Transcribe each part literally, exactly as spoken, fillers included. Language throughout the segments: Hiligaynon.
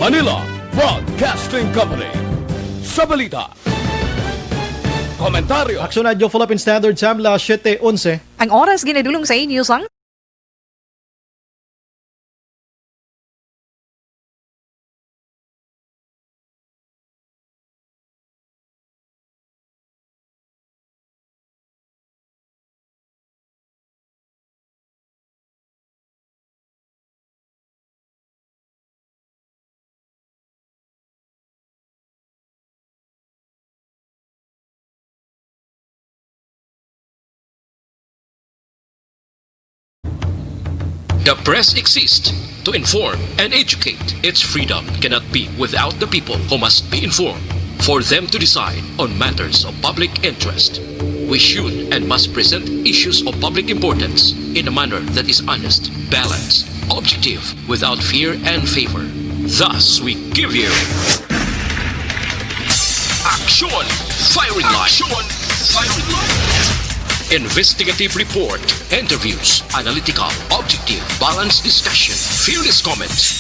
Manila Broadcasting Company. Sa balita, komentaryo. Aksyon Radyo Philippine Standard Time, las siete onse. Ang oras ginadulong sa inyo sang The press exists to inform and educate. Its freedom cannot be without the people, who must be informed for them to decide on matters of public interest. We should and must present issues of public importance in a manner that is honest, balanced, objective, without fear and favor. Thus, we give you Action Firing Line. Action Firing Line. Investigative report, interviews, analytical, objective, balanced discussion, fearless comments.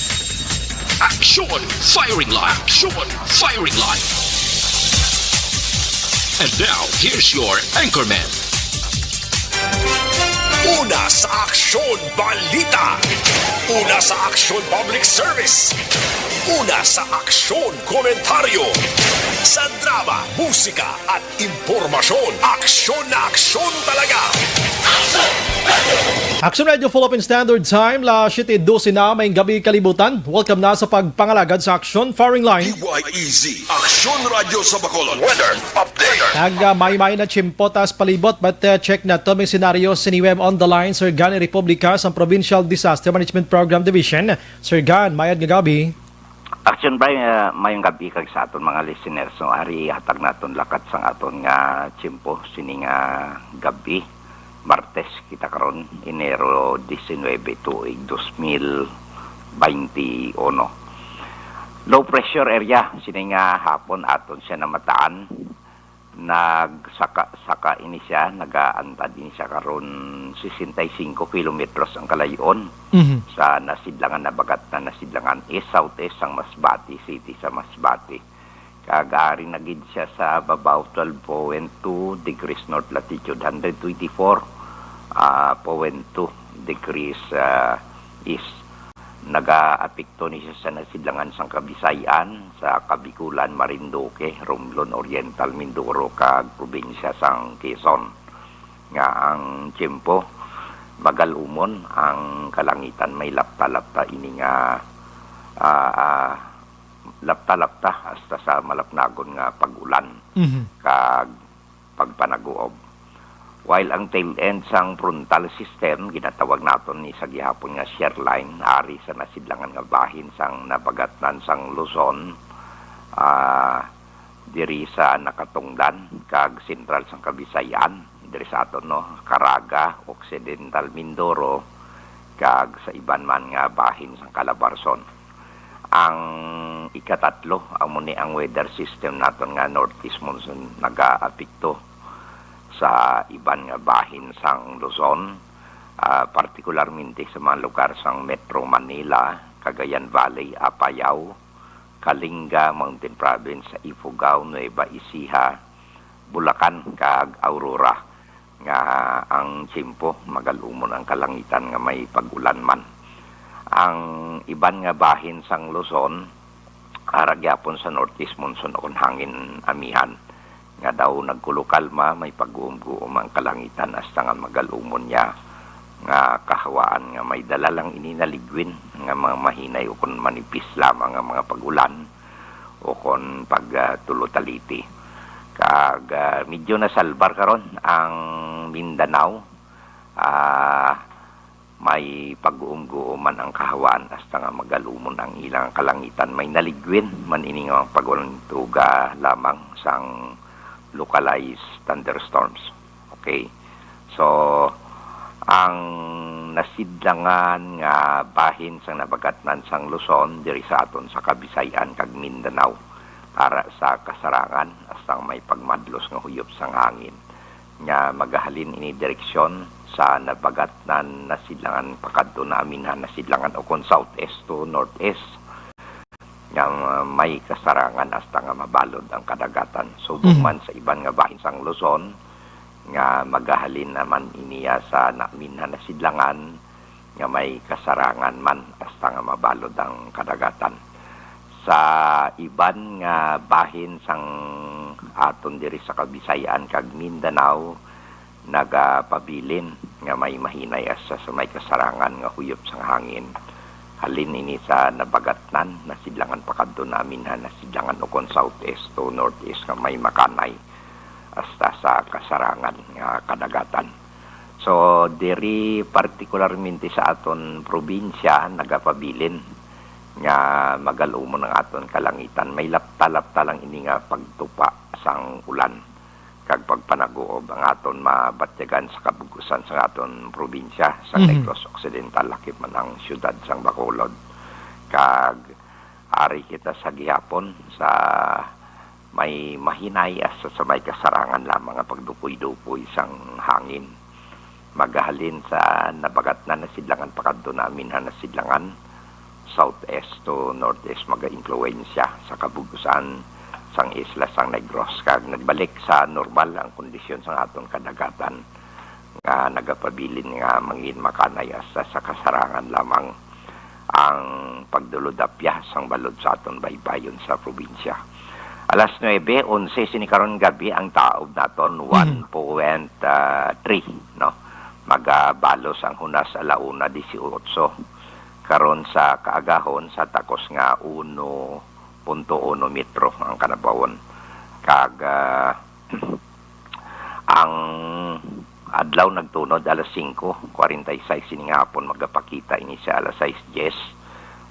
Action Firing Line. Action Firing Line. And now, here's your anchorman. Una sa Aksyon Balita. Una sa Aksyon Public Service. Una sa Aksyon Komentaryo. Sa drama, musika, at impormasyon, aksyon na aksyon talaga. Aksyon Radio Philippine Standard Time, las siete doce na, maayong gabi kalibutan. Welcome na sa pagpangalagad sa Aksyon Firing Line. D Y E Z, Aksyon Radyo sa Bacolod. Weather update. Nag, ah, maymay na tiyempo tas palibot, but, ah, check naton may senaryo sini. We have on the line Sir Gan Republica sang Provincial Disaster Management Program Division. Sir Gan, mayad nga gabi. Action Brian, ah, mayong gabi kag sa aton mga listeners, no? Ari hatag naton lakat sang aton nga tiyempo sini nga gabi, Martes kita karon, Enero diecinuebe, tuig dos mil baynte uno. Low pressure area sini nga hapon aton siya namataan. Nagsaka-saka ini siya, nagaantad ini siya karon sesenta y cinco kilometros ang kalayon Mhm. sa nasidlangan, nabagatnan, nasidlangan east-southeast sang Masbate City sa Masbate. Kag ari na gid siya sa babaw, twelve point two degrees north latitude, hundred twenty-four, ah, point two degrees, ah, east. Nagaapekto ni siya sa nasidlangan sang Kabisay-an, sa Kabikulan, Marinduque, Romblon, Oriental Mindoro, kag probinsya sang Quezon. Nga ang tiyempo, magal-umon ang kalangitan, may lapta-lapta ini nga, ah, ah, lapta-lapta hasta sa malapnagon nga pag-ulan Mhm. kag pagpanaguob. While ang tail end sang frontal system, ginatawag naton ni sa gihapon nga shear line, ari sa nasidlangan nga bahin sang nabagatnan sang Luzon, ah, diri sa nakatungdan kag sentral sang Kabisay-an, diri sa aton, no, Caraga, Occidental Mindoro, kag sa iban man nga bahin sang Calabarzon. Ang ikatatlo, amo ni ang weather system naton nga northeast monsoon nagaapekto sa iban nga bahin sang Luzon, ah, partikularmente sa mga lugar sang Metro Manila, Cagayan Valley, Apayao, Kalinga, Mountain Province, Ifugao, Nueva Ecija, Bulacan, kag Aurora, nga ang tiyempo magal-umon ang kalangitan nga may pag-ulan man. Ang iban nga bahin sang Luzon, ara gyapon sa northeast monsoon ukon hangin amihan, nga daw nagkulokalma, may pag-uumguom ang kalangitan hasta nga magal-umon niya nga kahawaan nga may dala lang ini naligwin nga mga mahinay ukon manipis lamang nga mga pag-ulan ukon pag, ah, tulo taliti. Kag, ah, medyo nasalbar karon ang Mindanao. Ah, may pag-uumguom man ang kahawaan hasta nga magal-umon ang ilang kalangitan. May naligwin man ini nga pag-ulan, tuga lamang sang localized thunderstorms. Okay. So, ang nasidlangan nga bahin sang nabagatnan sang Luzon diri sa aton sa Kabisay-an kag Mindanao, ara sa kasarangan, hasta may pagmadlos nga huyop sang hangin nga magahalin ini direksyon sa nabagatnan nasidlangan pakadto na amihan nasidlangan ukon southeast to northeast. Nga ang, ah, may kasarangan hasta nga mabalod ang kadagatan. Subong Mhm. man sa iban nga bahin sang Luzon, nga magahalin naman iniya sa naminhan na sidlangan, nga may kasarangan man hasta nga mabalod ang kadagatan. Sa iban nga bahin sang aton diri sa Kabisayan kag Mindanao, nagapabilin nga may mahinay hasta sa may kasarangan nga huyop sang hangin. Halin ini sa nabagatnan na sidlangan pakadto naminhan na sidlangan ukon southeast to northeast nga may makanay hasta sa kasarangan nga kadagatan. So, diri partikularmente sa aton probinsya, nagapabilin nga magalumon ang aton kalangitan. May lapta-lapta lang ini nga pagtupa sang ulan kag pagpanaguob ang aton mabatyagan sa kabug-usan sa aton probinsya, sa Mhm. Negros Occidental, lakip man ang siyudad sang Bacolod. Kag ari kita sa gihapon sa may mahinay hasta sa may kasarangan lamang nga pagdupoy-dupoy sang hangin. Magahalin sa nabagatnan na sidlangan pakadto naminhan na sidlangan, southeast to northeast, magaimpluwensya sa kabug-usan sang isla sang Negros, kag nagbalik sa normal ang kondisyon sang aton kadagatan nga nagapabilin nga mangin makanay hasta sa kasarangan lamang ang pagdulod-apyas sang balod sa aton baybayon sa probinsya. Alas nuebe onse sini karon gabi ang taob naton, Mhm. one point three, no? Magabalos ang hunas ala una dieciocho. Karon sa kaagahon sa takos nga uno punto uno metro ang kanabawon. Kag, ah, ang adlaw nagtunod alas singko kwarenta y seis ini nga hapon, magapakita ini sa alas sais dies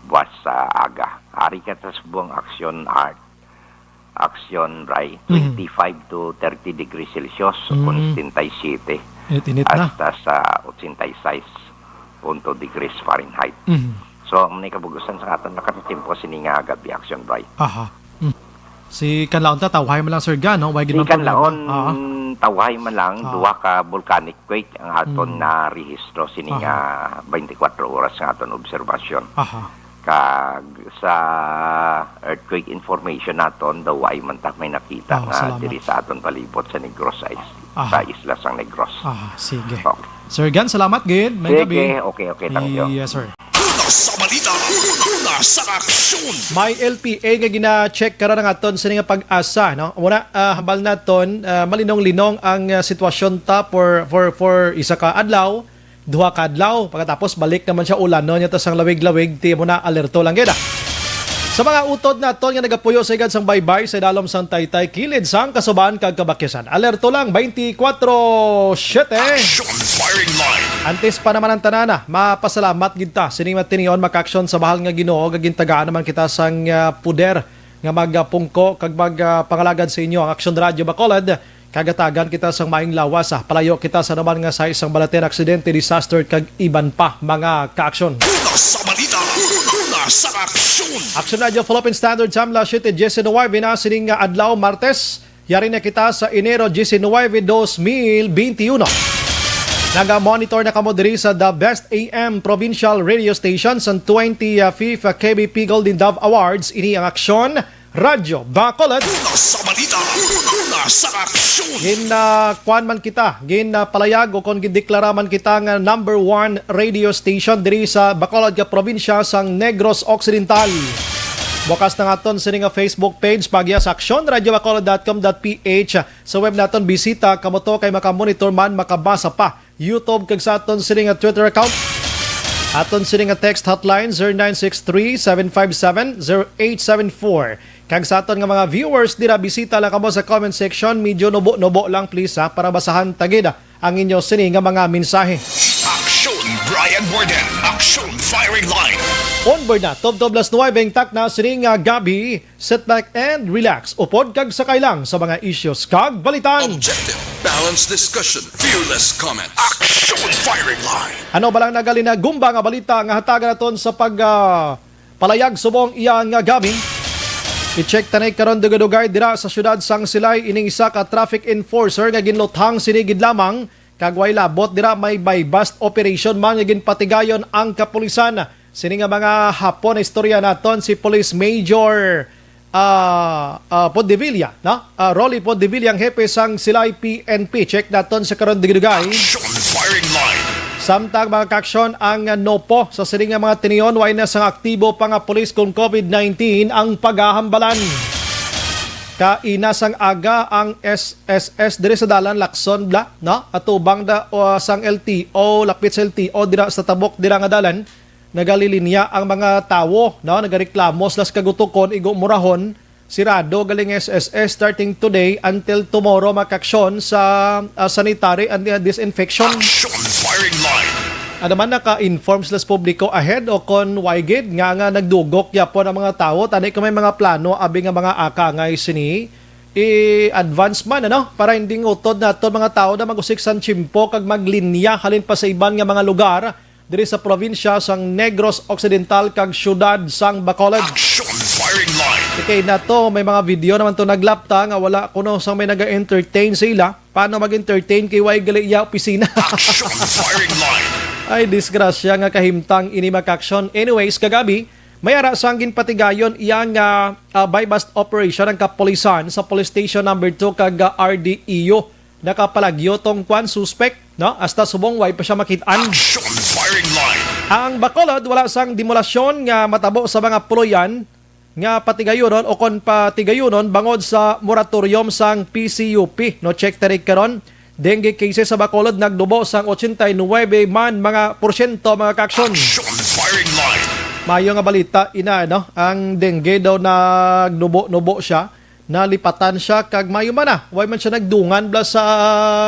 buwas sa aga. Ari ka sa subong aksyon art, aksyon ray, Mhm. twenty-five to thirty degrees Celsius, Mm. kon setenta y siete Init-init na. hasta sa ochenta y seis punto degrees Fahrenheit. Mhm. So, ang ni kabugusan sa aton nakatatimpo sini nga gabi, aksyon ray. Aha. Mm. Si kanlaon ta, tawhay man lang, Sir Gan, no? Way gid Di man problema. kanlaon, Aha. tawhay man lang, Ah. duha ka volcanic quake ang aton Mm. narehistro sini Aha. nga twenty-four oras nga aton obserbasyon. Aha. Kag sa earthquake information naton, daw way man ta may nakita Oh, nga salamat. diri sa aton palibot sa Negros, sa is-, Aha. sa isla sang Negros. Aha, sige. Okay. Sir Gan, salamat gid. May Sige, gabi. okay, okay, thank you. Yes, sir. Una sa balita, una sa aksyon. May L T A nga gina-check karon ang aton sini nga PAGASA, no? Muna, ah, hambal naton, ah, malinong-linong ang, ah, sitwasyon ta for, for, for isa ka adlaw, duha ka adlaw. Pagkatapos, balik naman siya ulanon niya ta sang lawig-lawig, ti mo na alerto lang gid, ah. Sa mga utod naton nga nagapuyo sa igad sang baybay sa idalom sang taytay, kilid sang kasuban kag kabakyasan, alerto lang twenty-four seven. Action firing line. Antes pa naman ang tanan, ah, mapasalamat gid ta sining matinion makaaksyon sa bahal nga Ginoo, nga gintagaan naman kita sang, ah, poder nga magpungko kag mag, ah, pangalagad sa inyo. Ang Aksyon Radyo Bacolod, kagatagan kita sang maayong lawas, ah. Palayo kita sa anuman nga size sang balatin, aksidente, disaster, kag iban pa mga kaaksyon. Una sa balita, una sa aksyon. Aksyon Radyo Philippine Standard Time, alas siyete diecinuebe na sining nga adlaw, Martes. Yari na kita sa Enero diecinuebe, dos mil beintiuno. Naga-monitor na kamo diri sa The Best A M Provincial Radio Station sa twenty-fifth K B P Golden Dove Awards. Ini ang Aksyon Radyo Bacolod. Una sa balita, una sa aksyon. Gin, ah, kuwan man kita, gin, ah, palayag o kon gindeklara man kita nga number one radio station diri sa Bacolod nga probinsya sang Negros Occidental. Bukas na nga aton sini nga Facebook page, pagya sa aksyon radyo bacolod dot com dot P H. Sa web naton, bisita kamo to kay makamonitor man, makabasa pa YouTube, kag sa aton sini nga Twitter account. Aton sini nga text hotline, zero nine six three, seven five seven, zero eight seven four. Kag sa aton nga mga viewers dira, bisita lang kamo sa comment section. Medyo nubo-nubo lang, please, ha, para basahan ta gid ang inyo sini nga mga mensahe. Aksyon Brian Warden, Aksyon Firing Line. Onboard na, tubtob alas nuebe ang takna sini nga gabi. Sit back and relax. Upod kag sakay lang sa mga issues kag balitan. Objective, balanced discussion, fearless comments. Action Firing Line. Ano ba lang nagalin nga gumba nga balita nga hatagan naton sa pag, ah, palayag subong iya nga gabi? I-check tanay karon dugay-dugay dira sa siyudad sang Silay ining isa ka traffic enforcer nga ginluthang sini gid lamang kag way labot dira, may buy-bust operation man nga ginpatigayon ang kapulisan. Sini nga mga hapon istorya naton si Police Major ah, ah, Podevilla, no? Ah, Rolly Podevilla ang hepe sang Silay P N P. Check naton sa karon dugay-dugay. Action firing line. Samtang mga kaaksyon ang NOPO sa sini nga mga tinion, way na sang aktibo pa nga pulis kon COVID nineteen ang pagahambalan. Kaina sang aga ang S S S diri sa dalan Lacson bla, no? Atubang da o sang L T O, lapit sa L T O dira sa tabok dira nga dalan. Nagalilinya ang mga tawo, no? Nagareklamo sila sa kagutukon, igo murahon, sirado galing S S S starting today until tomorrow, mga kaaksyon sa ah, sanitary and uh, disinfection. Action firing line. Ano man, naka-inform sila sa publiko ahead o kon why gid nga, nga nagdugok yapon ang mga tawo, tani kung may mga plano abi nga mga akangay sini i-advance man, ano, para hindi ngutod naton mga tawo na mag-usik sang tiyempo kag maglinya halin pa sa iban nga mga lugar diri sa probinsya sang Negros Occidental kag siyudad sang Bacolod. Action firing line. Kay nato, may mga video naman to naglapta nga wala kuno sang may naga-entertain sa ila. Paano mag-entertain kay way gali iya opisina? Action firing line. Ay, disgrasya nga kahimtang ini, mga kaaksyon. Anyways, kagabi, may ara sang ginpatigayon iya nga ah, buy-bust operation ang kapulisan sa Police Station Number Two kag ah, R D E U. Nakapalagyo tong kwan suspect, no? Hasta subong way pa siya makit-an. Action firing line. Ang Bacolod wala sang demolasyon nga matabo sa mga puloy-an nga patigayunon o kon patigayunon bangod sa moratorium sang P C U P, no? Check tarik karon. Dengue cases sa Bacolod nagdubo sang ochenta y nuebe man mga porsyento, mga kaaksyon. Action firing line. Mayo nga balita ina, no? Ang dengue daw nagdubo-nubo siya, nalipatan siya kag mayo man na. Way man siya nagdungan bla sa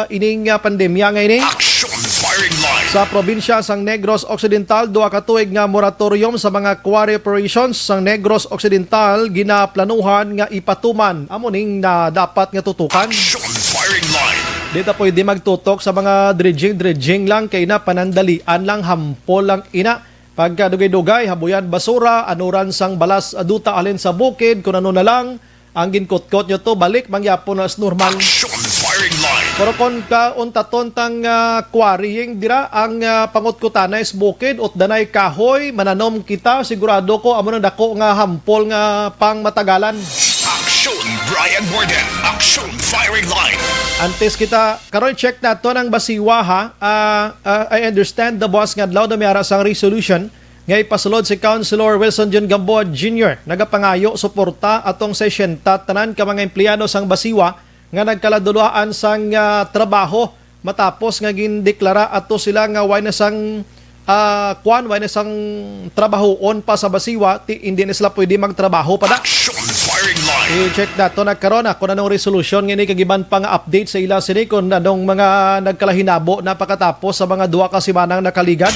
ining ah, pandemya nga ini. Action firing line. Sa probinsya sang Negros Occidental, duha ka tuig nga moratorium sa mga quarry operations sang Negros Occidental ginaplanuhan nga ipatuman. Amo ning na dapat nga tutukan. Action firing line. Di ta pwede magtutok sa mga dredging-dredging lang kay na panandalian lang, hampol lang ina. Pagkadugay-dugay, habuyan basura, anuran sang balas, duta halin sa bukid, kun ano na lang, ang ginkutkot nyo to, balik mangyapon na sa normal. Action firing line. Pero kung kauntaton tang ah, quarrying dira, ang ah, pangutkutanay sa bukid, utdanay kahoy, mananom kita, sigurado ko, amo nang dako nga hampol nga pang matagalan. Action, Brian Warden. Action firing line. Antes kita, karon check nato ng Basiwa ha. Ah, ah, I understand the boss nga adlaw na may ara sang resolution nga ipasulod si Councilor Wilson John Gamboa Junior. Nagapangayo suporta atong sesenta tanan ka mga empleyado sang Basiwa nga nagkaladulaan sang ah, trabaho matapos nga gindeklara ato sila nga way na sang ah, kwan, way na sang trabahoon pa sa Basiwa, ti, hindi na sila pwede magtrabaho pa na. Action firing line. I-check nato na karon ah, kung anong resolusyon nga ini kag iban pa nga update sa ila sini kung anong mga nagkalahinabo na pakatapos sa mga duha ka semanang nakaligad.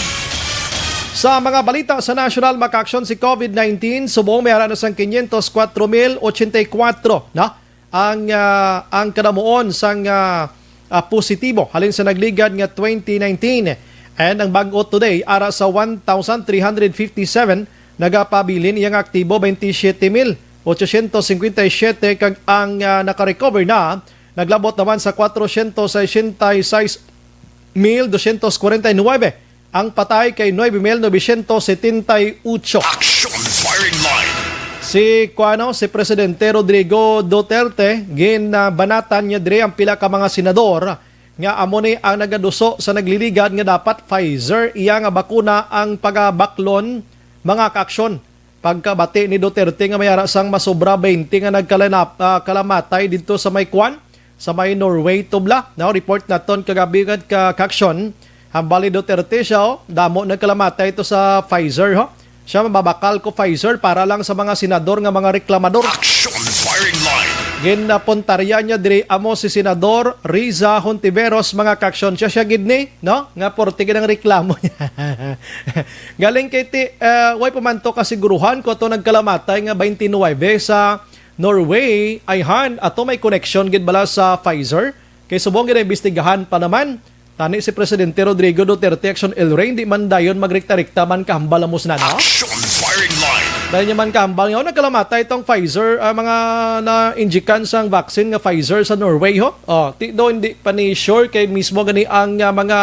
Sa mga balita sa national, makaaksyon si COVID nineteen, subong may ara na sang quinientos cuatro mil ochenta y cuatro, no? Ang ah, ang kadamuon sang ah, ah, positibo halin sa nagligad nga twenty nineteen. And ang bag-o today ara sa one thousand three hundred fifty-seven, nagapabilin iya nga aktibo twenty-seven mil ochocientos cincuenta y siete, kag ang ah, nakarecover na naglabot naman sa kwatro siyento sesenta y sais mil dosyentos kwarenta y nuebe. Ang patay kay nuebe mil novecientos setenta y ocho. Action firing line. Si kuano, si Presidente Rodrigo Duterte, ginbanatan niya diri ang pila ka mga senador nga amo ni ang nagaduso sa nagliligad nga dapat Pfizer iya nga bakuna ang pagabaklon, mga kaaksyon. Pagkabati ni Duterte nga may ara sang masobra twenty nga nagkalanap, ah, kalamatay didto sa may kwan, sa may Norway, tubla. Now, report naton kagabi nga ka, kaaksyon. Hambal ni Duterte siya, oh, damo nagkalamatay ito sa Pfizer, ho. Siya mababakal ko Pfizer para lang sa mga senador nga mga reklamador. Action firing line. Ginapuntarya niya diri amo si Senador Riza Hontiveros, mga kaaksyon. Siya, siya gid ni, no? Nga porte gid ang reklamo niya. Galing kay ti, ah, way pa man to kasiguruhan kung ato nagkalamatay nga twenty-nine sa Norway, ayhan, ato may connection gid bala sa Pfizer? Kay subong gid imbestigahan pa naman. Tani si Presidente Rodrigo Duterte, Action El Rey, di man dayon magrikta-rikta man kahambal amo sina, no? Action firing line. Dahil niya man kahambal nga, oh, nagkalamatay itong Pfizer, ah, mga na-injikan sang vaccine nga Pfizer sa Norway, ho? Oh, ti do hindi pa ni sure kay mismo gani ang ah, mga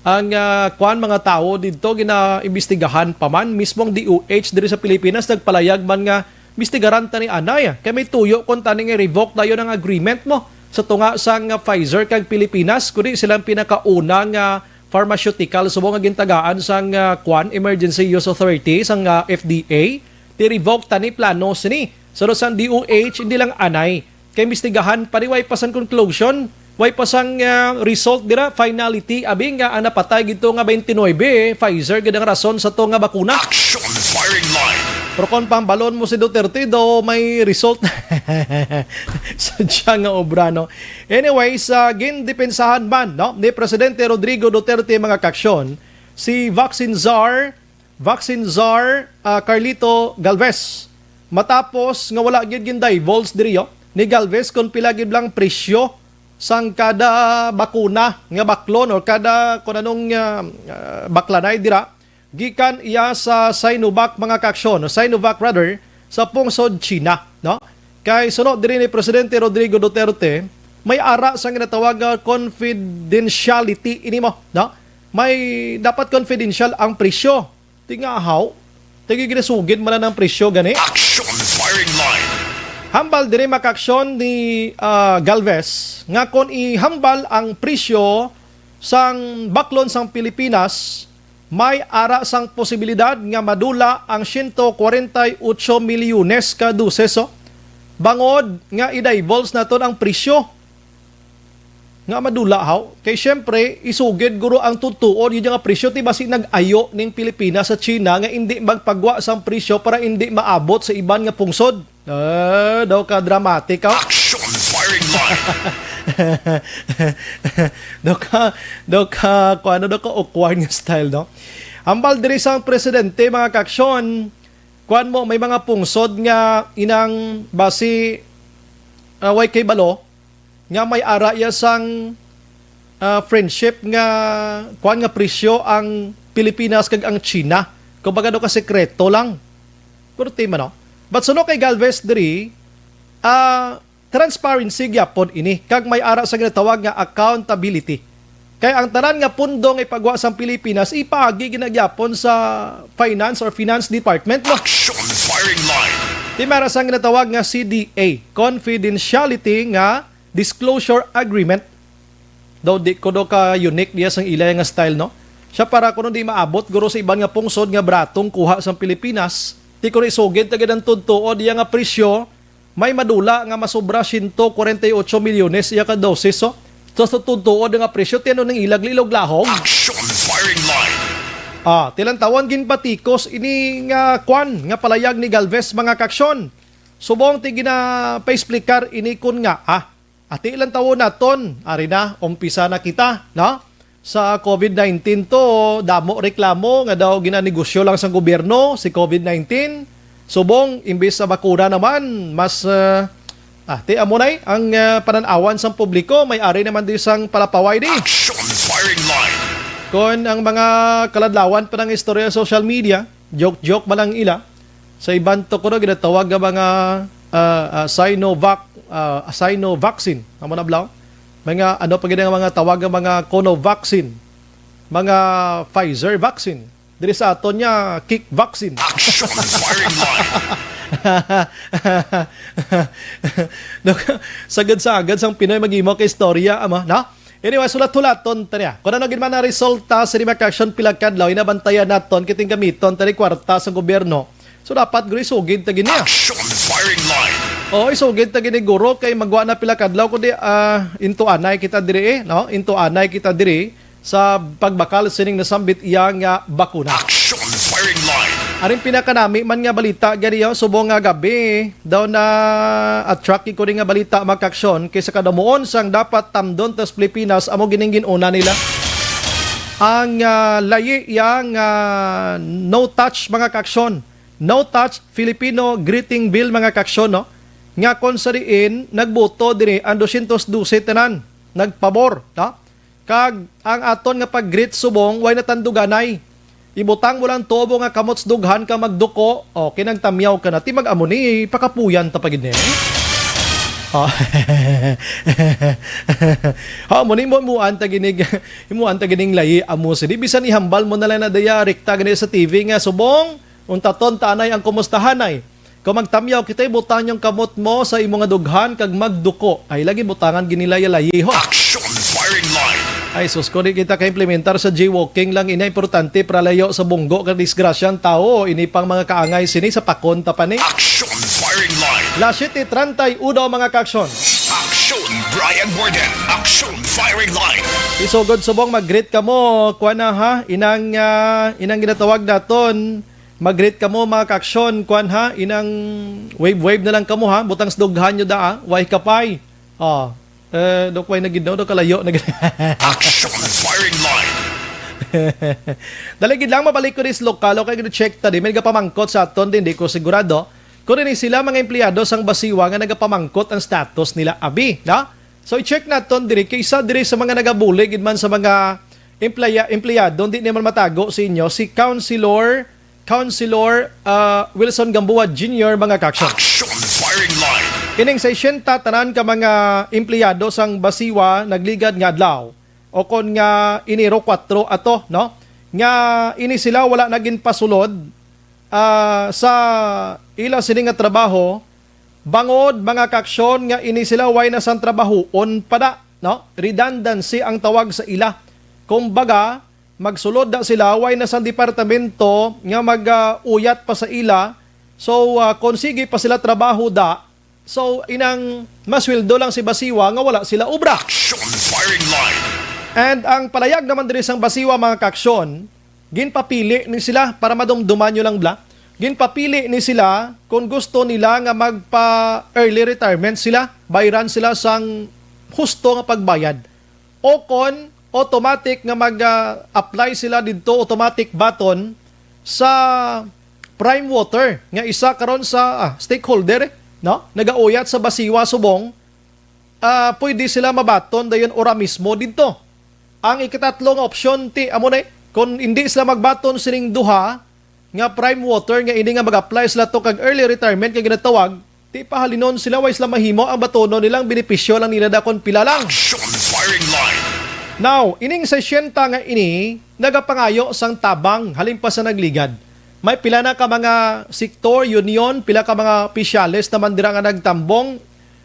ang, ah, kuan, mga tawo didto, ginaimbestigahan pa man. Mismo ang D O H diri sa Pilipinas nagpalayag man nga imbestigaran ta ni anay, kay may tuyo kon tani nga i-revoke dayon ang agreement mo sa tunga sang, ah, Pfizer kag Pilipinas, kundi sila ang pinakauna nga pharmaceutical subong nga gintagaan sang, ah, kuan, Emergency Use Authority sang, ah, F D A. Ti revoke tani plano sini. Sunod sang D O H, hindi lang anay. Kay imbestigahan pa ni, way pa sang conclusion, way pa sang, ah, result dira, finality, abi nga ang napatay gito nga twenty-nine, Pfizer gid ang rason sa to nga bakuna. Action firing line. Pero kung pambalon mo si Duterte, do may result. Sadya nga obra, no? Anyways, ah, gindepensahan man, no, ni Presidente Rodrigo Duterte, mga kaaksyon, si vaccine czar, vaccine czar, ah, Carlito Galvez. Matapos nga wala gyud gin-divulge diri, oh, ni Galvez kung pila gyud lang presyo sang kada bakuna nga baklon or kada kung anong, ah, ah, baklanay dira, gikan iya sa Sinovac, mga kaaksyon, o Sinovac rather, sa pungsod China, no? Kay suno diri ni Presidente Rodrigo Duterte, may ara sang ginatawag nga confidentiality ini mo, no? May dapat confidential ang presyo. Ti nga ahaw, ti ginasugid man ang presyo gani. Action firing line. Hambal diri, mga kaaksyon, ni, ah, Galvez nga kon ihambal ang presyo sang baklon sang Pilipinas, may ara sang posibilidad nga madula ang siyento kwarenta y ocho milyones ka dosis, oh. Bangod nga i-divulge naton ang presyo nga madula, haw. Kay siyempre, isugid guro ang tutuon yun nga presyo, ti basi nag-ayo ning Pilipinas sa China nga hindi magpagwa sang presyo para hindi maabot sa iban nga pungsod. Ah, daw ka dramatic, haw. Action firing line. Daw ka, daw ka, kuan, daw ka awkward nga style, no? Hambal diri sang presidente, mga kaaksyon, kuan mo, may mga pungsod nga inang basi, ah, way kay balo, nga may ara iya sang, ah, friendship nga kuan nga presyo ang Pilipinas kag ang China. Kumbaga daw ka sekreto lang. Purti man, no? But suno kay Galvez diri, ah, transparency gyapon ini kag may ara sa ginatawag nga accountability. Kay ang tanan nga pundo nga ipagwa sang Pilipinas, ipaagi ginagyapon sa finance or finance department, no? Action firing line. Ti may ara sang ginatawag nga C D A, confidentiality nga disclosure agreement. Daw di ko daw ka unique diya sang ila nga style, no? Siya para kuno di maabot guro sa iban nga pungsod nga bratong kuha sang Pilipinas. Ti kuno isugid ta gid ang tudtuo diya nga presyo, may madula nga masobra siyento kwarenta y ocho milyones iya ka dosis, so. So, sa tudtuo nga presyo, ti ano nang ilag lilog lahog? Action firing line. Ah, ti lantawon ginpatikos ini nga kwan nga palayag ni Galvez, mga kaaksyon. Subong ti ginapaexplikar ini kun nga, ah, ati lang tawo naton, ari na, umpisa na kita, no? Sa covid nineteen to, damo reklamo nga daw ginanegosyo lang sang gobyerno si covid nineteen. Subong, imbis sa bakuna naman, mas, ah, ah, ti amo nay ang, ah, panan-awan sang publiko, may ari naman di sang palapaway di. Action firing line. Kon ang mga kaladlawan pa ng istorya sa social media, joke-joke man ang ila. Sa iban to kuno ginatawag nga mga, ah, ah, Sinovac, ah, Sinovaccine. Amo na balaw. Mga ano pa gid ang mga tawag nga mga Conovaccine, mga Pfizer vaccine. Diri sa aton niya, kick vaccine. Action firing line. Dok, sagad-sagad sang Pinoy maghimo ka istorya, ama, no? Anyway, sulat-hulaton ta niya. Kung ano gid man ang resulta sa lima ka action pila kadlaw, inabantayan naton, kiting gamiton ta ni kwarta sa gobyerno. So, dapat guro isugid ta gini, ah. Action firing line. Oo, isugid ta gini, guro, kay magwa na pila kadlaw, kundi, ah, intuanay kita diri, eh, no? Intuanay kita diri sa pagbakal sining nasambit iya nga bakuna. Action firing line. Aring pinakanami man nga balita gani, oh, subong nga gabi daw na attract ko rin nga balita, mga kaaksyon, kay sa kadamuon sang dapat tamdon tas Pilipinas, amo gining gin-una nila. Ang, ah, layi iya nga no touch, mga kaaksyon. No touch Filipino greeting bill, mga kaaksyon, no? Nga kon sa diin nagboto diri ang dosyentos dose tanan nagpabor, no? Kag ang aton nga pag-greet subong way natanduganay. Ibutang mo lang tubo nga kamot sa dughan ka magduko, o kinagtamyaw ka na. Ti mag-amo ni, pakapuyan ta pa gid ni. Oh. Ha, mo ni mo, muan ta ginig, muan ta gining layi amo sini. Bisan ihambal mo na lang na daya rekta gani sa T V nga, "Subong, untaton ta anay ang kumustahanay. Kung magtamyaw kita'y butang yung kamot mo sa imo nga dughan kag magduko." Ay, lagi butangan gini layi-layi, ho. Action firing line. Ay, sus, kung di kita ka-implementar sa jaywalking lang, ina, importante para layo sa bunggo kag disgrasya ang tawo. Ini pang mga kaangay sini sa pakon ta pa ni. Action firing line. Las siete treinta y uno, mga ka-aksyon. Action, Brian Warden. Action firing line. Isugod subong mag-greet ka mo, kuan na ha, inang, ah, inang ginatawag naton, mag-greet ka mo, mga ka-aksyon, kuan ha, inang wave-wave na lang kamo ha, butang sa dughan nyo da, ah, way kapay. Oh, eh, do kway na gid, no? Do kalayo na gid. Action firing line. Dali gid lang, mabalik ko dis lokal, okay, gid check ta, di may nagapamangkot sa aton, di, di ko sigurado. Kung ini sila mga empleyado sang Basiwa nga nagapamangkot ang status nila, abi, no? So, i-check naton diri, kay isa diri sa mga nagabulig gid man sa mga empleya-, empleyado, hindi naman matago sa inyo, si Councilor, Councilor, ah, Wilson Gamboa Junior, mga ka-aksyon. Action firing line. Ining sesenta tanan ka mga empleyado sang Basiwa nagligad nga adlaw, o kon nga Enero kuwatro ato, no? Nga ini sila wala na ginpasulod, ah, sa ila sini nga trabaho, bangod, mga ka-aksyon, nga ini sila way na sang trabahoon pa da, no? Redundancy ang tawag sa ila. Kumbaga, magsulod na sila, way na sang departamento nga mag-uyat pa sa ila. So, ah, kung sige pa sila trabaho da, so, inang masweldo lang si Basiwa nga wala sila obra. Action firing line. And ang palayag naman diri sang Basiwa, mga ka-aksyon, ginpapili ni sila, para madumduman nyo lang bla. Ginpapili ni sila kung gusto nila nga magpa-early retirement sila, bayran sila sang husto nga pagbayad. O kon automatic nga mag, ah, apply sila didto, automatic button sa Prime Water, nga isa karon sa, ah, stakeholder, eh, no? Nagauyat sa Basiwa subong, ah, pwede sila mabaton dayon ora mismo didto. Ang ikatatlo nga opsyon, ti, amo na, eh, kung hindi sila magbaton sining duha nga Prime Water, nga ini nga mag-apply sila to kag early retirement nga ginatawag, ti pahalinon sila, way sila mahimo, ang batonon nilang benepisyo lang nila dakon pila lang. Action firing line. Now, ining sesenta nga ini nagapangayo sang tabang halin pa sa nagligad. May pila na ka mga sektor, union, pila ka mga opisyales naman dira nga nagtambong,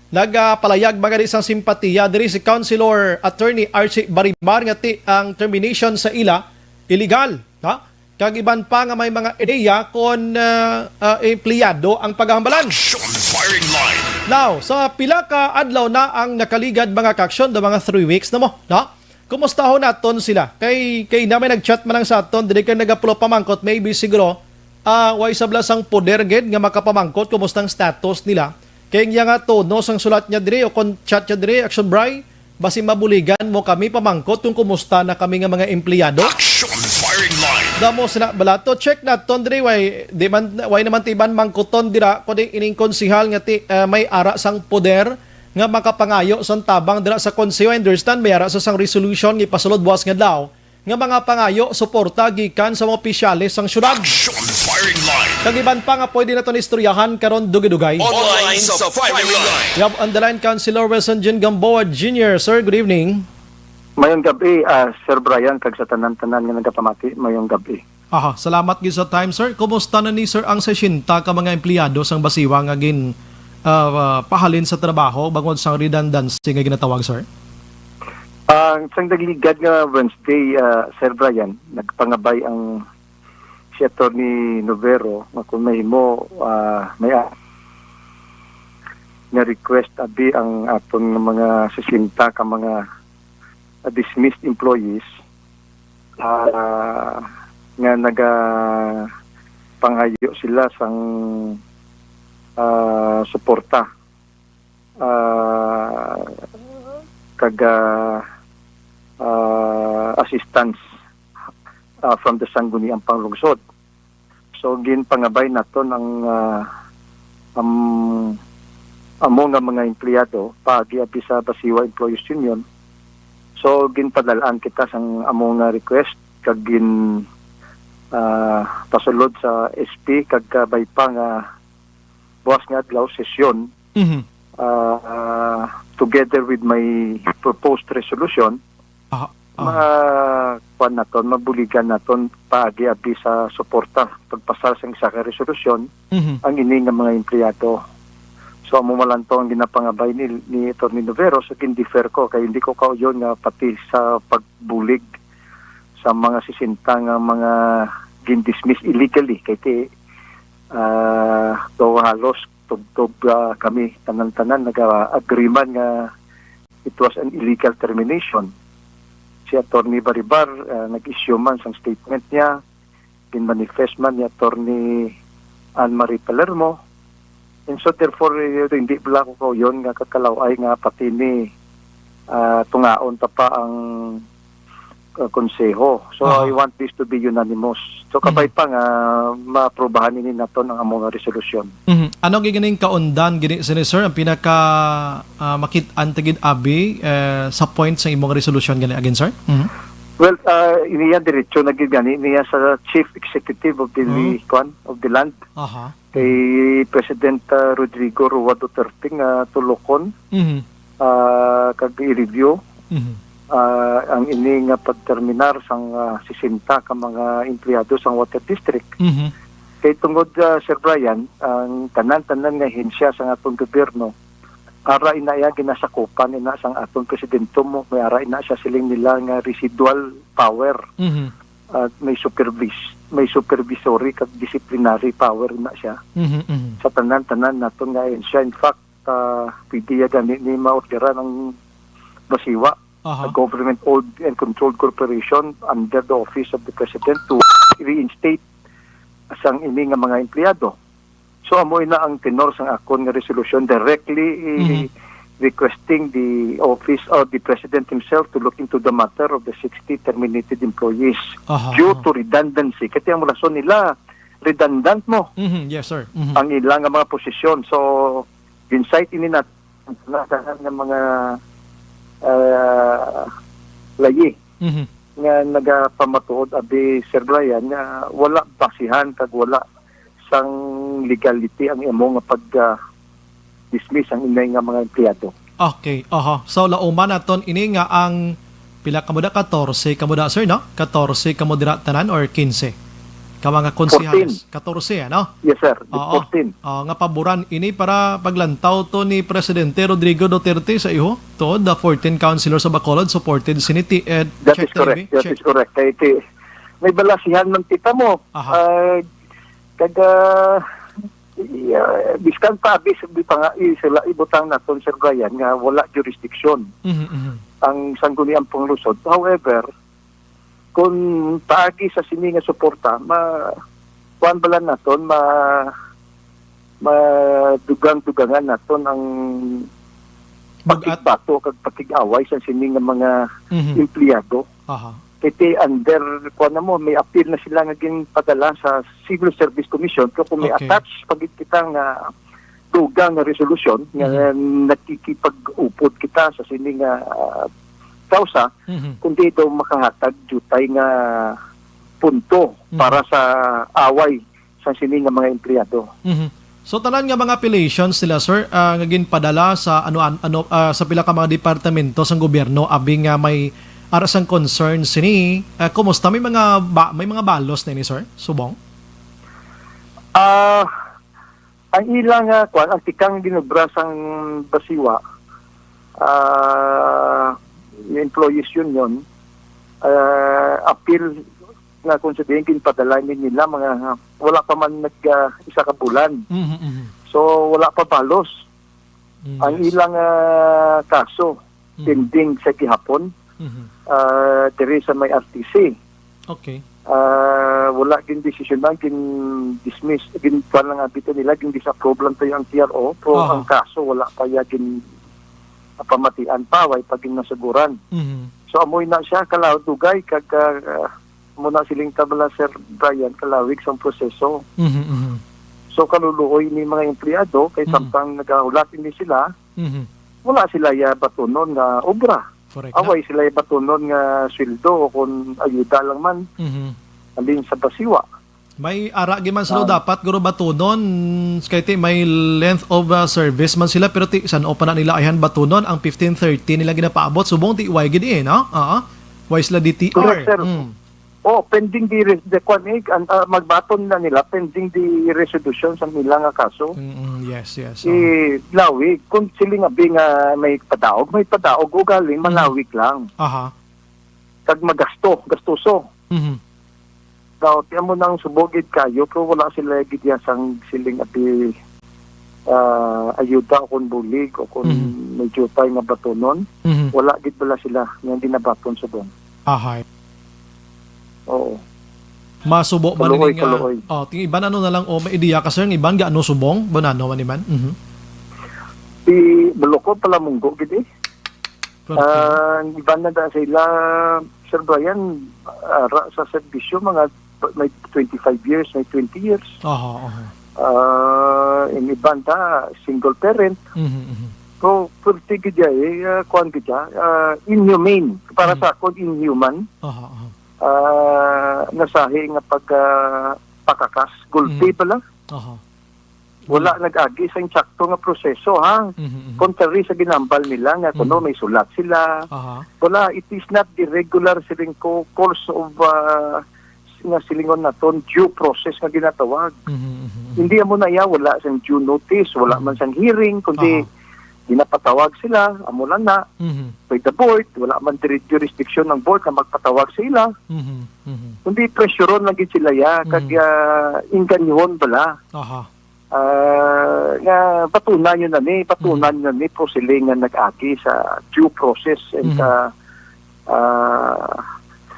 nagapalayag mga di sang simpatiya. Diri si Councilor Attorney Archie Baribar nga ti ang termination sa ila illegal, ha? Kag iban pa nga may mga ideya kon, ah, ah, empleyado ang paghambalan. Action firing line. Now, sa pila ka adlaw na ang nakaligad, mga ka-aksyon, do mga three weeks na mo, no? Kumustahon naton sila? Kay, kay na may nag-chat man lang sa aton, dili kay nagapulo pamangkot, maybe siguro, ah, way sabla sang poder gid nga makapamangkot kumusta ang status nila. Kay ang iya nga tono sang sulat niya diri o kon chat niya diri, Action Bri, basi mabuligan mo kami pamangkot kung kumusta na kami nga mga empleyado. Action firing line. Damo sina balato, check naton diri, way, di man, way naman ti iban mangkuton dira, kundi ining konsihal nga ti, ah, may ara sang poder nga makapangayo sang tabang dira sa konseho. I understand may ara sa sang resolution nga ipasulod buwas nga adlaw nga mga pangayo suporta gikan sa mga opisyales sang syudad. Action firing line. Kag iban pa nga pwede naton istoryahan karon dugay-dugay. Online sa firing line. We have on the line Councilor Wilson Jun Gamboa Junior. Sir, good evening. Mayong gabi, ah, Sir Brian, kag sa tanan-tanan nga nagapamati, mayong gabi. Aha, salamat gid sa time, sir. Kumusta na ni, sir, ang sesenta ka mga empleyado sang Basiwa nga gin, ah, ah, pahalin sa trabaho bangod sang redundancy nga ginatawag, sir? Ah, sang nagligad nga Wednesday, ah, Sir Brian, nagpangabay ang si Attorney Novero nga kung mahimo, ah, may a-, nga request abi ang aton nga mga sesenta ka mga, ah, dismissed employees, ah, nga nagapangayo sila sang, ah, suporta, ah, kag, ah, ah, assistance, ah, from the Sangguniang Panglungsod. So, ginpangabay naton ang, ah, am-, amo nga mga empleyado paagi abi sa Basiwa Employees Union. So, ginpadal-an kita sang amo nga request kag gin, ah, pasulod sa S P kag kabay pa nga buwas nga adlaw sesyon. Mhm. ah, ah, together with my proposed resolution, Ah, ah. ma-, kuwan naton, mabuligan naton paagi abi sa suporta pagpasar sang isa ka resolusyon Mhm. ang ini nga mga empleyado. So, amo man lang to ang ginapangabay ni, ni Attorney Novero, so gin-defer ko kay hindi ko kauyon nga pati sa pagbulig sa mga sesenta nga mga gin-dismiss illegally kay ti, ah, daw halos tubtob, ah, kami tanan-tanan naga-agree man nga it was an illegal termination. Si Attorney Baribar, ah, nag-issue man sang statement niya, gin-manifest man ni Attorney Anne Marie Palermo. And so therefore, eh, hindi bala ko kauyon nga kakalaw-ay nga pati ni, ah, tungaon ta pa ang, ah, konseho. So, Ah. I want this to be unanimous. So, kabay Mhm. pa nga maaprubahan ini naton ang amo nga resolusyon. Mhm. Ano gid ganing kaundan gini sini, sir? Ang pinaka, ah, makit-an ta gid abi, eh, sa point sa imong resolusyon gani again, sir? Mhm. Well, ah, iniya diretso na gid gani niya sa chief executive of the Hmm. kwan, of the land, Aha. kay President, ah, Rodrigo Roa Duterte nga tulokon, Mhm. ah, kag i-review, Mhm. ah, ang ini nga pagterminar sang, ah, sesenta ka mga empleyado sang Water District. Mhm. Kay tungod, ah, Sir Brian, ang tanan-tanan nga ahensya sang atong gobyerno, ara ina iya ginasakupan ina sang aton presidente mo, may ara ina siya siling nila nga residual power. Mhm. At may supervis-, may supervisory kag disciplinary power na siya Mhm, mhm. sa tanan-tanan naton nga ahensya. In fact, ah, pwede ya gani ni maorderan ang basiwa, Aha. a government owned and controlled corporation under the office of the president to reinstate sang ini nga mga empleyado. So, amo ina ang tenor sang akon nga resolution, directly, eh, Mhm. requesting the office or the president himself to look into the matter of the sixty terminated employees Aha, due aha. to redundancy. Kaya ang rason nila, redundant mo Mhm, yes, sir. Mhm. ang ilang nga mga posisyon. So, gincite ini na, na, na, na mga, ah, layi Mhm. nga nagapamatuod, abi, Sir Brian, nga wala basihan kag wala sang legality ang imo nga pag, ah, dismiss ang inay nga mga empleyado. Okay, oho. So, lauman naton ini nga ang pila kamo da? Katorse kamo da, sir, no? Katorse kamo dira tanan or kinse? Ka mga konsehales. Fourteen. Katorse, ano? Yes, sir. Oo. Fourteen. Ah, nga paboran ini para paglantaw to ni Presidente Rodrigo Duterte sa iho. To, the fourteen councilors of Bacolod supported sini ti-, eh, That check is na correct. That Check. is correct. Kay ti-, may balasihan man kita mo. Aha. Ah, kag, ah, i-, ah, biskan pa, bis-, bi pa nga, i-, sila, ibutang naton, Sir Brian, nga wala jurisdiction Mhm, mhm. ang Sangguniang Panglungsod. However, kung paagi sa sini nga suporta, ma-, kuwan bala naton, ma-, madugang-dugangan naton ang Bug-at. pakigbato kag pakig-away sa sini nga mga Mhm. empleyado. Aha. Kay ti under, kuwan na mo, may appeal na sila nga ginpadala sa Civil Service Commission, pero kung may Okay. attach pa gid kita nga dugang nga resolusyon nga Mhm. nakikipag-upod kita sa sini nga, ah, kausa, Mhm. kundi daw makahatag diutay nga punto Mhm. para sa away sa sini nga mga empleyado. Mhm. So, tanan nga mga applications nila, sir, ah, nga ginpadala sa ano, an-, ano, ah, sa pila ka mga departamento sang gobyerno, abi nga may ara sang concern sini, ah, kumusta? May mga ba-, may mga balos na ini, sir? Subong? Ah, ang ilang, ah, kwan, ang tikang ginobra sang Basiwa, ah, yung employees union, ah, appeal nga kung sabihin, ginpadala ni nila mga, wala pa man nag, ah, isa ka bulan. Mhm, mhm. So, wala pa balos Mm, ang yes. ilang, ah, kaso Mhm. pending sa gihapon, Mhm. ah, diri sa may R T C. Okay. Ah, wala gin desisyon na, gin dismiss, gin kuwan lang abito nila, gin disapprove lang tayo ang T R O, pero Aha. ang kaso wala pa ya gin pamatian pa, way pa gin nasuguran. Mhm. So, amoy na siya, kalaw, dugay, kag, ah, muna siling tabla, Sir Brian, kalawig sang proseso. Mhm, mhm. So, kaluluoy ni mga empleyado, kay Mhm. samtang nagahulat ini sila, Mhm. wala sila ya batunon nga obra. Correct na. Away sila ya batunon nga sweldo o kung ayuda lang man. Mhm. Alin sa Basiwa. May ara gyud man sila, ah, dapat guro batunon, kay ti may length of, ah, service man sila, pero ti san-o pa na nila ayhan batunon ang fifteen thirty nila ginapaabot, subong ti way gid eh, no? Oo. Way sila D T R. Correct, sir. Mm. Oh, pending the res-, the kwan eh, an-, ah, magbaton na nila pending the resolution sa nila nga kaso. Mm, yes, yes. Eh, lawig, kung siling abi nga may padaog, may padaog, ugaling, mm, malawig lang. Aha. Kag magasto, gastuso. Mhm. Now, ti amo nang subong gid kayo, pero wala sila gid ya sang siling abi, ah, ayuda o kon bulig o kon, mhm, may jutay nga batunon. Mhm. Wala gid bala sila nga ginabaton subong. Ahay. Oo. Masubo man. Kaluoy, ini nga, kaluoy. Oh, ting iban ano na lang, o may ideya ka, sir, ng iban gaano subong? Bonano man iman? Mhm. Di, Buluko, Palamunggo, gid eh. Perfect. Ah, ang iban na da sila, Sir Brian, ara sa serbisyo, mga may twenty-five years, may twenty years. Aha, aha. Ah, ang iban ta, single parent. Mhm, mhm. So, pwerte gid ya eh, ah, kuwan gid ya, ah, inhumane. Para, mhm, sa akon, inhuman. Aha, aha. Ah, nasahi nga pag, ah, pakakas, gulpi, mhm, pala. Aha. Wala, mm, nag-agi sa insakto nga proseso, ha? Mhm, mhm. Contrary sa ginambal nila nga kuno, mhm, may sulat sila. Aha. Wala, it is not the regular siling ko course of, ah, nga silingon naton due process nga ginatawag. Mhm, mhm, mhm. Hindi amo na iya, wala sang due notice, wala, mhm, man sang hearing, kundi, aha, ginapatawag sila, amo lang na. Mhm. By the board, wala man diri jurisdiction ng board na magpatawag sa ila. Mhm, mhm. Kundi pressuron lang gid sila ya, kag, mhm, ah, inganyohon bala. Aha. Ah, nga batunan yun na ni, batunan, mhm, yun na ni, po sila nga nag-agi sa due process and, mhm, sa, ah,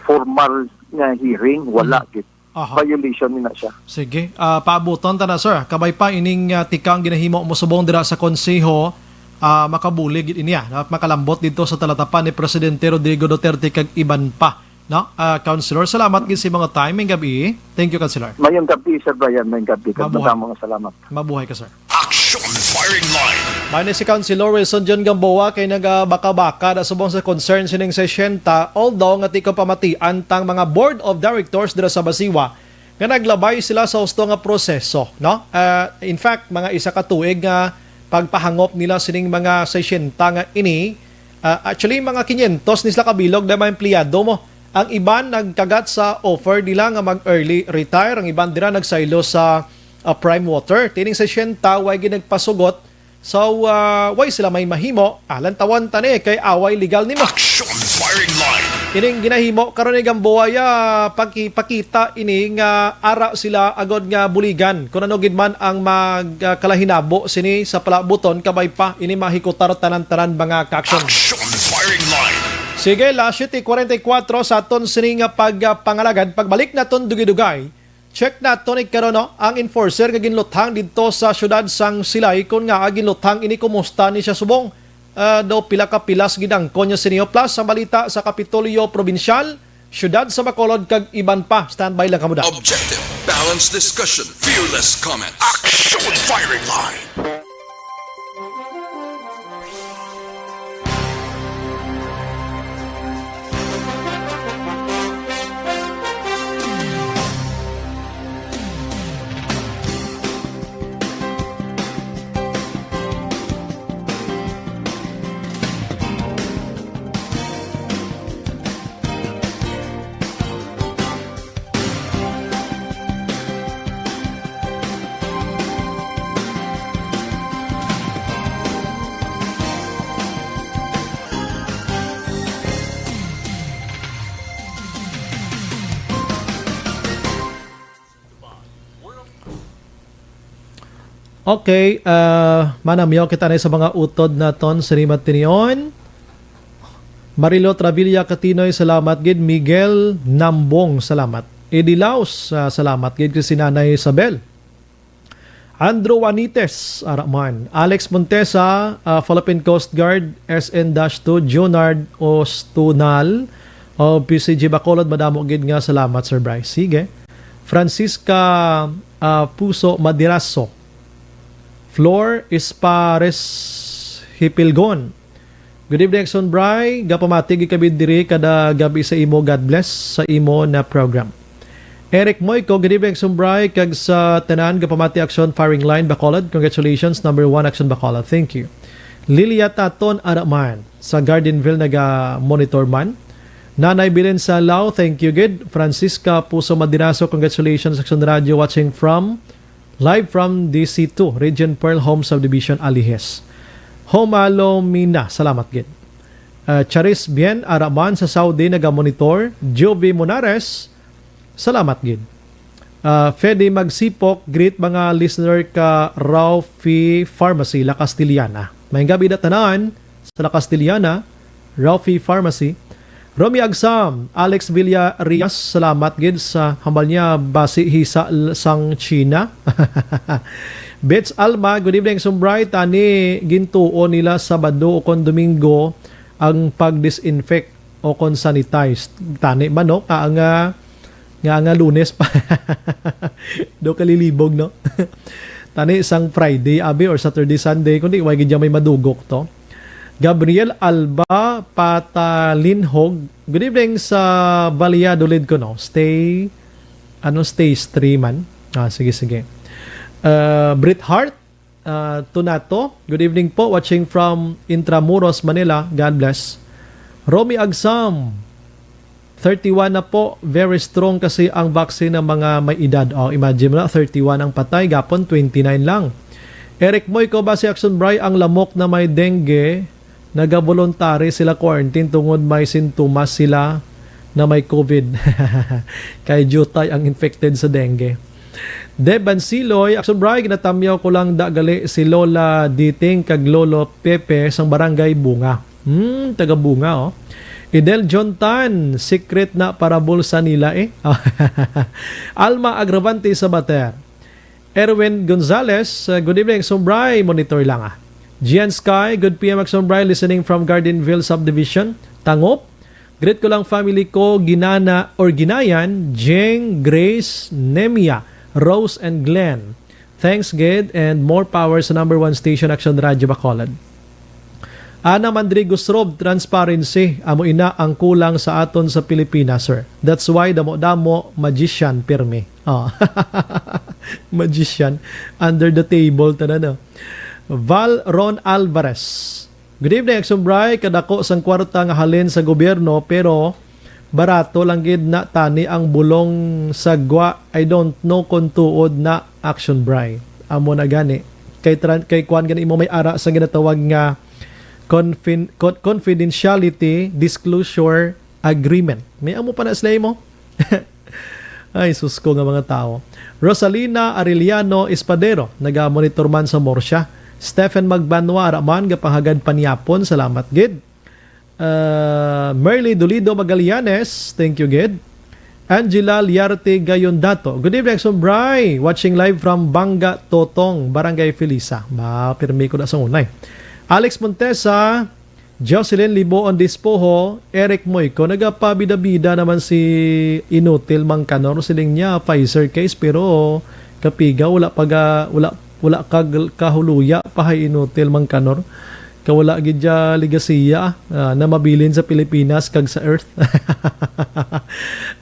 formal nga hearing, wala, mhm, gid. Aha. Violation ni na siya. Sige. Ah, paabuton ta na, sir. Kabay pa ining, ah, tikang ginahimo mo subong dira sa konseho, ah, makabulig gid ini, ah, at makalambot dito sa talatapan ni Presidente Rodrigo Duterte kag iban pa, no? Ah, Councilor, salamat gid sa mga time ngayong gabi. Thank you, Councilor. Mayong gabi, Sir Brian. Mayong gabi. Kag mabuhay. Madamo nga salamat. Mabuhay ka, sir. Action Firing Line. May ni si Councilor Wilson John Gamboa kay nagabaka-baka na subong sa concern sining sesenta, although nga ti ko pamatian tang mga board of directors dira sa Basiwa nga naglabay sila sa husto nga proseso, no? Ah, in fact, mga isa ka tuig nga pagpahangop nila sining mga sesenta nga ini, ah, actually, mga quinientos ni sila kabilog na mga empleyado mo. Ang iban nagkagat sa offer nila nga mag-early retire, ang iban dira nagsaylo sa, ah, Prime Water. Tining sesenta, way gid nagpasugot. So, ah, way sila may mahimo. Alantawan ta ni kay away legal nimo. Action Firing Line. Ining ginahimo karon ni Gamboa ya, pagki-, pakita ini nga ara sila agod nga buligan kung ano gid man ang mag, ah, kalahinabo sini sa palabuton, kabay pa ini mahikutar tanan-tanan mga ka-action. Action Firing Line. Sige, las siete cuarenta y cuatro sa aton sini nga pag, ah, pangalagad. Pagbalik naton dugay-dugay, check naton ni karon, no, ang enforcer nga ginluthang didto sa siyudad sang Silay, kon ngaa ginluthang ini, kumusta ni siya subong, ah, daw pila ka pilas gid ang konya siniyo. Plus ang balita sa Kapitolyo Probinsyal, siyudad sa Bacolod, kag iban pa. Standby lang kamo da. Objective, balanced discussion, fearless comment. Action Firing Line. Okay, ah, manamyaw kita na sa mga utod naton sa Rimat Tinion. Marilo Travilla Katinoy, salamat gid. Miguel Nambong, salamat. Eddie Laos, ah, salamat gid. Kay si Nanay Isabel. Andrew Juanites, ara man. Alex Montesa, ah, Philippine Coast Guard, S N dash two, Junard Ostunal, o P C G Bacolod, madamo gid nga salamat, Sir Bryce. Sige. Francisca, ah, Puso Madiraso. Flor Espares Hipilgon. Good evening, Action Bry. Gapamati gid kami diri kada gabi sa imo. God bless sa imo na program. Eric Moico, good evening, Sumbray, kag sa tanan, Gapamati Action Firing Line, Bacolod. Congratulations, number one, Action Bacolod. Thank you. Lilia Taton Araman, sa Gardenville, naga-monitor man. Nanay Bilen Salao, thank you, good. Francisca Puso Madinaso, congratulations, Action Radio, watching from, live from D C two, Region Pearl Home Subdivision, Alijes. Homalo Mina, salamat, good. Uh, Charis Bien Araman sa Saudi, naga-monitor. Jovi Monares, salamat gid. Ah, Fede Magsipok, greet mga listener ka Ralphie Pharmacy, La Castellana. Maayong gabi da tanan sa La Castellana, Ralphie Pharmacy. Romy Agsam, Alex Villarias, salamat gid sa hambal niya, basi hisa l-, sang China. Bets Alma, good evening, Sumbray. Tani, gintuon nila Sabado o kon Domingo ang pag-disinfect o kon sanitize. Tani man, no? Nga nga, nga nga Lunes pa. Do kalilibog, no? Tani sang Friday, abi, or Saturday, Sunday, kundi way gid may madugok to. Gabriel Alba Patalinhog. Good evening sa Valladolid ko, no? Stay, ano, stay stream man. Ah, sige, sige. Uh, Brit Hart, uh, Tunato. Good evening po. Watching from Intramuros, Manila. God bless. Romy Agsam, thirty-one na po. Very strong kasi ang vaccine ng mga may edad. Oh, imagine mo na, thirty-one ang patay, gapon twenty-nine lang. Eric Moy, ko ba si Action Bry ang lamok na may dengue? Nagabolontary sila quarantine tungod may sintomas sila na may covid. Kay jutay ang infected sa dengue. Deb Bansiloy, Action Bry, ginatamyaw ko lang da gali si Lola Diting kag Lolo Pepe sang Barangay Bunga. Hmm, taga Bunga, oh. Idel John Tan, secret na para bulsa nila, eh. Alma Agravante Sabater. Erwin Gonzalez, uh, good evening, Action Bry. Monitor lang, ah. Gian Sky, good P M, Action Bry, listening from Gardenville Subdivision, Tangop. Greet ko lang family ko, Ginana or Ginayan, Jeng, Grace, Nemia, Rose, and Glenn. Thanks, gid, and more power sa number one station, Action Radio Bacolod. Ana Mandrigo Srob, transparency, amo ina ang kulang sa aton sa Pilipinas, sir. That's why damo-damo magician pirmi. Oh. Magician, under the table, tanan, no? Val Ron Alvarez. Good evening, Action Bry. Kadako sang kwarta nga halin sa gobyerno, pero barato lang gid na tani ang bulong sa gwa. I don't know kung tuod na, Action Bry. Amo na gani. Kay tran-, kay kuan gani imo may ara sa ginatawag nga confin-, con-, confidentiality disclosure agreement. May amo pa na sila mo? Ay, sus ko nga mga tawo. Rosalina Arellano Espadero, naga-monitor man sa Murcia. Stephen Magbanwa, ara man, gapahagad panyapon, salamat gid. Uh, Merly Dolido Magallanes, thank you gid. Angela Liarte Gayondato, good evening, Action Bry. Watching live from Banga Totong, Barangay Felisa. Ba, pirmi ko na sa unay. Alex Montesa, Jocelyn Liboon Dispoho, Eric Moico, nagapabida-bida naman si Inutil Mangkanor. Siling niya, Pfizer case, pero kapiga, wala pa ga-, wala, wala kag-, kahuluya pa hay Inutil Mangkanor. Kawala gid ya ligasiya, ah, na mabilin sa Pilipinas kag sa Earth.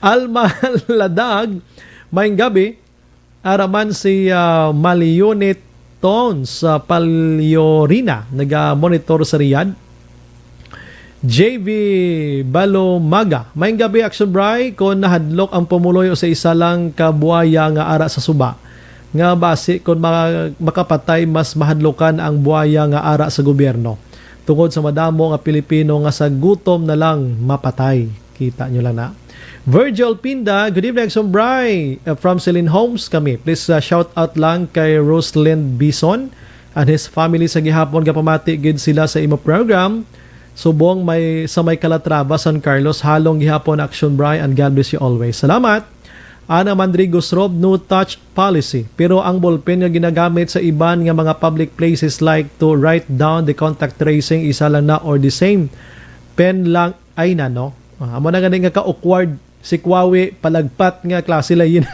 Alma Ladag, maayong gabi. Ara man si, ah, Maliunit Tons sa Paliorina, naga-monitor sa Riyadh. J V Balomaga, maayong gabi, Action Bry. Kung nahadlok ang pumuloy sa isa lang ka buaya nga ara sa suba, nga basi kung ma-, makapatay, mas mahadlokan ang buaya nga ara sa gobyerno. Tungod sa madamo nga Pilipino nga sa gutom na lang mapatay. Kita nyo lang na. Virgil Pinda, good evening, Action Bry. Uh, from Celine Homes kami. Please, uh, shout out lang kay Rosalind Bison and his family sa gihapon. Gapamati gid sila sa imo program. Subong may, sa may Calatrava, San Carlos, halong gihapon, Action Bry, and God bless you always. Salamat. Ana Mandrigo Srob, no touch policy. Pero ang ballpen nga ginagamit sa iban nga mga public places like to write down the contact tracing, isa lang na or the same pen lang ay na, no? Ah, amo na gani nga ka-awkward si Kwawi, palagpat nga klase lain.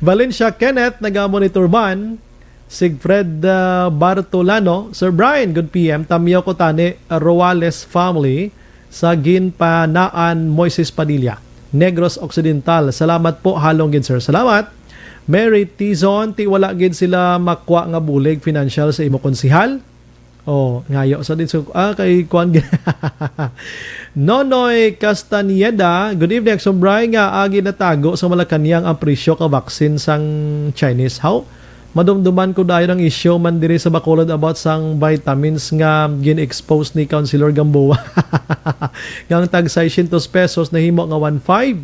Valencia Kenneth, naga-monitor man. Sigfred, ah, Bartolano, Sir Brian, good P M. Tamyaw ko tani, Roales family. sa Ginpanaan, Moises Padilla, Negros Occidental. Salamat po, halong gid, sir. Salamat. Mary Tizon, ti wala gid sila makwa nga bulig financial sa imo konsihal? Oh, ngayo sa din, so, ah, kay kuan gid. Nonoy Castañeda, good evening, Aksyon Bri, nga agi natago sa Malacañang ang presyo ka vaccine sang Chinese. How? Madumduman ko dayon ang issue man diri sa Bacolod about sang vitamins nga gin-expose ni Councilor Gamboa. Nga ang tag seiscientos pesos nahimo nga one five.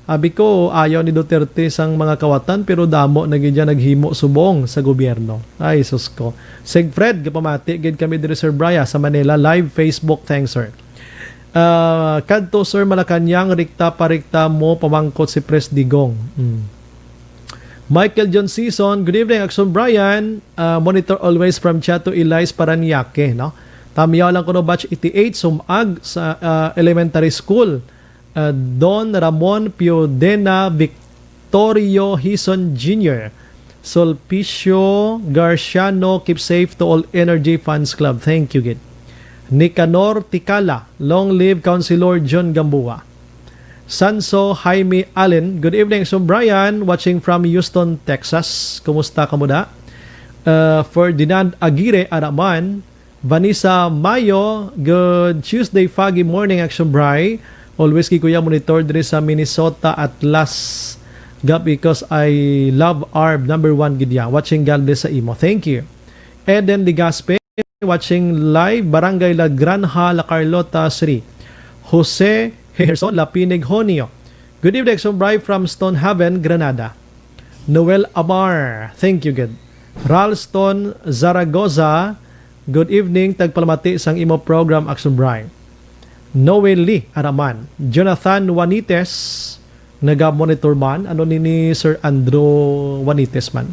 Abi ko, ayaw ni Duterte sang mga kawatan, pero damo na gid yan naghimo subong sa gobyerno. Ay, sus ko. Sigfred, gapamati gid kami diri, Sir Bri, ah, sa Manila. Live Facebook, thanks, sir. Ah, kadto, Sir Malacañang, rikta pa rikta mo pamangkot si Pres Digong. Mm. Michael John Season, good evening, Aksyon Bri. Ah, monitor always from Chato Elias, Parañaque, no? Tamyaw lang kuno, batch eighty-eight, sumag sa, ah, elementary school. Ah, Don Ramon Piodena, Victorio Hison Junior, Sulpicio Garciano, keep safe to all Energy Fans Club. Thank you, gid. Nicanor Tikala, long live Councilor John Gamboa. Sanso Jaime Allen, good evening, Aksyon Bri, watching from Houston, Texas. Kumusta ka mo da? Uh, Ferdinand Aguirre Araman, Vanessa Mayo, good Tuesday foggy morning, Aksyon Bri. Always gid ko ya monitor diri sa Minnesota, Atlas, gab, because I love Arb, number one gid ya. Watching, God bless sa imo. Thank you. Eden Legaspi, watching live, Barangay La Granja, La Carlota City. Jose Gerson Lapinig Honio. Good evening, Aksyon Bri, from Stonehaven, Granada. Noel Amar, thank you, good. Ralston Zaragoza, good evening, tagpalamati sang imo program, Aksyon Bri. Noel Lee Araman, Jonathan Juanites, naga-monitor man, ano ni, ni Sir Andrew Juanites man.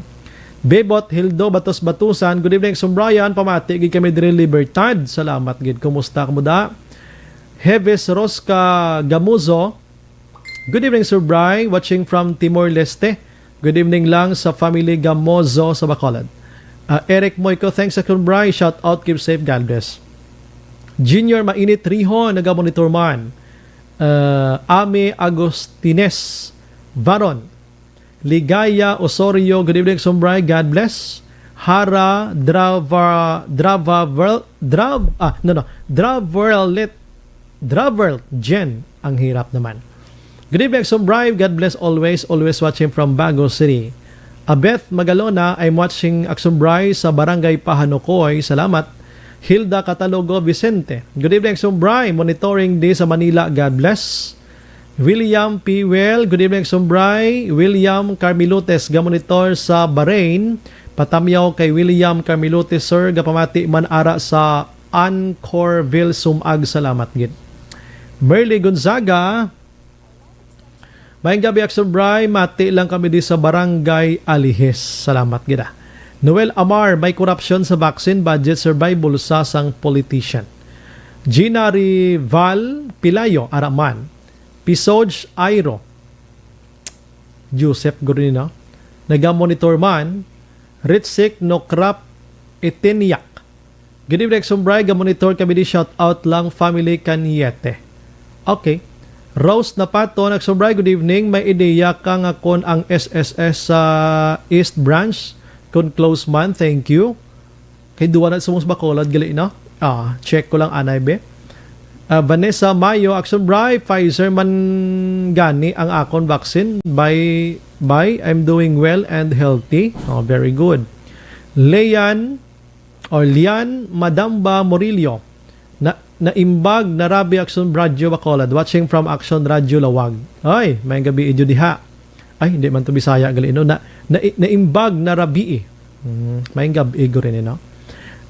Bebot Hildo Batos Batusan, good evening, Aksyon Bri, pamati gid kami diri Libertad. Salamat gid. Kumusta ka mo da? Heves Rosca Gamuzo, good evening, Sir Bri. Watching from Timor-Leste. Good evening lang sa family Gamozo sa Bacolod. Ah, Eric Moico, thanks, Aksyon Bri. Shout out, keep safe, God bless. Junior Mainit Riho, naga-monitor man. Ah, Ami Agustines Varon. Ligaya Osorio, good evening, Aksyon Bri. God bless. Hara Drava, Drava World, Drav, ah, no, no. Draverlet, Draverl Jen, ang hirap naman. Good evening, Aksyon Bri. God bless always. Always watching from Bago City. Abeth Magalona, I'm watching, Aksyon Bri, sa Barangay Pahanukoy. Salamat. Hilda Catalogo Vicente, good evening, Aksyon Bri. Monitoring di sa Manila. God bless. William P. Well, good evening, Aksyon Bri. William Carmilotes, gamonitor sa Bahrain. Patamyaw kay William Carmilotes, sir, gapamati man ara sa Ancorville, Sumag. Salamat gid. Merly Gonzaga, maayong gabi, Aksyon Bri. Mati lang kami di sa Barangay Alijes. Salamat gid, ah. Noel Amar, may korupsyon sa vaccine budget, survival sa sang politician. Gina Rival Pilayo, Araman. Pisoj Airo. Joseph Gurino. Nagamonitor man. Ritzik Nokrap Itiniak. Good evening, Aksyon Bri. Gamonitor kami di, shout out lang family Cañete. Okay. Rose Napato, Aksyon Bri, good evening. May ideya ka nga kon ang S S S sa East Branch, kon close man? Thank you. Kay duwa na sa Bacolod gali, no? Ah, check ko lang anay, be. Ah, Vanessa Mayo, Aksyon Bri, Pfizer man gani ang akon vaccine. Bye, bye. I'm doing well and healthy. Oh, very good. Leanne or Lian Madamba Murillo, na, naimbag na rabi Aksyon Radio Bacolod, watching from Aksyon Radio Lawag. Ay, maayong gabi, Edu, diha. Ay, hindi man to Bisaya gali, no? Na, na, naimbag na rabi, eh. Hmm, maayong gabi, Edu, rin, eh, no?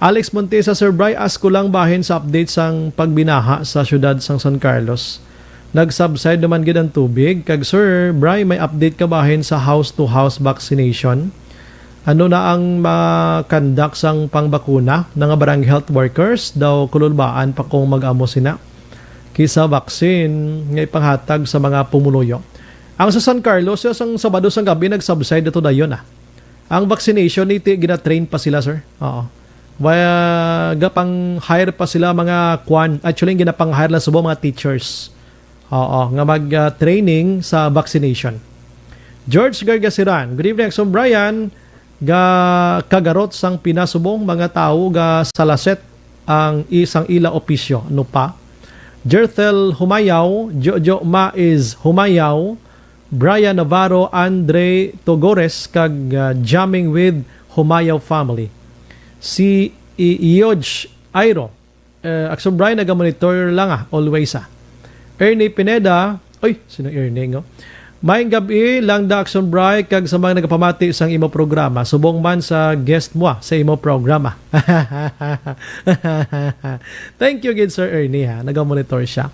Alex Montesa, Sir Bri, ask ko lang bahin sa update sang pagbinaha sa syudad sang San Carlos. Nag-subside naman gid ang tubig. Kag, Sir Bri, may update ka bahin sa house-to-house vaccination? Ano na ang ma-conduct sang pangbakuna na nga barangay health workers? Daw kululbaan pa kung mag-amo sina kisa vaccine nga ipanghatag sa mga pumuluyo. Ang sa San Carlos, ya sang Sabado sang gabi, nag-subside na to dayon, ah. Ang vaccination, niti gina-train pa sila, sir. Oo. Wa-, gapang-hire pa sila mga kwan. Actually, ang ginapang-hire lang subong mga teachers. Oo, nga mag, ah, training sa vaccination. George Gargasiran, "Good evening, Action Brian." Ga kagarot sang pinasubong mga tawo ga salaset ang isang ila opisyo. Ano pa? Jerthel Humayaw, Jojo Ma is Humayaw, Brian Navarro, Andre Togores, kag, ah, Jamming with Humayaw Family. Si I-, Ioj Airo, eh, Action Brian, naga-monitor lang, ah, always, ah. Ernie Pineda, oy, sino Ernie, ngo? Maayong gab-i lang da, Action Brian, kag sa mga nagapamati sang imo programa, subong man sa guest mo, ah, sa imo programa. Thank you gid, Sir Ernie, ha. Naga-monitor siya.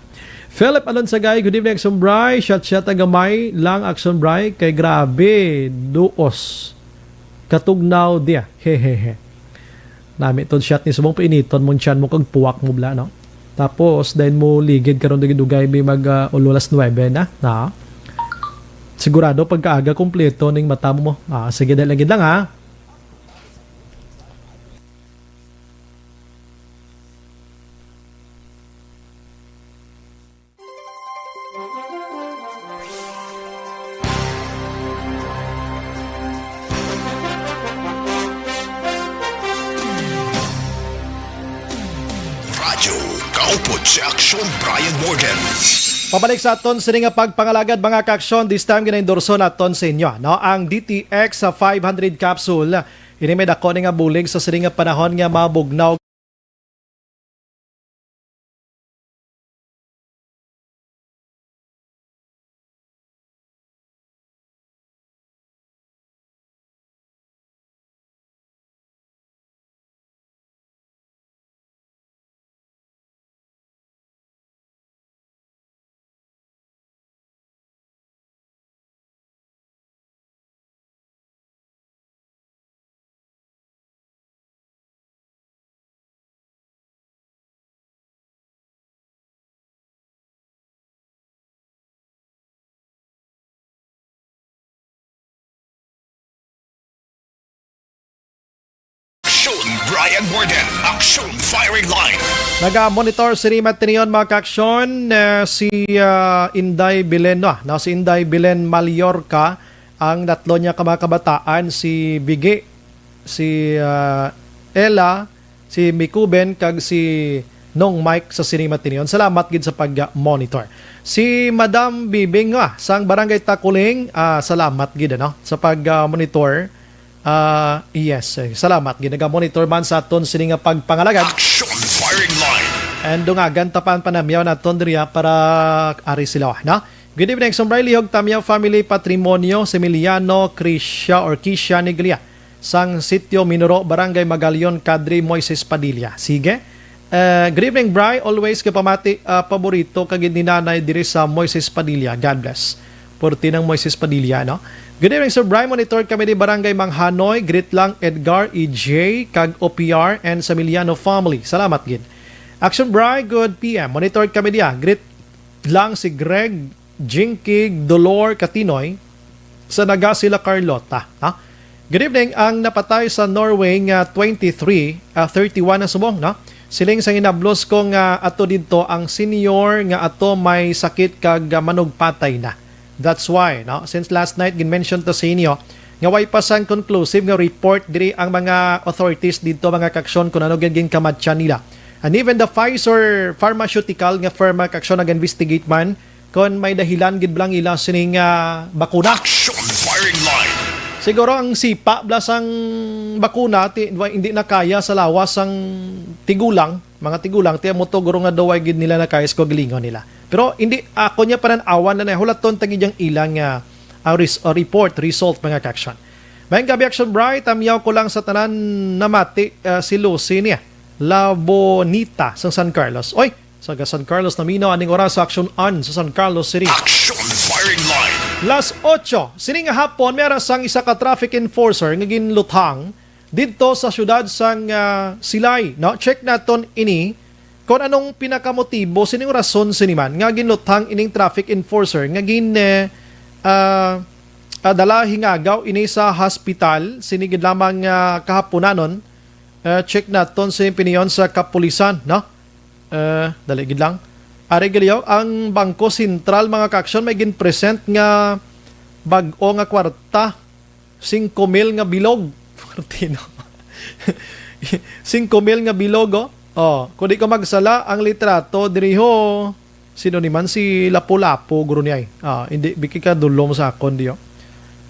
Philip Alonsagay, "Good evening, Action Brian. Shot-shot ang gamay lang, Action Brian. Kay grabe, duos. Katugnaw diya. Hehehe." Nami to shot ni subong painiton mo tiyan mo kag puwak mo bla, no? Tapos, dahil mo ligid karon dugay-dugay, may mag, ah, ulo alas nuwebe na, na. Sigurado pagkaaga kompleto ning mata mo. Ah, sige, dahil lagi lang, ha. Radyo Kaupod si Aksyon Brian Morgan. Pabalik sa aton sini nga pagpangalagad, mga kaaksyon, this time ginaendorso naton sa inyo, no, ang D T X five hundred capsule. Ini may dako ni nga bulig sa sini nga panahon nga mabugnaw. Aksyon, Brian Morgan. Aksyon, firing line. Naga-monitor sini matinion, mga kaaksyon, eh, si, ah, Inday Belen, no? No, si Inday Belen Mallorca, ang tatlo niya ka mga kabataan, si Bigi, si, ah, Ella, si Mikuben, kag si Nong Mike sa sini matinion. Salamat gid sa pag-monitor. Si Madam Bibing, ah, sang Barangay Takuling, ah, salamat gid, ano, sa pag, ah, monitor. Ah, yes, eh, salamat gid. Naga-monitor man sa aton sini nga pagpangalagad. Action firing line. And dungagan tapan panamyaw naton diriya para ari sila, no? Good evening, Sombray Lihog, Tamyaw family, Patrimonio, Similiano, Krisha or Kisha Niglia, sang Sitio Minuro, Barangay Magalion, Kadri Moises Padilla. Sige. Eh, good evening, Bri. Always ka pamati, ah, paborito ka gid ni Nanay diri sa Moises Padilla. God bless. Purti ng Moises Padilla, no? Good evening, Sir Bri. Monitor kami ni Barangay Manghanoy. Greet lang Edgar, E J, kag O P R, and Samiliano family. Salamat gid. Action Bri, good P M. Monitor kami diya. Greet lang si Greg, Jingkig, Dolor, Katinoy, sa Naga sila Carlota, ha? Good evening. Ang napatay sa Norway nga twenty-three, ah, thirty-one na subong, no? Siling sa ginablos ko nga ato didto ang senior nga ato may sakit kag, ah, manugpatay na. That's why, no? Since last night, gin-mention to sa inyo nga way pa sang conclusive nga report diri ang mga authorities didto, mga kaaksyon, kung ano gid ginkamatyan nila. And even the Pfizer pharmaceutical nga firm, mga kaaksyon, nag-investigate man kon may dahilan gid bala ang ila sining, ah, bakuna. Action firing line. Siguro ang sipa bala sang bakuna ti-, wa-, hindi na kaya sa lawas sang tigulang, mga tigulang, ti amo to guro nga daw way gid nila na kaya sa kaugalingon nila. Pero hindi, ako niya panan-awan na nahulaton tag iyang ilang, ah, ah, res-, ah, report, result, mga kaaksyon. Maayong gabi, Action Bright. Tamyaw ko lang sa tanan namati, ah, si Lucy niya. La Bonita sa San Carlos. Oy, sa San Carlos naminaw aning oras sa Action An sa San Carlos City. Action firing line. Las ocho sini nga hapon, may ara sang isa ka traffic enforcer nga ginluthang didto sa siyudad sang, ah, Silay, no? Check naton ini kung anong pinakamotibo, sining rason sini man nga ginluthang ining traffic enforcer nga gin, eh, ah, ah, dala hingagaw ini sa hospital sini gid lamang, ah, kahaponanon. Uh, check naton sa opinion sa kapulisan, no? Uh, dali gid lang. Ari gali, oh, ang Bangko Sentral, mga kaaksyon, may gin-present nga bag-o nga kwarta, singko mil nga bilog. Forty, no? Singko mil nga bilog, oh. Oh, kung di ko magsala, ang litrato diri, ho, sino ni man, si Lapu-Lapu, guro niya, eh. Ah, hindi, biki ka dulom sa akon, di, oh.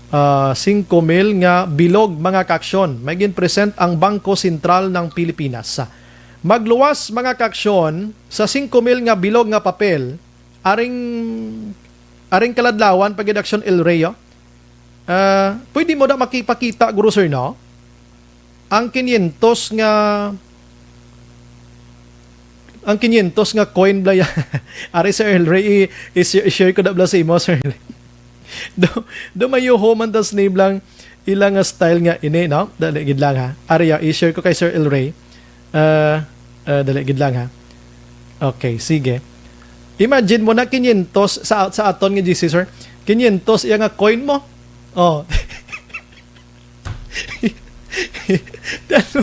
Ah, singko mil nga bilog, mga kaaksyon. May gin-present ang Bangko Sentral ng Pilipinas. Magluwas, mga kaaksyon, sa singko mil nga bilog nga papel, aring, aring kaladlawan, pag-, Aksyon El Rey, oh. Ah, pwede mo na makipakita, guro, sir, no? Ang kinyentos nga, ang kinyentos nga coin, bala, ya. Ari, Sir El Rey, i-, i-share, i-share ko na, bala, sa imo, Sir El Rey. Do, do mayuho man tas name lang ila nga style nga ini, no? Dali gid lang, ha. Ari, ya, i-share ko kay Sir El Rey. Ah, ah, dali gid lang, ha. Okay, sige. Imagine mo na kinyentos sa, sa aton nga G C, sir. Kinyentos iya nga coin mo. Oh. Ano?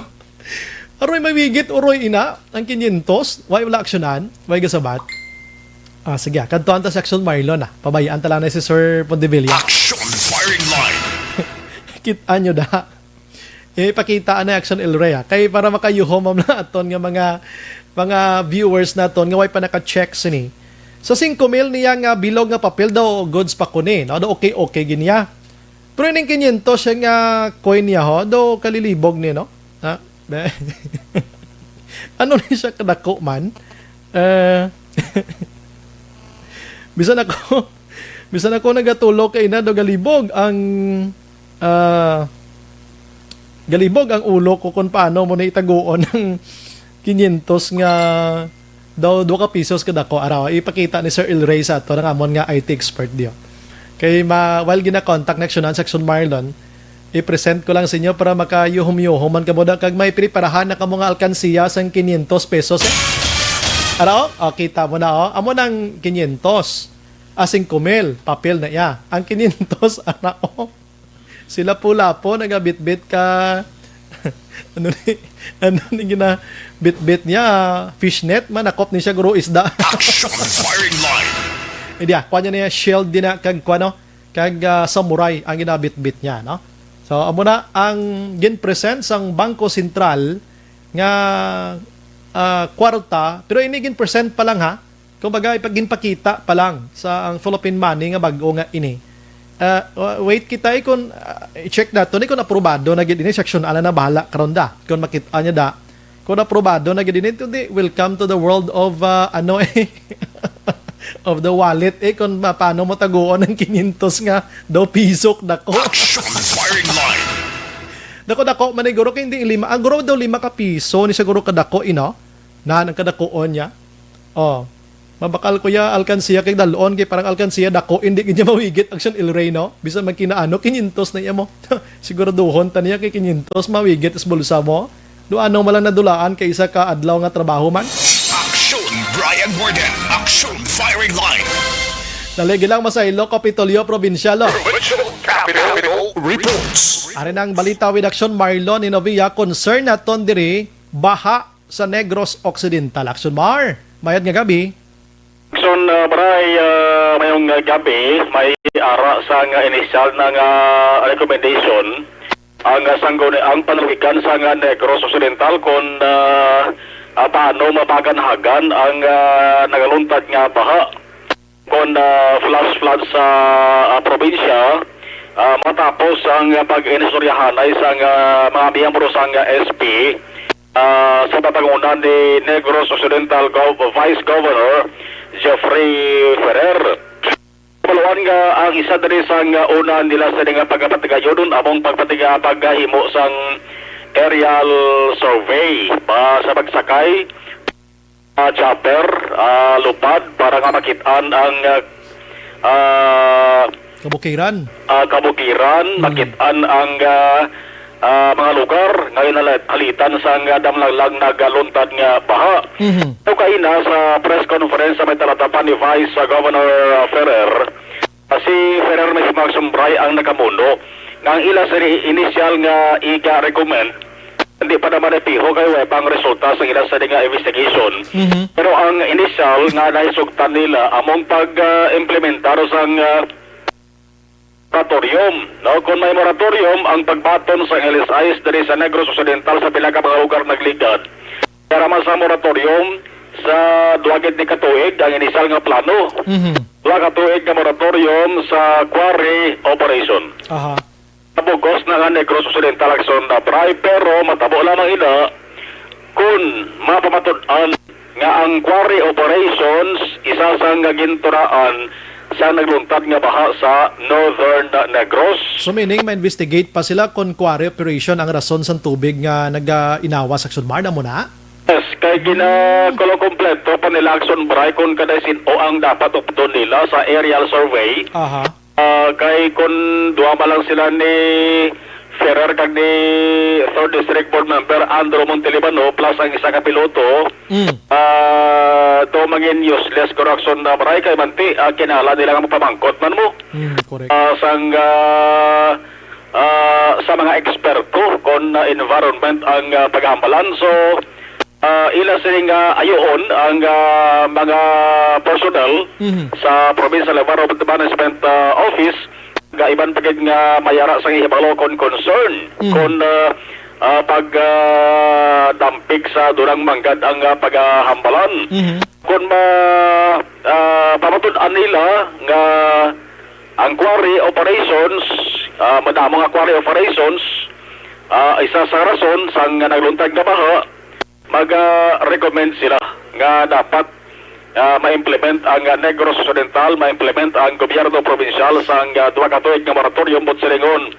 Aroy, mawigit, uroy, ina, ang kinyentos. Why wala aksyonan? Why gasabat? Ah, sige, ah. Kadtuan ta sa Action Marlon, ah. Pabayaan ta lang na si Sir Pondevilla. Action Firing Line. Kit-an nyo da. Eh, pakita na Action El Rey, ah. Kay para makayuhom ang mga aton nga mga, mga viewers naton nga way pa naka-check sini. Sa singko mil niya nga bilog nga papel daw, goods pa ko ni, no? Daw okay, okay gid niya. Pero ining kinyentos siya nga coin niya, ho, daw kalilibog ni, no? Ha? Ano ni siya kadako man? Eh, bisan ako, bisan ako nagatulo kay na daw galibog ang, ah, galibog ang ulo ko kung paano mo na itaguon ang kinyentos nga daw dua ka pisos kadako. Araw, ipakita ni Sir El Rey sa ato, ang amon nga I T expert diyo. Kay ma-, while gina-contact na aksyonan sa Action Marlon, i-present ko lang sa inyo para makayuhom-yuhom man kamo da, kag may preparahan na kamo nga alkansiya sang kinyentos pesos, eh. Araw, oh, kita mo na, oh. Amo nang kinyentos. Ah, singko mil, papel na iya. Ang kinyentos, ana, oh. Sila pula po, nagabitbit ka. Ano ni, ano ni gina-bitbit niya? Fishnet man, nakop ni siya, guro, isda. Action Firing Line. Hindi, ah, kuha niya na yung shield din na, kag, kuha, no? Kag, ah, samurai ang ginabitbit niya, no? So, amo na ang gin-present sang Bangko Sentral nga, ah, kwarta, pero ini gin-present pa lang, ha? Kumbaga, ipag-, ginpakita pa lang sa ang Philippine money nga bag-o nga ini. Ah, wa-, wait kita, eh, kung, ah, i-check nato ni kung aprobado na gid ini, section ala na bahala karon da. Kung makita niya da, kung aprobado na gid ini, kundi welcome to the world of, ah, ano, eh, of the wallet, eh, kung ma-, paano mo taguon ang kinyentos nga daw pisok dako. Action Firing Line. Dako-dako man, eh, guro, kay hindi lima. Ang guro daw lima ka piso ni siguro kadako, ino? Na, ang kadakuon niya. Oh. Mabakal ko ya alkansiya kay dalon kay parang alkansiya dako, hindi gid niya mawigit, Action El Rey, no? Bisan man kinaano, kinyentos na iya mo. Siguraduhon ta niya kay kinyentos mawigit sa bulsa mo. Do ano man lang nadulaan kay isa ka adlaw nga trabaho man. Action Brian Morgan, Action Firing Line. Dali gid lang, Masaylo, Kapitolyo, Probinsyal, oh. Provincial Capital Reports. Ari nang balita with Action Marlon Inovia. Concern naton diri, baha sa Negros Occidental. Action Mar, mayad nga gabi. Action, ah, Bray, ah, mayong, ah, gabi, may ara sa nga initial na nga recommendation ang, ah, sangguni-, ang panaligan sa nga Negros Occidental kung, ah, ah, paano mapaganhagan ang, ah, nagaluntad nga baha. Kon, ah, flash flood sa, ah, probinsya, ah, matapos ang, ah, pag-inistoryahanay sang, ah, mga miyembro sang, ah, S P, ah, sa tatangunan ni Negros Occidental Gov-, Vice Governor Jeffrey Ferrer. Paluan nga ang isa diri sang, ah, una nila sa nga pagpatigayon among pagpatiga paghimo sang aerial survey pa sa pagsakay ah, chopper, ah, lupad para nga makit-an ang, ah, ah, Kabukiran. ah, kabukiran, Mm. makit-an ang, ah, ah, mga lugar nga ginala-, halitan sang, ah, damlaglag nagaluntad nga baha. Mhm. Ito kaina sa press conference sa may talatapan ni Vice, ah, Governor, ah, Ferrer, ah, si Ferrer mismo ang sumbray ang nakamuno nga ang ila sa ini-, initial nga iga-recommend Hindi pa naman ipiho kay wala pa ang resulta sa ila sa nga investigation. Mhm. Pero ang initial nga nahisugtan nila among pag-implementar sang ah, moratorium, no? Kung may moratorium ang pagbaton sa L S Is diri sa Negros Occidental sa pila ka mga lugar nagligad, para man sa moratorium sa duwa gid ni katuig ang initial nga plano. Mhm. Duwa ka tuig nga moratorium sa quarry operation. Aha. Nabugos na nga Negros Occidental Action na Bray, pero matabo lamang ina kung mapamatud-an nga ang quarry operations isa sang nga ginturaan sa nagluntad nga baha sa Northern Negros. So, meaning, ma-investigate pa sila kung quarry operation ang rason sang tubig nga nag-inawa sa Action Bar, amo na? Yes, kay ginakulo kompleto pa nila Action Bray kung kada sin-o ang dapat updon nila sa aerial survey. Aha. Ah, kay kun duha man lang sila ni Ferrer kag ni Third District Board Member Andrew Montelibano plus ang isa ka piloto, Mm. ah, do mangin useless correction na maray kay manti, ah, kinahanglan nila nga mapamangkot man mo. Mm, correct. Ah, sang, ah, ah, sa mga eksperto kon, ah, environment ang, ah, paghambalan. So, ah, ila sini nga ayoon ang, ah, mga personnel Mhm. sa Provincial Environment Management, ah, Office, nga iban pa gid nga mayara sa hibalo kon concern Mhm. kon, ah, ah, pag, ah, dampig sa durang manggad ang, ah, paghambalan. Mhm. Kon ma, ah, pamatud-an nila nga ang quarry operations, ah, madamo nga quarry operations, ah, isa sa rason sang nagluntad nga baha, mag-recommend sila nga dapat, ah, ma-implement ang, ah, Negros Occidental, ma-implement ang gobyerno probinsyal sang, ah, duha ka tuig nga moratorium, buot silingon,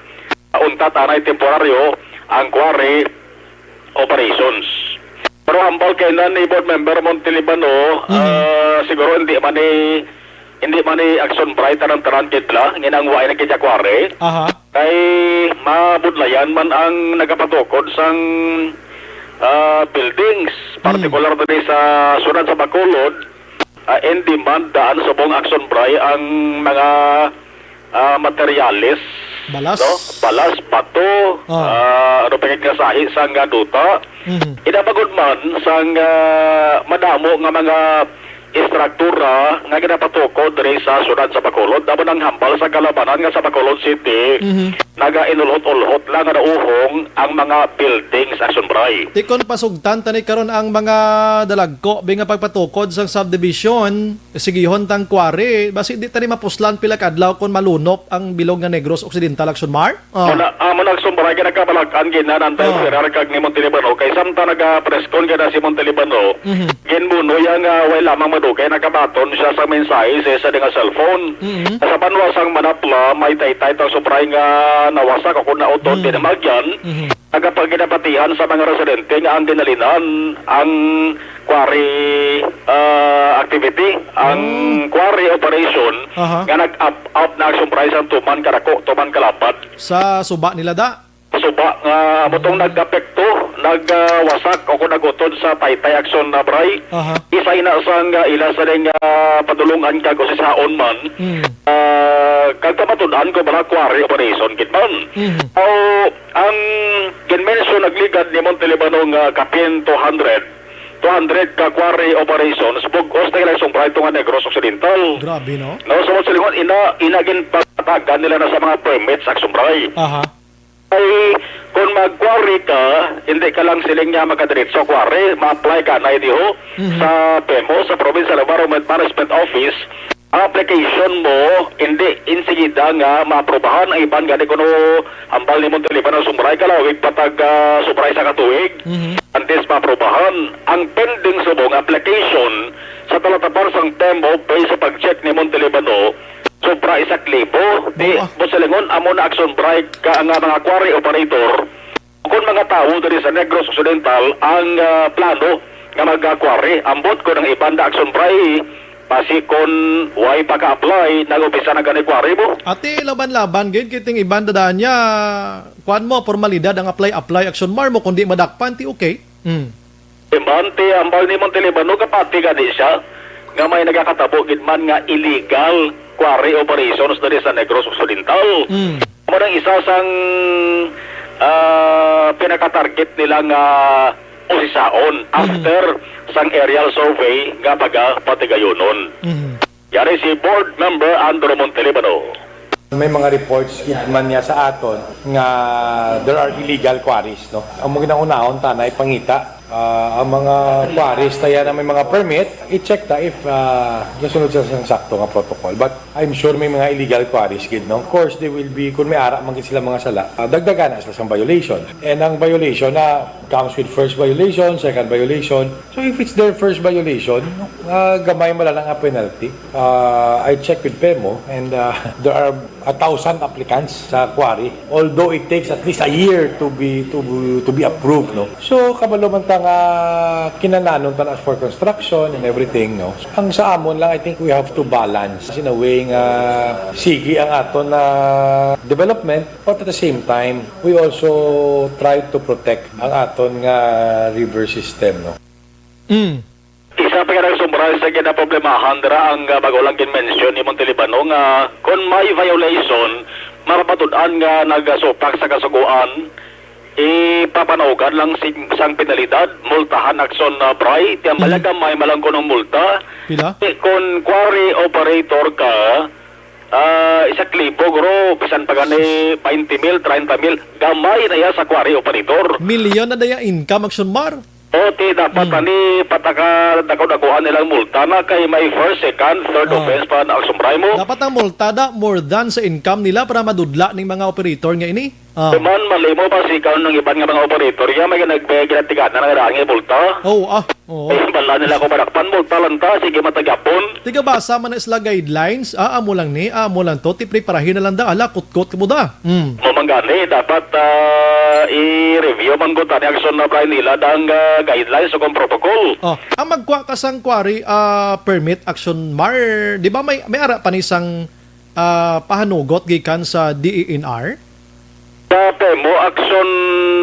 untat anay temporaryo ang quarry operations. Pero hambal kay na ni Board Member Montelibano, Mhm. ah, siguro hindi man ni, hindi man ni Action Bright tanan-tanan gid la, ginangwa na gid sa quarry. Aha. Kay mabudlayan man ang nagapatukod sang, ah, buildings, Hmm. partikular diri sa syudad sa Bacolod, ah, in demand daan subong Action Bray ang mga, ah, materyales, Balas. no? Balas, bato, Ah. ah, ano pa nga sahi sang duta. Mhm. Inabagod man sang, ah, madamo nga mga istruktura nga ginapatukod diri sa syudad sa Bacolod, amo nang hambal sa kalabanan nga sa Bacolod City, Mhm. nagainulhot-ulhot lang nga nauhong ang mga buildings, Action Bray. Ti kon pasugtan tani karon ang mga dalagko bi nga pagpatukod sang subdivision, sigihon tang quarry, basi di tani mapuslan pila ka adlaw kon malunop ang bilog nga Negros Occidental, Action Mar? Oh. Muna, ah, muna, Action Bray, nagkabalak-an gid na nang Oh. Ferrer kag ni Montelibano, kay samtang naga-press con gid na si Montelibano, Mhm. ginbunoy ang, ah, way lamang madugay nakabaton siya sa mensahe sa isa nga cellphone. Mhm. Sa banwa sang Manapla, may taytay tang subray nga nawasak o kung nautod Mm. dinamagyan. Mhm. Nagapaginabatihan sa mga residente nga ang ginalinan ang quarry, ah, activity, ang Mm. quarry operation Aha. nga nag-up-up na ang subray sang tuman kadako, tuman kalapad. Sa suba nila da? Suba nga amo tong Mm. nag-apekto, nag, ah, wasak o kung nag-utod sa taytay, Action Bray. Aha. Isa ina sang, ah, ila sa ding, ah, padulungan kag usisaon man. Mm. Ah, kag kamatud-an ko bala quarry operation gid man. Mm. So, ang ginmention nagligad ni Montelibano nga kapin two hundred, two hundred ka quarry operations, bug-os na ila subray to nga Negros Occidental. Grabe, no? No, so, sa lingon, ina, ina ginpatagan nila na sa mga permits, Action Bray. Aha. Ay, kung mag-quarry ka, hindi ka lang siling nga makadiretso quarry, ma-apply ka na diho Mhm. sa PEMO, sa Provincial Environment Management Office. Ang application mo, hindi insigida nga maaprubahan ang iban gani kuno hambal ni Montelibano subray ka lawig patag, ah, subray sa katuig. Mhm. Antes maaprubahan, ang pending subong application sa talatapal sang PEMO based sa pag-check ni Montelibano, sobra isa ka libo. Di, Bawa. Buot silingon, amo na Action Bray ka nga mga quarry operator, kon mga tawo diri sa Negros Occidental ang, ah, plano nga mag-quarry. Ambot kon ang iban na Action Bray, basi kon way pa ka-apply, nag-umpisa na gani quarry mo. Ati, laban-laban gid, kay ting iban da daan niya, kuan mo, formalidad ang apply-apply, Action Mar mo, kundi madakpan, ti okay. Mm. Iban ti hambal ni Montelibano, kapati gani siya nga may nagakatabo gid man nga illegal quarry operations diri sa Negros Occidental. Mm. Amo nang isa sang ah, pinaka-target nila nga usisaon Mhm. after sang aerial survey nga pagapatigayonon. Mhm. Yari si Board Member Andrew Montelibano. May mga reports gid man niya sa aton nga there are illegal quarries, no? Ang mga ginahunahon ta na ipangita, ah, ang mga quarries ta yan na may mga permit, i-check ta if, ah, nasunod sila sa sakto nga protocol. But I'm sure may mga illegal quarries gid, no? Of course, they will be, kung may ara man gid sila mga sala, ah, dagdagan na sila sang violation. And ang violation na comes with first violation, second violation. So if it's their first violation, ah, gamay man lang ang penalty. Ah, I check with PEMO and, ah, there are a thousand applicants sa quarry. Although it takes at least a year to be, to, to be approved, no? So, kabalo man ta nga kinahanglanon ta na for construction and everything, no? Ang sa amon lang, I think we have to balance in a way nga sige ang aton na development, but at the same time, we also try to protect ang aton nga river system, no? Mm. Isa pa nga nagsumbray sa ginaproblemahan dira ang, ah, bago lang gin-mention ni Montelibano nga kon may violation, mapapatud-an nga nagasupak sa kasugoan, ipapanawgan lang sing, sang penalidad, multahan, aksyon, ah, bray, ti ang Mm. balagamay malangkunong multa. Pila? Eh, kon quarry operator ka, ah, isa ka libo, guro, bisan pa gani Sus. twenty mil, treinta mil, gamay na iya sa quarry operator. Milyon na daya income, Action Mar. O, ti dapat Mm. ani pataka dako-dakuan nilang multa na kay may first, second, third Oh. offense pa na, Action Mar, mo. Dapat ang multa da more than sa income nila para madudla ning mga operator nga ini. Ah. Di man, malimo pa si kaon ng iban nga mga operator, ya, may nag-, may ginatiganan nga daan nga multa. Oh, ah. Oo. Eh, bala nila ako madakpan, multa lang ta, sige, matagapon. Tiga basa man na sila guidelines, ah, amo lang ni, ah, amo lang to, ti preparahin na lang da, ala, kutkot ka mo da. Mm. Mo man gani, dapat, ah, i-review man gud tani, Action Mar, nila dang, ah, guidelines o kung protocol. Oh, ang magkuha ka sang quarry, ah, permit, Action Mar, di ba may, may ara pa ni sang, ah, pahanugot gikan sa D E N R? Sa PEMO, Action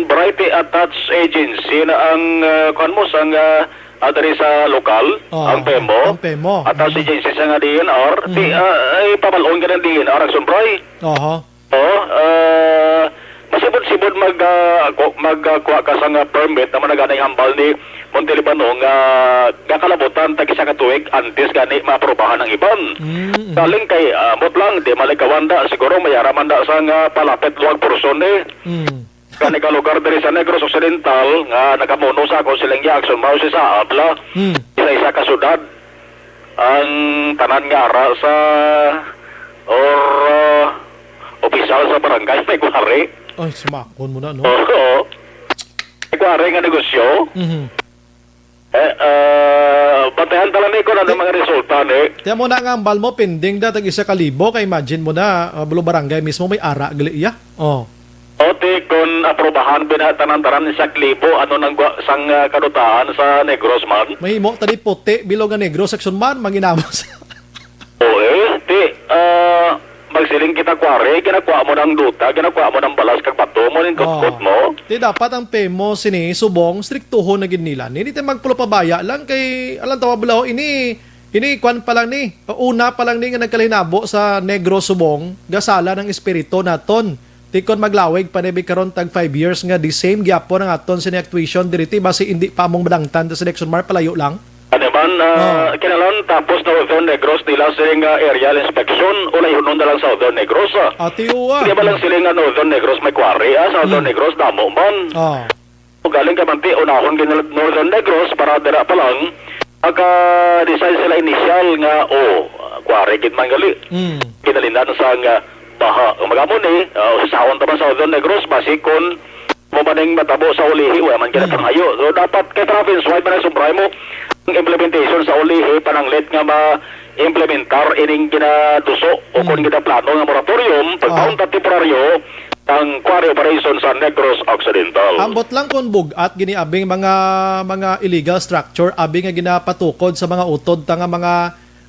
Mar, ti attached agency na ang, ah, kuwan mo, sang, ah, ah, diri sa lokal, Oh, ang PEMO. ang PEMO. Attached Mm. agency sa nga D E N R. Ti, Mm. ah, ay, pabalon ka ng D E N R, Action Mar. Oho. Oh, ah, masibod-sibod mag, ah, ku-, mag, ah, kuha ka sa nga permit naman na ganay hambal ni Montelibano nga gakalabutan tag isa ka tuig antes gani maaprubahan ang iban. Mm, mm. Galing kay, ah, ambot lang, di malikawan da, siguro may ara man da sa nga palapit luwag porson eh. Mm. Gani ka lugar diri sa Negros Occidental nga nagamuno sa akon siling Action Mar, si Saab la, Mm. isa-isa ka syudad. Ang tanan nga ara sa or, ah, opisyal sa barangay may kuwari. Ay, sumakon mo na, no? Oo. May kuwari nga negosyo. Mhm. Eh, ah, bantayan ta lang ni kung ano Ti-, mga resulta ni. Tiyan mo na nga ang bal mo, pending da, tag isa ka libo. Kay imagine mo na, ah, bulo barangay mismo may ara, gali iya. Oh. O, ti, kung aprobahan, binatanan-tanan sa klibo, ano nang gwa-, sang, ah, kadutaan sa Negros man? Mahimo, tadi puti, bilog nga Negros, Action Mar, manginamos. O, eh, ti, ah, magsiling kita, kuwari, ginakuha mo ng duta, ginakuha mo ng balas, kag bato mo, ning kutkot Oh. mo. Ti, dapat ang PEMO, sini, subong, striktuhon na gid nila. Hindi tayo magpulapabaya lang kay, alam tawa, bulaw, ini, ini, kwan pa lang ni, una pa lang ni nga nagkalinabo sa Negros, subong, gasala ng espiritu naton. Ti kon maglawig pa ni bi karon tag five years nga the same gyapon ang aton sini actuation diri ti basi indi pa among madangtan ta sa Action Mar palayo lang. Ano man, ah, Oh. kinahanglan tapos Northern Negros nila siling, ah, aerial inspection, ulayhunon na lang Southern Negros, ah. Ati uwa. Di ba lang siling nga Northern Negros may quarry, ah, Southern Hmm. Negros damo man. Oh. Galing ka man ti, unahon gid nila Northern Negros para dira pa lang, maka-decide sila initial nga, oh, kuwari gid man gali. Mm. Kinalinan sa nga baha. Ang magamo ni, ah, usahon ta man sa Southern Negros, basi kon mo man ang matabo sa ulihi, wala man gid Mm. panghayo. So, dapat kay province-wide man ang sumbray mo ang implementation sa ulihi, pananglit nga ma-implementar ining ginaduso o kung Mm. ginaplano nga moratorium, pagpauntat Ah. temporaryo, ang quarry operation sa Negros Occidental. Ambot lang kung bug-at gini abing mga, mga illegal structure, abi nga ginapatukod sa mga utod ta nga mga,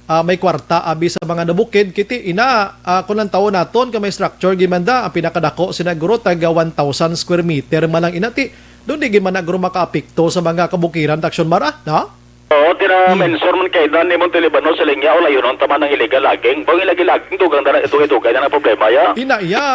ah, may kwarta, abi sa mga nabukid, kiti ina, ah, kung ang tawo naton ka may structure gimanda, ang pinakadako sina guro taga one thousand square meter man lang ina ti, doon di gimana guro makaapekto sa mga kabukiran ta Action Mar, ah, no? Oo, tina-, hmm, mention man kay Dan ni Montelibano sa linya, o layo nun, tama ng illegal logging. Bang illegal logging, dugang na, dugay-dugay na ang problema, ya. Ina, ya,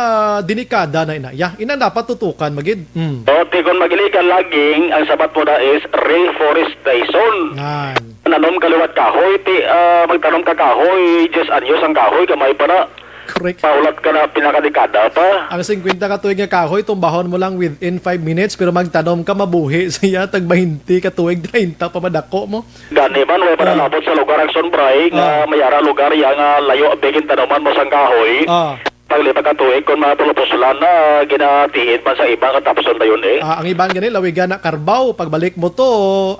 delikada na ina, ya. Ina, dapat tutukan, magid. Hmm. Oo, ti, kung mag-illegal logging, ang sabat mo na is reforestation. Ngan. Nanom ka liwat kahoy, ti, ah, magtanom ka kahoy, just anyos ang kahoy, gamay pa na. Correct. Paulat ka na pinakadekada pa. Ang singkwenta ka tuig nga kahoy, tumbahon mo lang within five minutes, pero magtanom ka, mabuhi siya, tag baynte ka tuig, treinta pa madako mo. Gani man, way Ah. mananabot sa lugar ang Sunbray, nga Ah. may ara lugar ya nga layo ang bigin tanuman mo sang kahoy. Ah. Paglima ka tuig, kung mga pulupos lang na ginatiid man sa iba nga tapson ba yun eh? Ah, ang iban gani, lawigan na karbaw. Pagbalik mo to,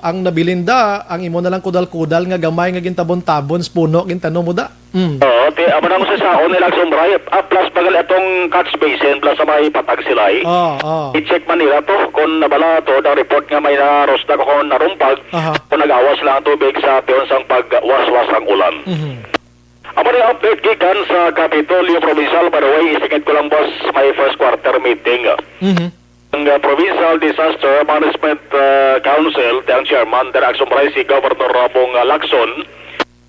ang nabilin da, ang imo na lang kudal-kudal nga gamay nga gintabon-tabon sa puno, gintanom mo da. Mm. Oo, ti, amo nang sa saon nila ang Sunbray. Ah, plus bagal atong catch basin, plus sa may patag sila eh. Ah, ah. I-check man nila to, kung nabala to, ang report nga may narosda ko kung narumpag, Aha. kung nagawas lang ang tubig sa tion sang pagwaswas ang ulan. Mhm. Amo ni update gikan sa Kapitolyo Provincial, by the way, isingit ko lang, boss, may first quarter meeting. Mhm. Ang, ah, Provincial Disaster Management, ah, Council, ti ang chairman dira ang Sunbray si Governor Ramon, ah, Lacson,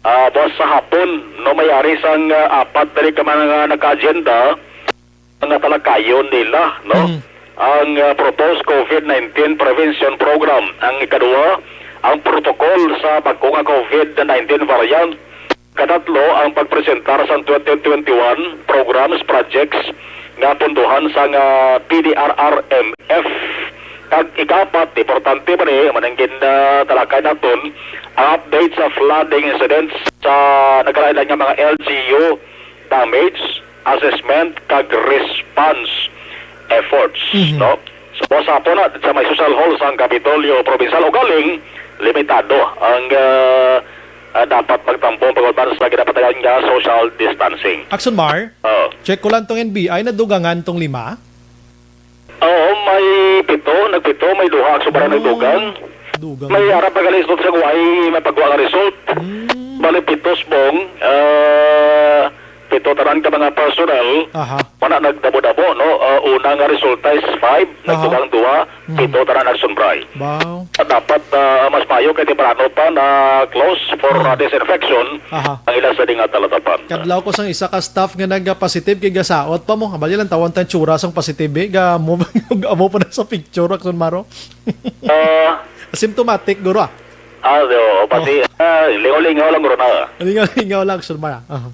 ah, boss, sa hapon, no, may ari sang, ah, apat diri ka mga naka-agenda nga talakayon nila, no? Mm. Ang, ah, proposed COVID nineteen prevention program, ang ikaduha, ang protocol sa bag-o nga COVID nineteen variant, katatlo, ang pagpresentar sang twenty twenty-one programs, projects nga pundohan sang, ah, P D R R M F. Kag ikaapat, importante pa ni, mananggin na talakay naton, ang update sa flooding incidents sa nagkalain nga mga L G U damage assessment kag response efforts, Mhm. no? So, sa hapon na, sa may social hall sang Kapitolyo Provincial, ugaling limitado ang, ah, ah, dapat magtambong pag-uban sa ginapatagan nga social distancing. Action Mar, Oo. check ko lang tong N B I, nadugangan tong lima? Oo, may pito, nagpito, may duha ang sobra Oh, nagdugang. dugang. May ara pa gali sa way, may pagwa nga result. Hmm. Bali, pito subong, ah, pito tanan ka mga personnel. Aha. Mana nagdabo-dabo, no? Ah, una nga resulta is five, Aha. nagdugang duha, Hmm. pito tanan nagsunbray. Wow. At dapat, ah, mas mayo kay temprano pa na close for, Hmm. ah, disinfection Aha. ang ila sa dinga talatapan. Kadlaw ko sang isa ka staff nga nag-positive kay gasaot pa mo. Abali lang tawon tang tsura sang positive, eh. Ga-move, amo pa na sa picture, Action Maro. Ah. Asymptomatic, guro, ah. Ah, oo, pati, Oh. ah, lingaw-lingaw lang, guro, na. Lingaw-lingaw lang, Action Maro. Aha.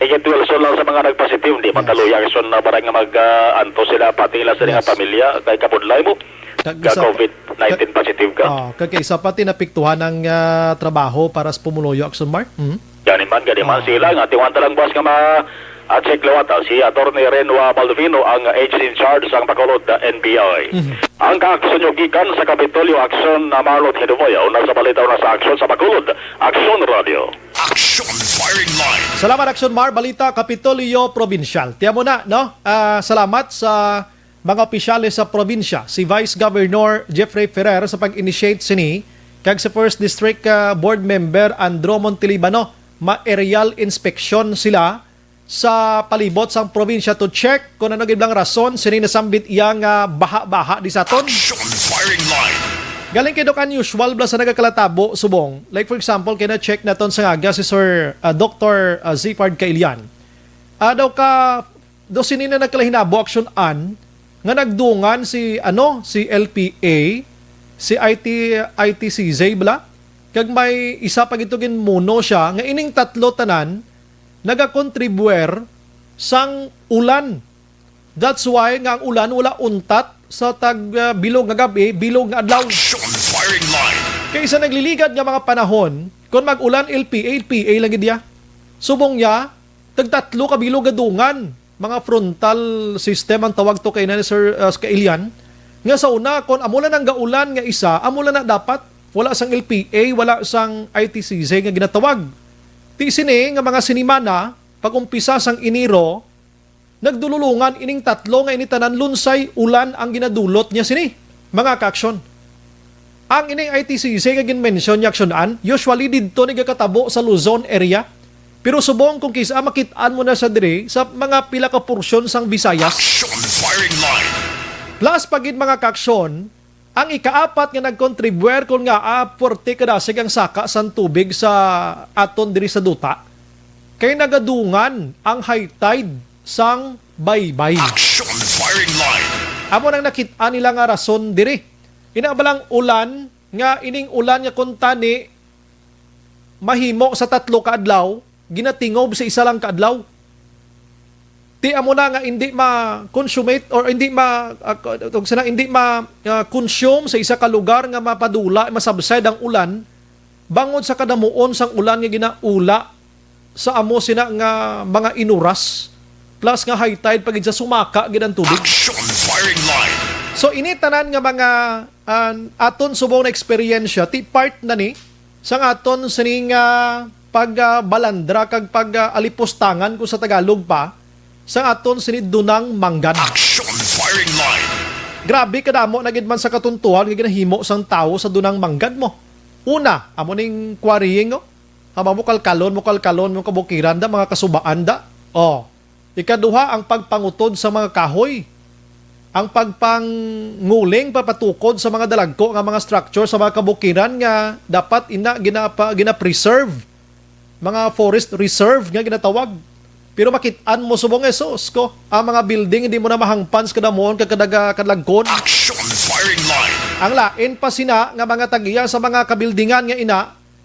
Igat Wilson lang sa mga nagpositive, di man Yes. taluya, Action, na parang nga mag, ah, anto sila, pati ila sa mga Yes. pamilya, kay kabudlay mo, Kag ka isa pa, COVID nineteen ka, positive ka. Oh, kag isa pa, tinapiktuhan ang, ah, trabaho para sa pumuluyo, Action Mar. Mhm. Gani man, gani man Ah. sila nga tiwan ta lang, boss, nga ma-, at check liwat, ah, si Attorney Renwa Baldovino, ang H D in charge sang Bacolod, ah, N B I. Mhm. Ang kaaksyon nyo gikan sa Kapitolyo, Action, na Marlon Hinuboya, una sa balita, una sa aksyon sa Bacolod, Action Radio. Action Firing Line. Salamat, Action Mar. Balita, Kapitolyo Provincial. Tiyan mo na, no? Ah, salamat sa mga opisyales sa probinsya, si Vice Governor Jeffrey Ferrer sa pag-initiate sini, kag sa First District, ah, Board Member Andro Montelibano, ma-aerial inspection sila sa palibot sang probinsya to check kung ano gid ang rason sini nasambit iya nga baha-baha di sa aton. Action Firing Line. Galing kay Doc, unusual bala sa nagakalatabo subong. Like, for example, kay na-check naton sa ngaga si Sir, ah, Doktor, ah, Zifard Kailian. Ah, daw ka, daw sini na nagkalahinabo, Action Ann, nga nagdungan si, ano, si L P A, si I T, I T C J bala, kag may isa pa gid to ginmuno siya, nga ining tatlo tanan nagakontribuer sang ulan. That's why nga ang ulan wala untat sa tag, ah, bilog nga gab-i, bilog nga adlaw. Action Firing Line. Kay sa nagliligad nga mga panahon, kon mag-ulan, L P A, L P A lang gid iya. Subong niya, tagtatlo ka bilog nga dungan. Mga frontal system ang tawag to kay na ni Sir, uh, Kailian, nga sa una, kon amo lang ang gaulan nga isa, amo lang na dapat. Wala sang L P A, wala sang I T C J nga ginatawag. Ti sini nga mga sinimana, pag-umpisa sang Enero, nagdululungan ining tatlo nga ini tanan lunsay ulan ang ginadulot niya sini, mga kaaksyon. Ang ining I T C C nga ginmention ni Action Ann, usually didto ni gakatabo sa Luzon area. Pero subong kung kisa makit-an mo na sa diri sa mga pila ka porsyon sang Visayas. Action Firing Line. Plus pa gid, mga kaaksyon, Ang ikaapat nga nagkontribuer kon ngaa puwerte kadasig ang saka sang tubig sa aton diri sa duta, kay nagadungan ang high tide sang baybay. Action firing line. Amo nang nakit-an nila nga rason diri. Ina ba lang ulan nga ining ulan nga kuntani mahimo sa tatlo ka adlaw, ginatingob sa isa lang ka adlaw. Ti amo na nga hindi ma-consummate or hindi ma, ah, tawag sina, hindi ma, ah, consume sa isa ka lugar nga mapadula, masubside ang ulan, bangod sa kadamuon sang ulan nga ginaula sa amo sina nga mga inuras, plus nga high tide pa gid sa sumaka gid ang tubig. Action firing line. So, ini tanan nga mga, ah, aton subong na eksperyensya, ti part na ni sang aton sining, ah, pag, ah, balandra kag pag, ah, alipustangan kung sa Tagalog pa, sang aton sini dunang manggad. Action firing line. Grabe kadamo na gid man sa katuntuhan nga ginahimo sang tawo sa dunang manggad mo. Una, amo ning quarrying, oh. Amo mo kalkalon mo, kalkalon mo kabukiran da, mga kasubaan da. Oh. Ikaduha, ang pagpangutod sa mga kahoy. Ang pagpanguling, papatukod sa mga dalagko nga mga structure sa mga kabukiran nga dapat ina ginapa-, gina-preserve, mga forest reserve nga ginatawag. Pero makit-an mo subong, Jesus ko, ang mga building hindi mo na mahangpan sa kadamuon kag kadaga-, kadalagkon. Action firing line. Ang lain pa sina nga mga tagiya sa mga kabildingan nga ina,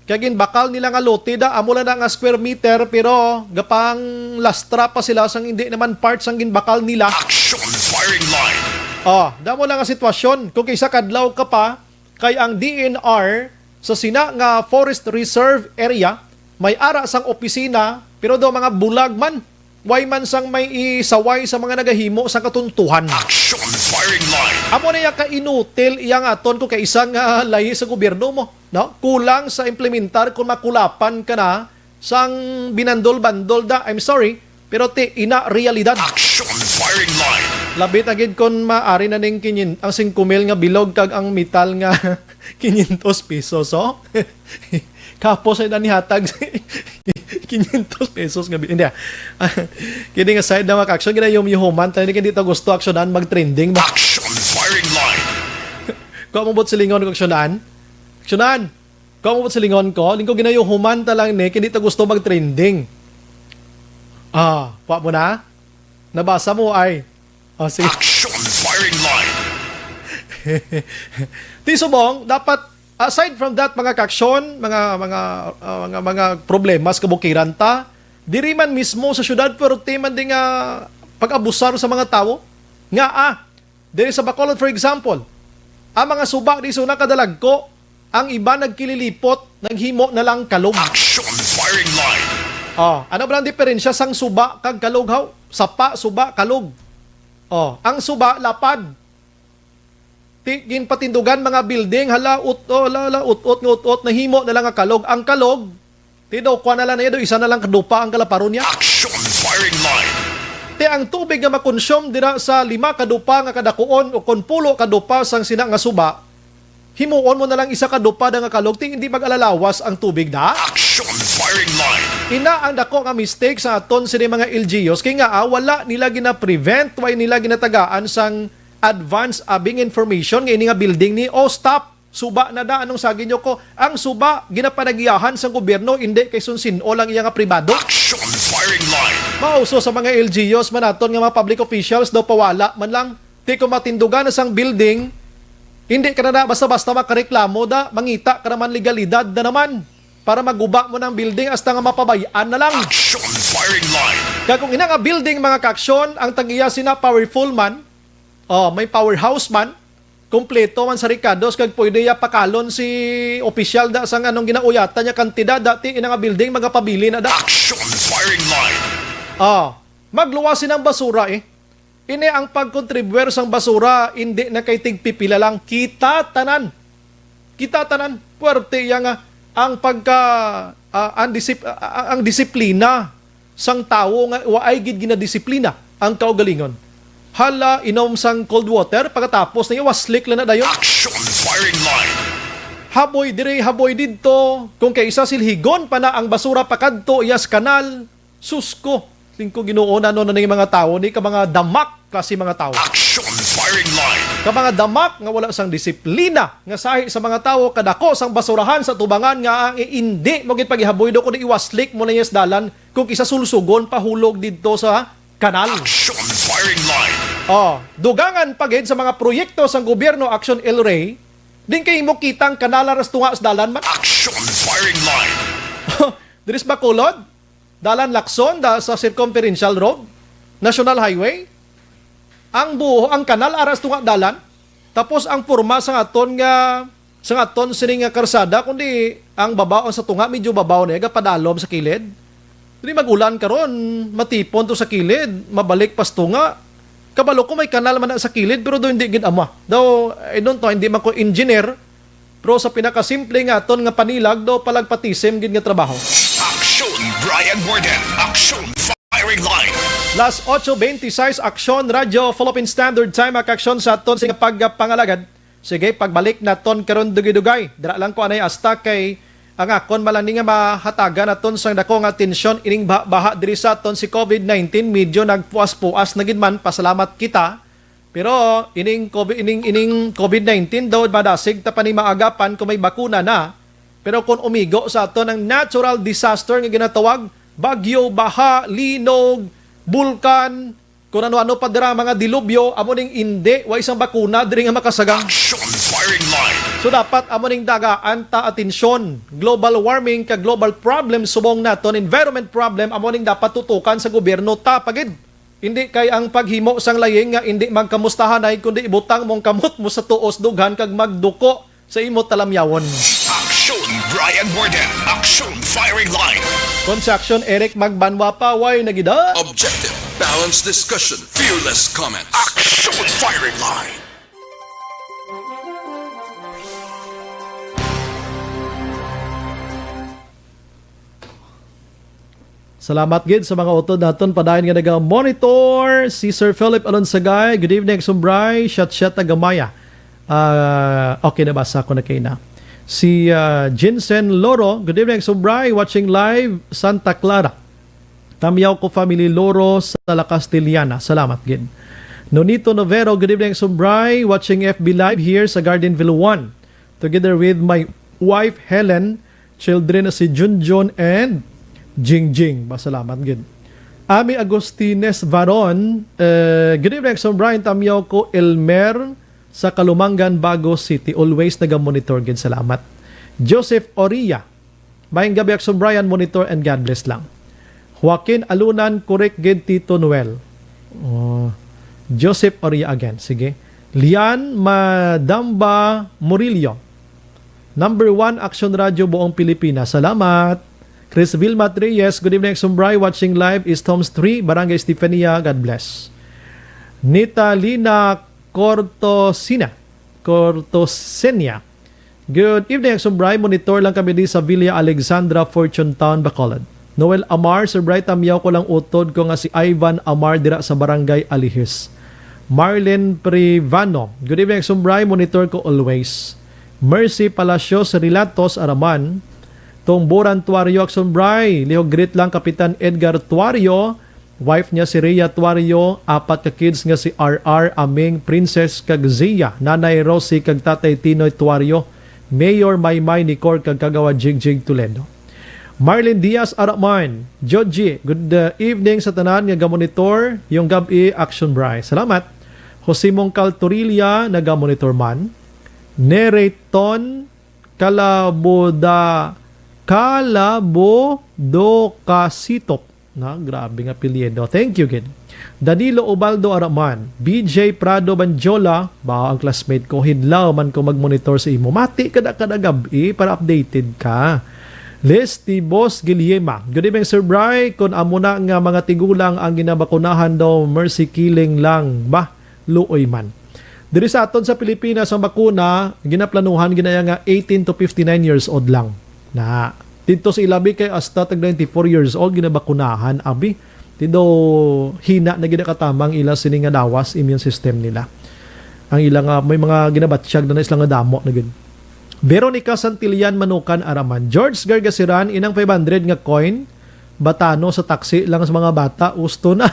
kay ginbakal nila nga lote da, amo lang na nga square meter, pero gapang lastra pa sila sang hindi naman part sang ginbakal nila. Action firing line. Oh, damo lang nga sitwasyon. Kung kay isa kadlaw ka pa, kay ang D N R sa sina nga forest reserve area, may ara sang opisina, pero daw mga bulag man. Way man sang may isaway sa mga nagahimo sang katuntuhan. Action firing line. Amo na iya ka inutil iya nga aton ko kay isang, ah, lahi sa gobyerno mo, no? Kulang sa implementar kung makulapan ka na sang binandol-bandol da. I'm sorry, pero ti ina realidad. Action firing line. Labi ta gid kon maari na ning kinyin-, ang singko mil nga bilog kag ang metal nga quinientos pesos, oh. Kapos ay nanihatag quinientos pesos nga bi-, hindi, ah. Kidding aside na, mga ka-action, ginayumyuhuman tayo, hindi ta gusto aksyonan, mag-trending ba? Action firing line. Kung mo bot silingon ko aksyonan? Aksyonan! Kung mo bot silingon ko, lingko ginayuhuman ta lang ni, hindi ta gusto mag-trending. Ah, pa mo na? Nabasa mo ay? Oh, sige. Action firing line. Ti subong, dapat, aside from that, mga ka-action, mga, mga, ah, mga, mga problema sa kabukiran ta, diri man mismo sa syudad, pero ti man di nga pag-abusar sa mga tawo. Nga, ah, diri sa Bacolod, for example, ang mga suba di suna kadalagko, ang iba nagkililipot, naghimo na lang kalog. Action firing line. Oh, ano ba ang diferensya sang suba kag kalog, haw? Sapa, suba, kalog. Oh, ang suba, lapad. Ti-, ginpatindugan mga building, hala, ut-, oh, hala, hala, ut-ot nga ut-ot, nahimo na lang nga kalog. Ang kalog, ti daw, kuha na lang niya, daw, isa na lang kadupa ang kalaparon niya. Action firing line. Ti ang tubig nga makonsume dira sa lima kadupa nga kadakuon o kon pulo kadupa sang sina nga suba, himuon mo na lang isa kadupa da nga kalog, ti hindi mag-alalawas ang tubig na. Action firing line. Ina ang dako nga mistake sa aton sini mga L G Us, kay nga, ah, wala nila gina-prevent, wala nila ginatagaan sang advance abing information nga ini nga building ni, oh, stop, suba na da, anong sagi nyo ko? Ang suba, ginapanagiyahan sang gobyerno, hindi kay sunsin-o lang iya nga pribado. Action firing line. Mauso sa mga L G Us man naton nga mga public officials daw pawala man lang. Ti kung matindugan na sang building, hindi ka na, na basta-basta makareklamo da, mangita ka naman legalidad na naman para maguba mo ng building hasta nga mapabay-an na lang. Action firing line. Kag kung ina nga building, mga ka-action, ang tagiya sina powerful man, oh, may powerhouse man, kompleto man sa rekados kag pwede ya pakalon si opisyal da sang anong ginauyatan niya kantidad, dati ina nga building magapabili na da. Action firing line. Ah, magluwas sinang basura eh. Ini ang pagkontribuer sang basura, hindi na kay tigpipila lang, kita tanan. Kita tanan. Puwerte iya nga ang pagka, ah, ang disip-, ah, ang disiplina sang tawo nga waay gid ginadisiplina ang kaugalingon. Hala, inom sang cold water, pagkatapos na iya, waslik lang na dayon. Action firing line. Haboy diri, haboy didto. Kung kay isa silhigon pa na ang basura pakadto, iyas kanal. Sus ko, lingko Ginoo, nano na ning mga tawo ni, ka mga damak klase mga tawo. Action Ka mga damak nga wala sang disiplina nga sahi sa mga tawo, kadako sang basurahan sa tubangan nga ang indi mo gid pagihaboy do kundi iwaslik mo na niya sa dalan kung kisa sulsugon pahulog didto sa kanal. Action firing line. Oh, dugangan pa gid sa mga proyekto sang gobyerno, Action El Rey, din kay mo kitang kanal aras tunga sa dalan man. Action firing line. Diri sa Bacolod, dalan Lacson da, sa Circumferential Road, National Highway. Ang buho, ang kanal aras tunga dalan. Tapos ang porma sa aton nga, sa aton sini nga karsada, kundi ang babaw, ang sa tunga medyo babaw na, gapadalom sa kilid. Dili mag-ulan karon, matipon to sa kilid, mabalik pas tunga. Kabalo ko may kanal man na sa kilid, pero do hindi gid ama. Daw, I don't know, hindi man ko engineer, pero sa pinakasimple nga aton nga panilag, do palagpatisim gid nga trabaho. Action, Brian Warden. Action, firing line. Las ocho veintiséis, Aksyon Radyo, Philippine Standard Time, ang aksyon sa aton sa pagpangalagad. Sige, pagbalik naton karon dugay-dugay. Dira lang ko anay asta kay ang akon malani nga mahatagan naton sang dako nga atensyon ining baha-baha diri sa aton si covid nineteen, medyo nagpuas-puas na gid man, pasalamat kita. Pero ining covid, ining, ining covid nineteen daw madasig ta pa ni maagapan kung may bakuna na. Pero kung umigo sa aton ang natural disaster nga ginatawag, bagyo, baha, linog, bulkan, kung ano-ano pa dira, mga dilubyo, amo ning indi, wa isang bakuna diri nga makasagang. Action firing line. So dapat amo ning dagaan ta atensyon. Global warming ka global problem subong naton, environment problem, amo ning dapat tutukan sa gobyerno ta pagid. Hindi kay ang paghimo sang laying nga indi magkamustahanay, kundi ibutang mong kamot mo sa tuos dughan kag magduko sa imo talamyawon. Action, Brian Warden. Action, firing line. Kung sa aksyon, Eric, magbanwa pa, way nagida. Objective, balanced discussion, fearless comments. Action, firing line. Salamat gid sa mga utod naton padayon nga naga-monitor. Si Sir Philip Alonsagay, good evening, Sumbray, shot shot tagamaya. Ah, okay, nabasa ko na kay na. Si ah, Jinsen Loro, good evening, Sumbray, watching live, Santa Clara. Tamyaw ko family Loro sa La Castellana. Salamat gid. Nonito Novero, good evening, Sumbray, watching F B Live here sa Gardenville one. Together with my wife, Helen, children na si Junjun and Jingjing. Ba, salamat gid. Ami Agustines Varon, eh, good evening, Action Brian. Tamyaw ko, Elmer, sa Kalumangan, Bago City. Always naga-monitor gid. Salamat. Joseph Oria, maayong gabi, Action Brian, monitor and God bless lang. Joaquin Alunan, correct gid, Tito Noel. Oh, Joseph Oria again. Sige. Lian Madamba Murillo. Number one, Action Radio, buong Pilipinas. Salamat. Chris Vilma Reyes, good evening, Sumbray. Watching live is Tom's three, Barangay Estefania. God bless. Nita Lina Cortosina. Cortosenia. Good evening, Action Brian. Monitor lang kami di sa Villa Alexandra, Fortune Town, Bacolod. Noel Amar, Sir Bright, tamyaw ko lang utod ko nga si Ivan Amar dira sa Barangay Alihis. Marlene Privano, good evening, Action Brian. Monitor ko always. Mercy Palacios Relatos Araman, Tungburan Tuario, Action Brian. Lihog greet lang, Kapitan Edgar Tuario, wife niya si Rhea Tuario, apat ka kids nga si R R, Aming, Princess, kag Zia, Nanay Rosie, kag Tatay Tinoy Tuario, Mayor Maymay Nicor, kag Kagawad Jigjig Toledo. Marlene Diaz Araman, Joji, good, uh, evening sa tanan nga gamonitor yung gab-i, Action Brian. Salamat. Jose Mongcal Torilla, nagamonitor man. Nereton Calaboda, Calabodocasitop. Na, grabe nga apelyido. Thank you, gid. Danilo Ubaldo Araman, B J Prado Banjola, ba ang classmate ko, hidlaw man ko magmonitor sa imo. Mati kada kada gab-i para updated ka. Lesti Boss Guillema, good evening, Sir Bry. Kung amo na nga mga tigulang ang ginabakunahan daw, mercy killing lang ba? Luoy man. Diri sa aton sa Pilipinas, ang bakuna, ginaplanuhan ginaya nga eighteen to fifty-nine years old lang. Na, dito sa ilabi kay hasta tag ninety-four years old, ginabakunahan, abi. Tido, hina na gid katamang ila sini nga lawas, immune system nila. Ang ila nga, may mga ginabatsyag na na sila nga damo na gid. Veronica Santillan Manukan Araman. George Gargasiran, inang five hundred nga coin, batano sa taxi lang sa mga bata, usto na.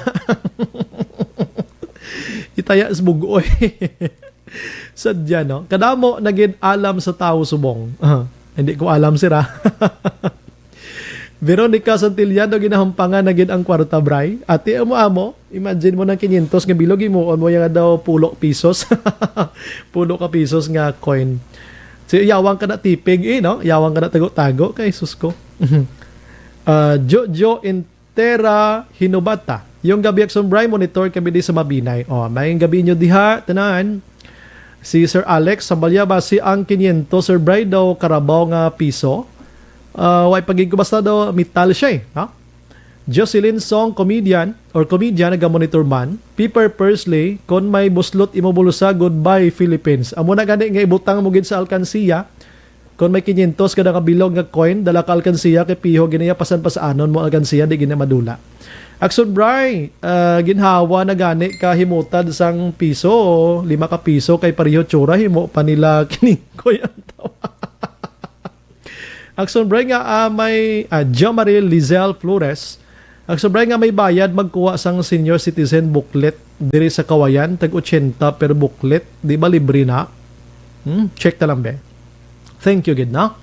It taya sa bugoy. Sadya, no? Kadamo na gid alam sa tawo subong. Ah, hindi ko alam, sira. Veronica Santillano, ginahumpangan na gid ang kwarta, Bray. Ati, amo-amo, imagine mo ng quinientos nga bilog, himuon mo yung daw pulo pesos. Pulo ka pesos nga coin. So, yawang ka na tipig, eh, no? Yawang ka na tago-tago, kay sus ko. Ah, Jojo Intera Hinobata. Yung gabi, Akson Bray, monitor kami di sa Mabinay. Oh, may gabi nyo diha, tanan. Si Sir Alex Sambalya, basi ang quinientos, Sir Bray, daw karabaw nga piso. Ah, way pagig ko, basta daw metal siya, eh, ha? Jocelyn Song, comedian or comedian, naga-monitor man. Piper Pursley, kon may buslot imo bulsa, goodbye, Philippines. Amo na gani nga ibutang mo gid sa alkansiya. Kon may quinientos ka nakabilog nga coin, dala ka alkansiya, kay piho gini ya, pasan-pasaanon mo alkansiya, di gini madula. Akson Bray, ah, ginhawa na gani ka himutad sang piso, lima ka piso, kay pareho tsura, himo pa nila kiningkoy ang tawa. Akson Bray nga, ah, may, ah, Jomari Lizelle Flores. Akson Bray nga may bayad magkuha sang senior citizen booklet diri sa Kawayan, tag ochenta per booklet, di ba libre na? Hmm, check ta lang, be. Thank you gid, no?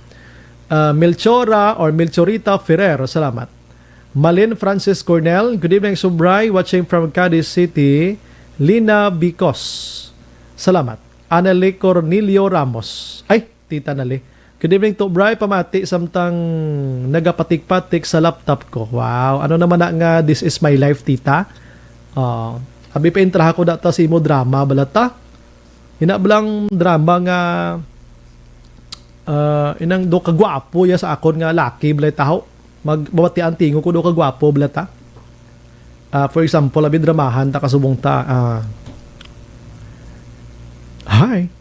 Ah, Melchora or Melchorita Ferrer, salamat. Malin Francis Cornell, good evening, Subray, watching from Cadiz City. Lina Bicos, salamat. Anali Cornelio Ramos, ay, Tita Nali. Good evening to Bray, pamati samtang nagapatik-patik sa laptop ko. Wow, ano naman na nga, this is my life, Tita? Ah, abi pa intraha ko data sa imo drama, balata? Ina ba lang drama nga, ah, inang do kagwapo ya sa akon nga laki, balay taho? Mag-, mabatian tingo ko do kagwapo, balata? Ah, for example, abi dramahan ta kasubong ta. Ah, hi.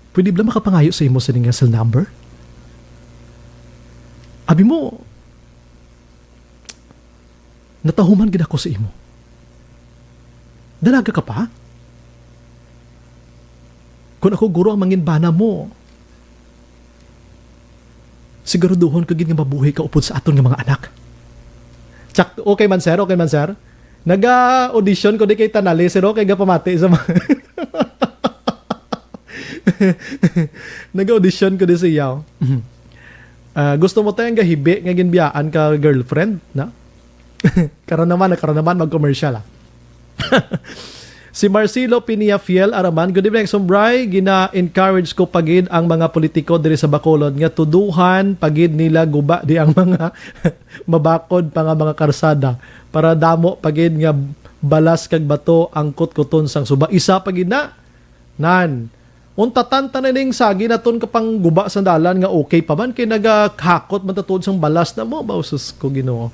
Pwede ba makapangayo sa imo sini nga cell number? Abi mo, natahuman gid ako sa imo. Dalaga ka pa? Kung ako guro ang manginbana mo, siguraduhon ko gid nga mabuhi ka upod sa aton nga mga anak. Tsak, okay man, sir, okay man, sir. Naga-audition ko di kay Tanali, sir, okay, gapamati sa mga Naga-audition ko di sa iya. Mhm. Ah, gusto mo tayo ang gahibi nga ginbiyaan ka girlfriend, na? Karon naman, karon naman, mag-commercial, ah. Si Marcelo Pinia Fiel Araman, good evening, Sumbray. Gina-encourage ko pagid ang mga politiko diri sa Bacolod nga tuduhan pagid nila guba di ang mga mabakod pa nga mga karsada para damo pagid nga balas kag bato ang kutkuton sang suba. Isa pagid na, nan. Untatan ta na ning sagi naton kapangguba sang dalan nga okay pa man kay nagahakot man ta tuod sang balas na mo. Ba, sus ko, Ginoo.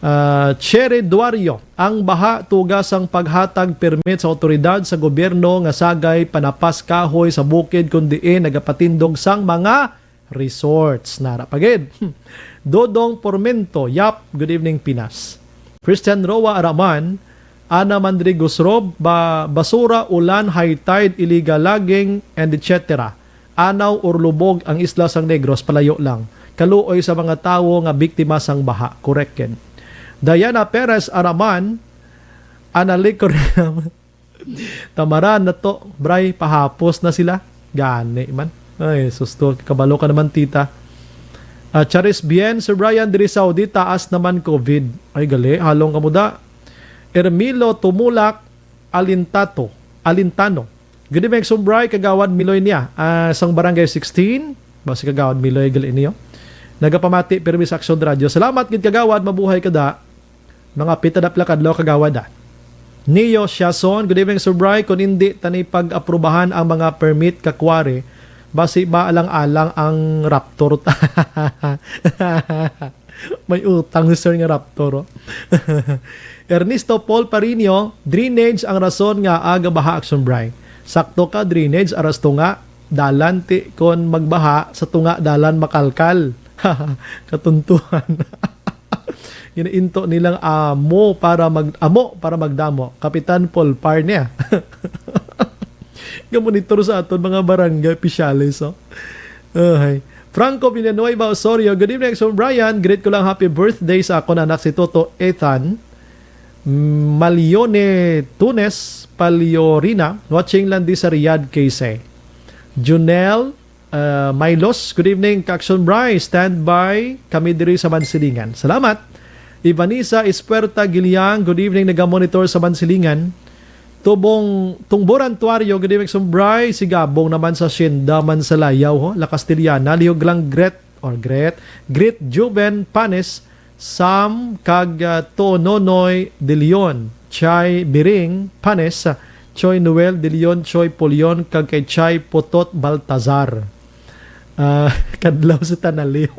Ah, Cherry Duario, ang baha tuga sang paghatag permit sa awtoridad sa gobyerno nga sagay panapas kahoy sa bukid kun diin nagapatindog sang mga resorts. Nara pa gid. Dodong Pormento, yap, good evening, Pinas. Christian Roa Araman, Ana Mandrigo Srob, ba, basura, ulan, high tide, illegal logging, and et cetera. Anaw or lubog ang isla sang Negros, palayo lang. Kaluoy sa mga tawo nga biktima sang baha. Correct, Ken. Diana Perez Araman, Analico Tamaran na to, Bray, pahapos na sila. Gani man. Ay, susto, kabalo ka naman, tita. Ah, Charis Bien, Sir Brian, diri Saudi, taas naman covid. Ay, gali, halong ka muda. Ermilo Tumulak, Alintato, Alintano. Good evening, Sir Bray, Kagawad Miloy niya. Ah, sang Barangay sixteen, ba si Kagawad Miloy, gali niyo. Nagapamati, pirmi sa Aksyon Radyo. Salamat gid, Kagawad, mabuhay ka da. Mga pita na pila kadlaw, Kagawad, ah. Neo Siason, good evening, Sir Bry. Kung hindi tani pag-aprubahan ang mga permit ka quarry, basi maalang-alang ang Raptor. May utang si Sir nga Raptor, oh. Ernesto Paul Parino, drainage ang rason nga aga baha, Action Bry. Sakto ka, drainage, aras tunga, dalan ti kon magbaha, sa tunga dalan makalkal. Katuntuhan. Ginainto nilang amo para mag-, amo para magdamo. Kapitan Paul Parnia. Nga monitor sa aton mga barangay opisyales, oh. Ahay. Franco Villanueva Osorio, good evening, Sir Brian. Greet ko lang happy birthday sa akon anak si Toto Ethan. Malione Tunes Paliorina, watching lang di sa Riyadh, K C. Junel, uh, Milos, good evening, Kaksyon Bry, stand by kami diri sa Mansilingan. Salamat. Ivanisa Ispuerta Giliang, good evening, naga-monitor sa Mansilingan. Tubong, Tungboran Tuario, good evening, Kaksyon Bry, si Gabong naman sa Sienda, man sa Layaw, ho, La Castellana, lihog lang Gret, or Gret, Gret Juven Panes, Sam kag, ah, Tononoy de Leon, Chay Biring Panes, Choy Noel de Leon, Choy Pulion, kag kay Chay Putot Baltazar. Ah, kadlaw sa tanaliw.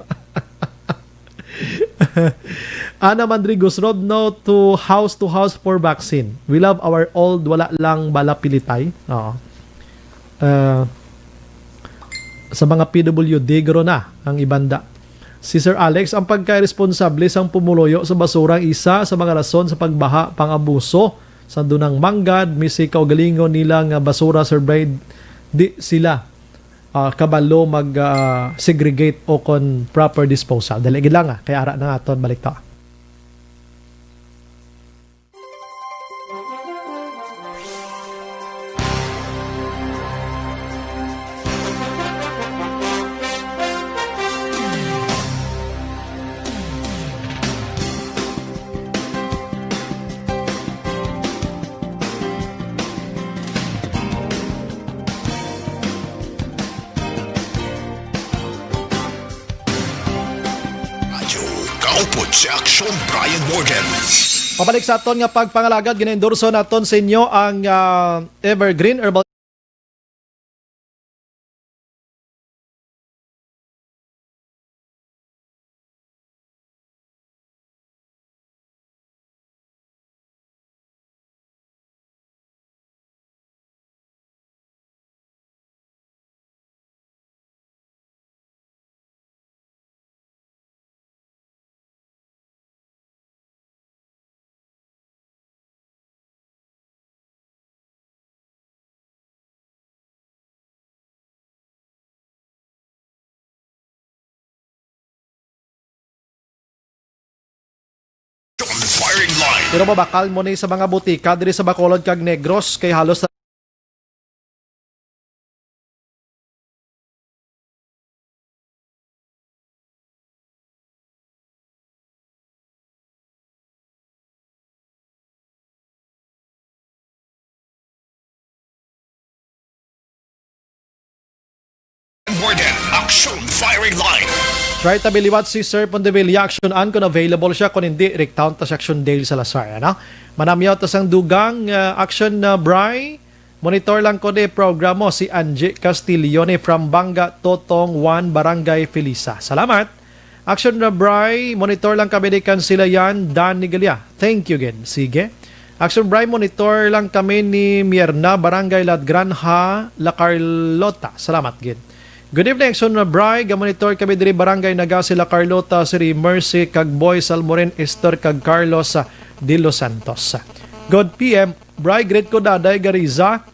Ana Mandrigos Rodno to house to house for vaccine. We love our old, wala lang bala pilitay. Oo. Ah, sa mga P W D guro na ang ibanda. Si Sir Alex, ang pagka-responsable sang pumuluyo sa basura ang isa sa mga rason sa pagbaha, pang-abuso sa dunang manggad, misi kaugalingon nila nga basura, Sir Bride, di sila, ah, kabalo mag, ah, segregate o kon proper disposal. Dali gid lang, ah, kay ara na nga aton balik to. Radyo Kaupod sa Aksyon, Brian Morgan. Pabalik sa aton nga pagpangalagad, ginaendorso naton sa inyo ang, ah, Evergreen Herbal Firing line. Pero mabakal mo ni sa mga butika diri sa Bacolod kag Negros kay halos More than Action Firing Line. Try tabi liwat si Sir Pondevilla, action an kung available siya, kung hindi, recount ta si Action Dale Salazar, ano? Manamyaw ta sang dugang, uh, action na, Bry. Monitor lang ko ni program mo, si Angie Castillo ni from Banga Totong one, Barangay Felisa. Salamat. Action na, Bry. Monitor lang kami ni Kansilayan, Dan Nigalia. Thank you again. Sige. Action, Bry. Monitor lang kami ni Mierna, Barangay La Granja, La Carlota. Salamat gid. Good evening, Action na, Bry. Ga-monitor kami diri, Barangay Nagasi, La Carlota, Siri Mercy, kag Boy Salmoren, Esther, kag Carlos, ah, de los Santos. Good P M. Bry, greet ko Daday Gariza,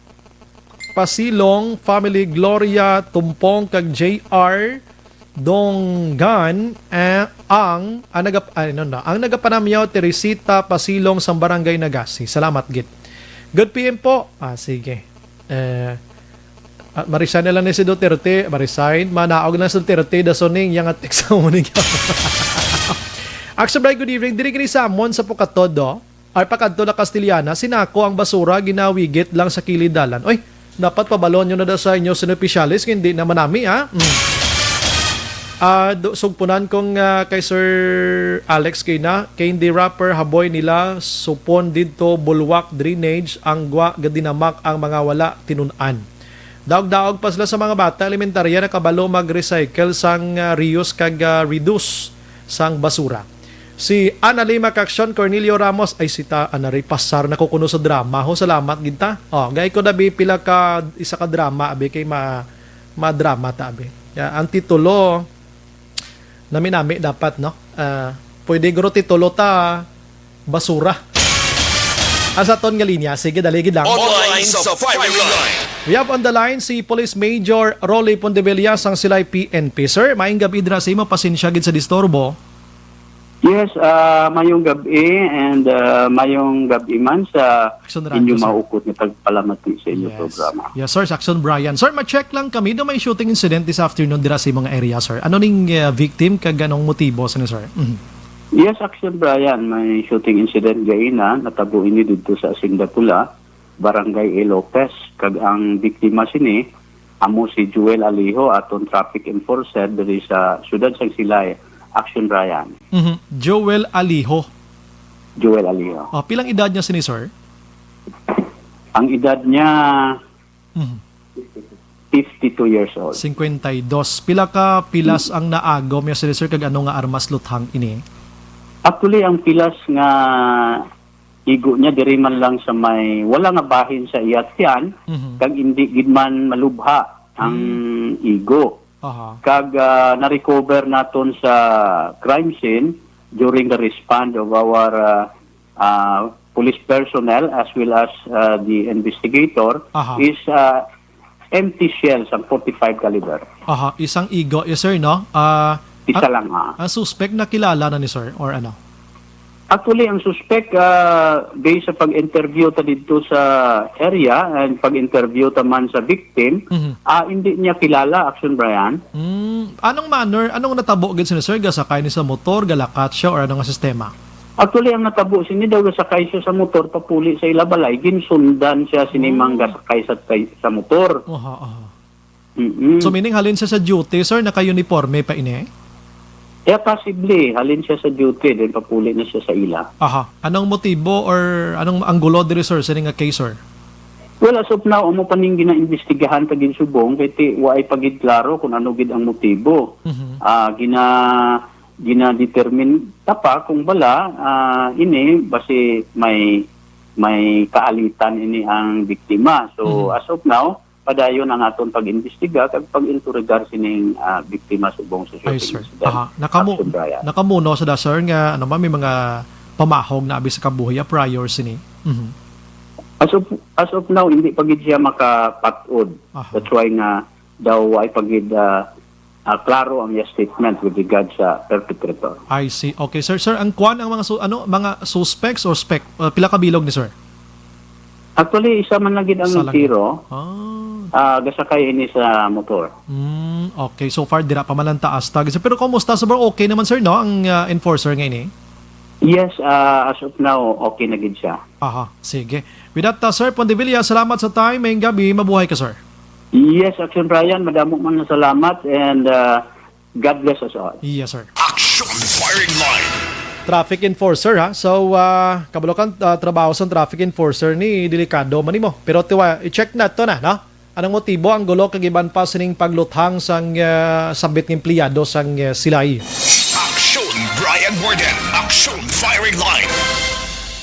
Pasilong family, Gloria Tumpong kag J R Donggan, eh, ang, ang nagap-, ay, no, no, ang nagapanamyaw, Teresita Pasilong sang Barangay Nagasi. Salamat gid. Good P M po. Ah, sige. Eh, ah, ma-resign na lang ni si Duterte. Ma-resign. Manaog lang si Duterte. Dasoning, yang atik sa uning. Action Bright, good evening. Diri gini sa amon sa Pukatodo. Ay, pakadto na Castillana, sinako ang basura, ginawigit lang sa kilid dalan. Oy, dapat pabalon nyo na da sa inyo sinopisyalis, hindi naman nami, ha? Mm. Ah, do, sugpunan kong, ah, kay Sir Alex kay na, kay hindi rapper haboy nila, supon didto, bulwak, drainage, ang gwa, gadinamak ang mga wala tinun-an. Daog-daog pa sila sa mga bata, elementarya, nakabalo mag-recycle sang, ah, reuse kag, ah, reduce sang basura. Si Ana Lima Caction, Cornelio Ramos, ay, si ta, Ana Ray, pasar na ko kuno sa drama, ho, salamat gid ta. Oh, gay ko na bi pila ka, isa ka drama, abi, kay ma-, ma-drama ta, abi. Ya, ang titulo, nami-nami dapat, no? Ah, pwede guro titulo ta, basura. Ang sa aton nga linya, sige, dali gid lang. Online sa firing line. We have on the line si Police Major Rolly Pondevilla sang Silay P N P. Sir, maayong gabi dira sa imo, pasensya gid sa disturbo. Yes, ah, mayong gab-i and, ah, mayong gab-i man sa Action Radio, inyo sir. Maukot nga pagpalamati sa inyong Yes. Programa. Yes, sir. Sa Action Brian. Sir, ma-check lang kami. Do may shooting incident this afternoon dira sa imong area, sir? Ano ning, ah, victim kag anong motibo sa ni, sir? Mhm. Yes, Action Brian. May shooting incident gaina. Natabo ini didto sa Asinda Pula, Barangay A Lopez. Kag ang biktima sini, amo si Joel Alijo, aton traffic enforcer diri sa siyudad sang Silay. Action Brian. Mhm. Joel Alijo. Joel Alijo. Oh, pilang edad niya sini, sir? Ang edad niya, Mhm. fifty-two years old. Singkwenta y dos. Pila ka pilas ang naagom niya sini, sir, kag ano nga armas luthang ini? Actually, ang pilas nga igo niya diri man lang sa may wala nga bahin sa iya tiyan, Mhm. kag indi gid man malubha ang Mm. igo. Aha. Kag, ah, na-recover naton sa crime scene during the respond of our, ah, ah, police personnel as well as, ah, the investigator Aha. is, ah, empty shells, ang forty-five caliber. Aha, isang igo, yes, sir, no? Ah, Isa ang, lang, ah. Ang suspect nakilala na ni sir or ano? Actually, ang suspect, ah, based sa pag-interview ta didto sa area and pag-interview ta man sa victim, Mhm. ah, hindi niya kilala, Action Brian. Mm, anong manner, anong natabo gid sini, sir? Gasakay ni sa motor, galakat siya, or ano nga sistema? Actually, ang natabo sini daw, gasakay siya sa motor, papuli sa ila balay, ginsundan siya sini Oh. mang gasakay sa, sa motor. Aha, aha. Mm-mm. So, meaning halin siya sa duty, sir, naka-uniforme pa ini? Yeah, possibly. Halin siya sa duty, then papuli na siya sa ila. Aha. Anong motibo or anong anggulo diri, sir, sa ining nga case, sir? Well, as of now, amo pa ning ginaimbestigahan ta gid subong, kay ti, wa ay pa gid klaro kung ano gid ang motibo. Mhm. Ah, gina-, gina-determine ta pa kung bala, ah, ini, basi may, may kaalitan ini ang biktima. So, Mhm. as of now, padayon ang aton pag-imbestiga kag pag-intrigar sining, ah, biktima subong sa Ay, shooting sir. Incident. Aha. Nakamu-, Action, Brian. Nakamuno sa da, sir, nga, ano, ma-, may mga pamahog na abi sa kabuhi, ah, prior sini. Mhm. As of, as of now, hindi pa gid siya makapat-od. Aha. That's why nga daw ay pa gid, ah, ah, klaro ang iya statement with regard sa perpetrator. I see. Okay, sir. Sir, ang kwan, ang mga su-, ano, mga suspects or spec-, uh, pila ka bilog ni sir? Actually, isa man lang gid ang Isa lang. Tiro. Ah. Ah, gasakay ini sa motor. Mm, okay. So far, dira pa man ang taas tag. Pero kumusta? Sobrang okay naman, sir, no? Ang, ah, enforcer nga ini? Yes, ah, as of now, okay na gid siya. Aha, sige. With that, uh, Sir Pondevilla, salamat sa time. Mayong gabi. Mabuhay ka, sir. Yes, Action Brian. Madamo man nga salamat and, uh, God bless us all. Yes, sir. Action Firing Line. Traffic enforcer, ha? So, uh, kabalo ka, uh, trabaho sa traffic enforcer ni delikado man nimo. Pero tiwa, i-check na to na, no? Anong motibo, ang gulo kag iban pa sining pagluthang sang, ah, sabit nga empleyado sang, ah, Silay? Action Brian Warden, Action Firing Line.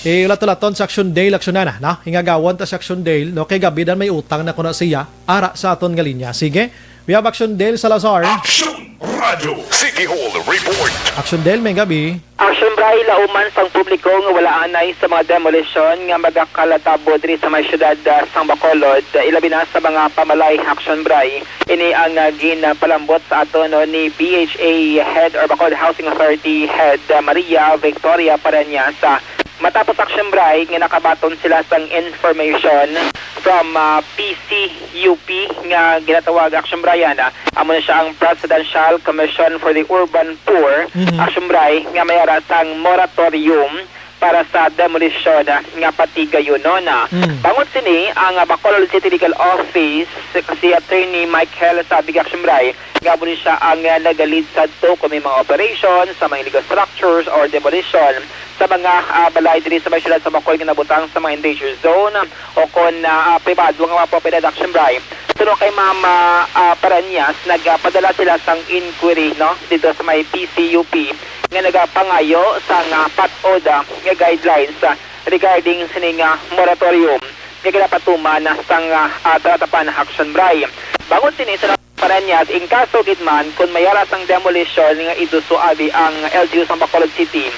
Eh, ulat-ulaton sa Action Day, Action na, no? Ingagawon ta sa Action Day, no? Kay gabi dan may utang na kuno siya, ara sa aton nga linya. Sige, we have Action Day Salazar. Action Radio City Hall Report. Action Day, may gabi. Action Bray, lauman sang publiko nga wala anay sa mga demolisyon nga magakalatabo diri sa may siyudad, ah, sang Bacolod, ilabi na sa mga pamalay. Action Bray, ini ang, ah, ginpalambot sa aton, no, ni B H A head or Bacolod Housing Authority head, ah, Maria Victoria Pareñas, ah, matapos, Action Bray, nga nakabaton sila sang information from, ah, P C U P nga ginatawag, Action Bray, ah, amo na siya ang Presidential Commission for the Urban Poor, Mhm. Action Bray, nga may ara sang moratorium para sa demolisyon, ah, nga patigayunon, ah. Mm. Bangod sini, ang, ah, Bacolod City Legal Office, si Attorney Michael Sabig, Action Bray, nga amo ni siya ang, ah, nagalid sadto kung may mga operation sa mga illegal structures or demolition sa mga, ah, balay diri sa may siyudad sa Bacolod nga nabutang sa mga endanger zone o kon, ah, ah, pribado nga mga propiedad, Action Bray. Suno kay Ma'am, ah, ah, Paranyas, nagapadala sila sang inquiry, no, dito sa may P C U P nga nagapangayo sang, ah, pat-od, ah, nga guidelines, ah, regarding sining, ah, moratorium nga ginapatuman sang, ah, ah, talatapan, Action Bray. Bangod sini, sa Paranyas, in kaso gid man kung may ara sang demolition nga iduso abi ang L G U sang Bacolod City,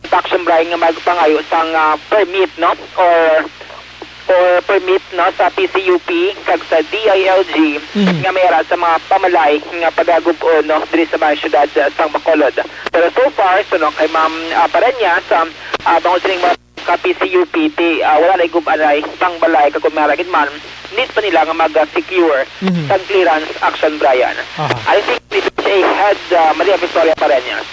Action Bray, nga magpangayo sang, ah, permit, no? Or, or permit, no, sa P C U P kag sa D I L G Mhm. nga may ara sa mga pamalay nga pagagub-on, no, diri sa mga syudad, ah, sang Bacolod. Pero so far, suno kay Ma'am, ah, Pareñas, ah, ah, bangod sining mga ka P C U P, ti, ah, wala na gub-anay pang balay kag kung may ara gid man, need pa nila nga mag-secure Mhm. sang clearance, Action Brian. Aha. I think this is a head, ah, Maria Victoria Pareñas.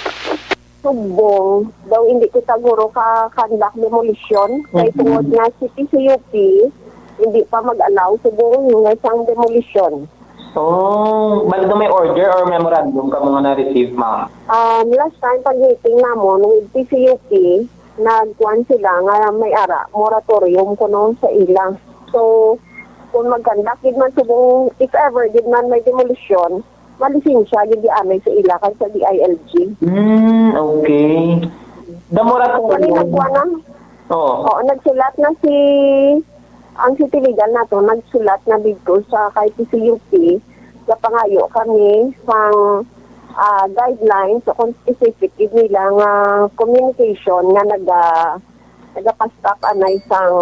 Subong, daw hindi kita guro ka-conduct demolition, kay Mhm. tungod nga si P C U P, hindi pa mag-allow subong nga sang demolition. Oh, bali daw may order or memorandum kamo nga na-receive, ma'am? Um, last time pag-meeting namon with P C U P, nagkuan sila nga may ara, moratorium kuno sa ila. So, kung mag-conduct gid man subong, if ever gid man may demolition, malisensya gid di anay sa ila kag sa D I L G. Hmm, okay. The Kani moratorium. nagkuan na? Oo. Oo, nagsulat na si, ang City Legal nato, nagsulat na didto sa kay P C U P, nga pangayo kami sang, ah, guidelines o kung specific gid nila nga communication nga naga-, nagapastop anay sang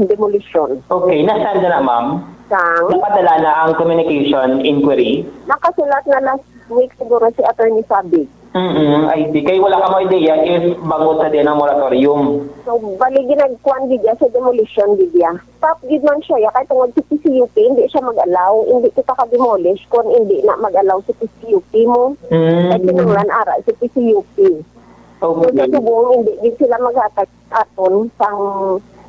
demolition. Okay, nasend na, ma'am? Sang? Napadala na ang communication inquiry? Nakasulat na last week siguro si Attorney Sabig. Mm, I see. Kay wala ka mo idea if bangod sa din ang moratorium. So, bali ginagkuan gid ya sa demolition gid ya. Stop gid man siya ya, kay tungod si P C U P, hindi siya mag-allow, hindi kita ka-demolish kung hindi na mag-allow si P C U P mo. Mm. Kay kinahanglan ara si P C U P. Kung sa Okay. subong, hindi gid sila maghatag aton sang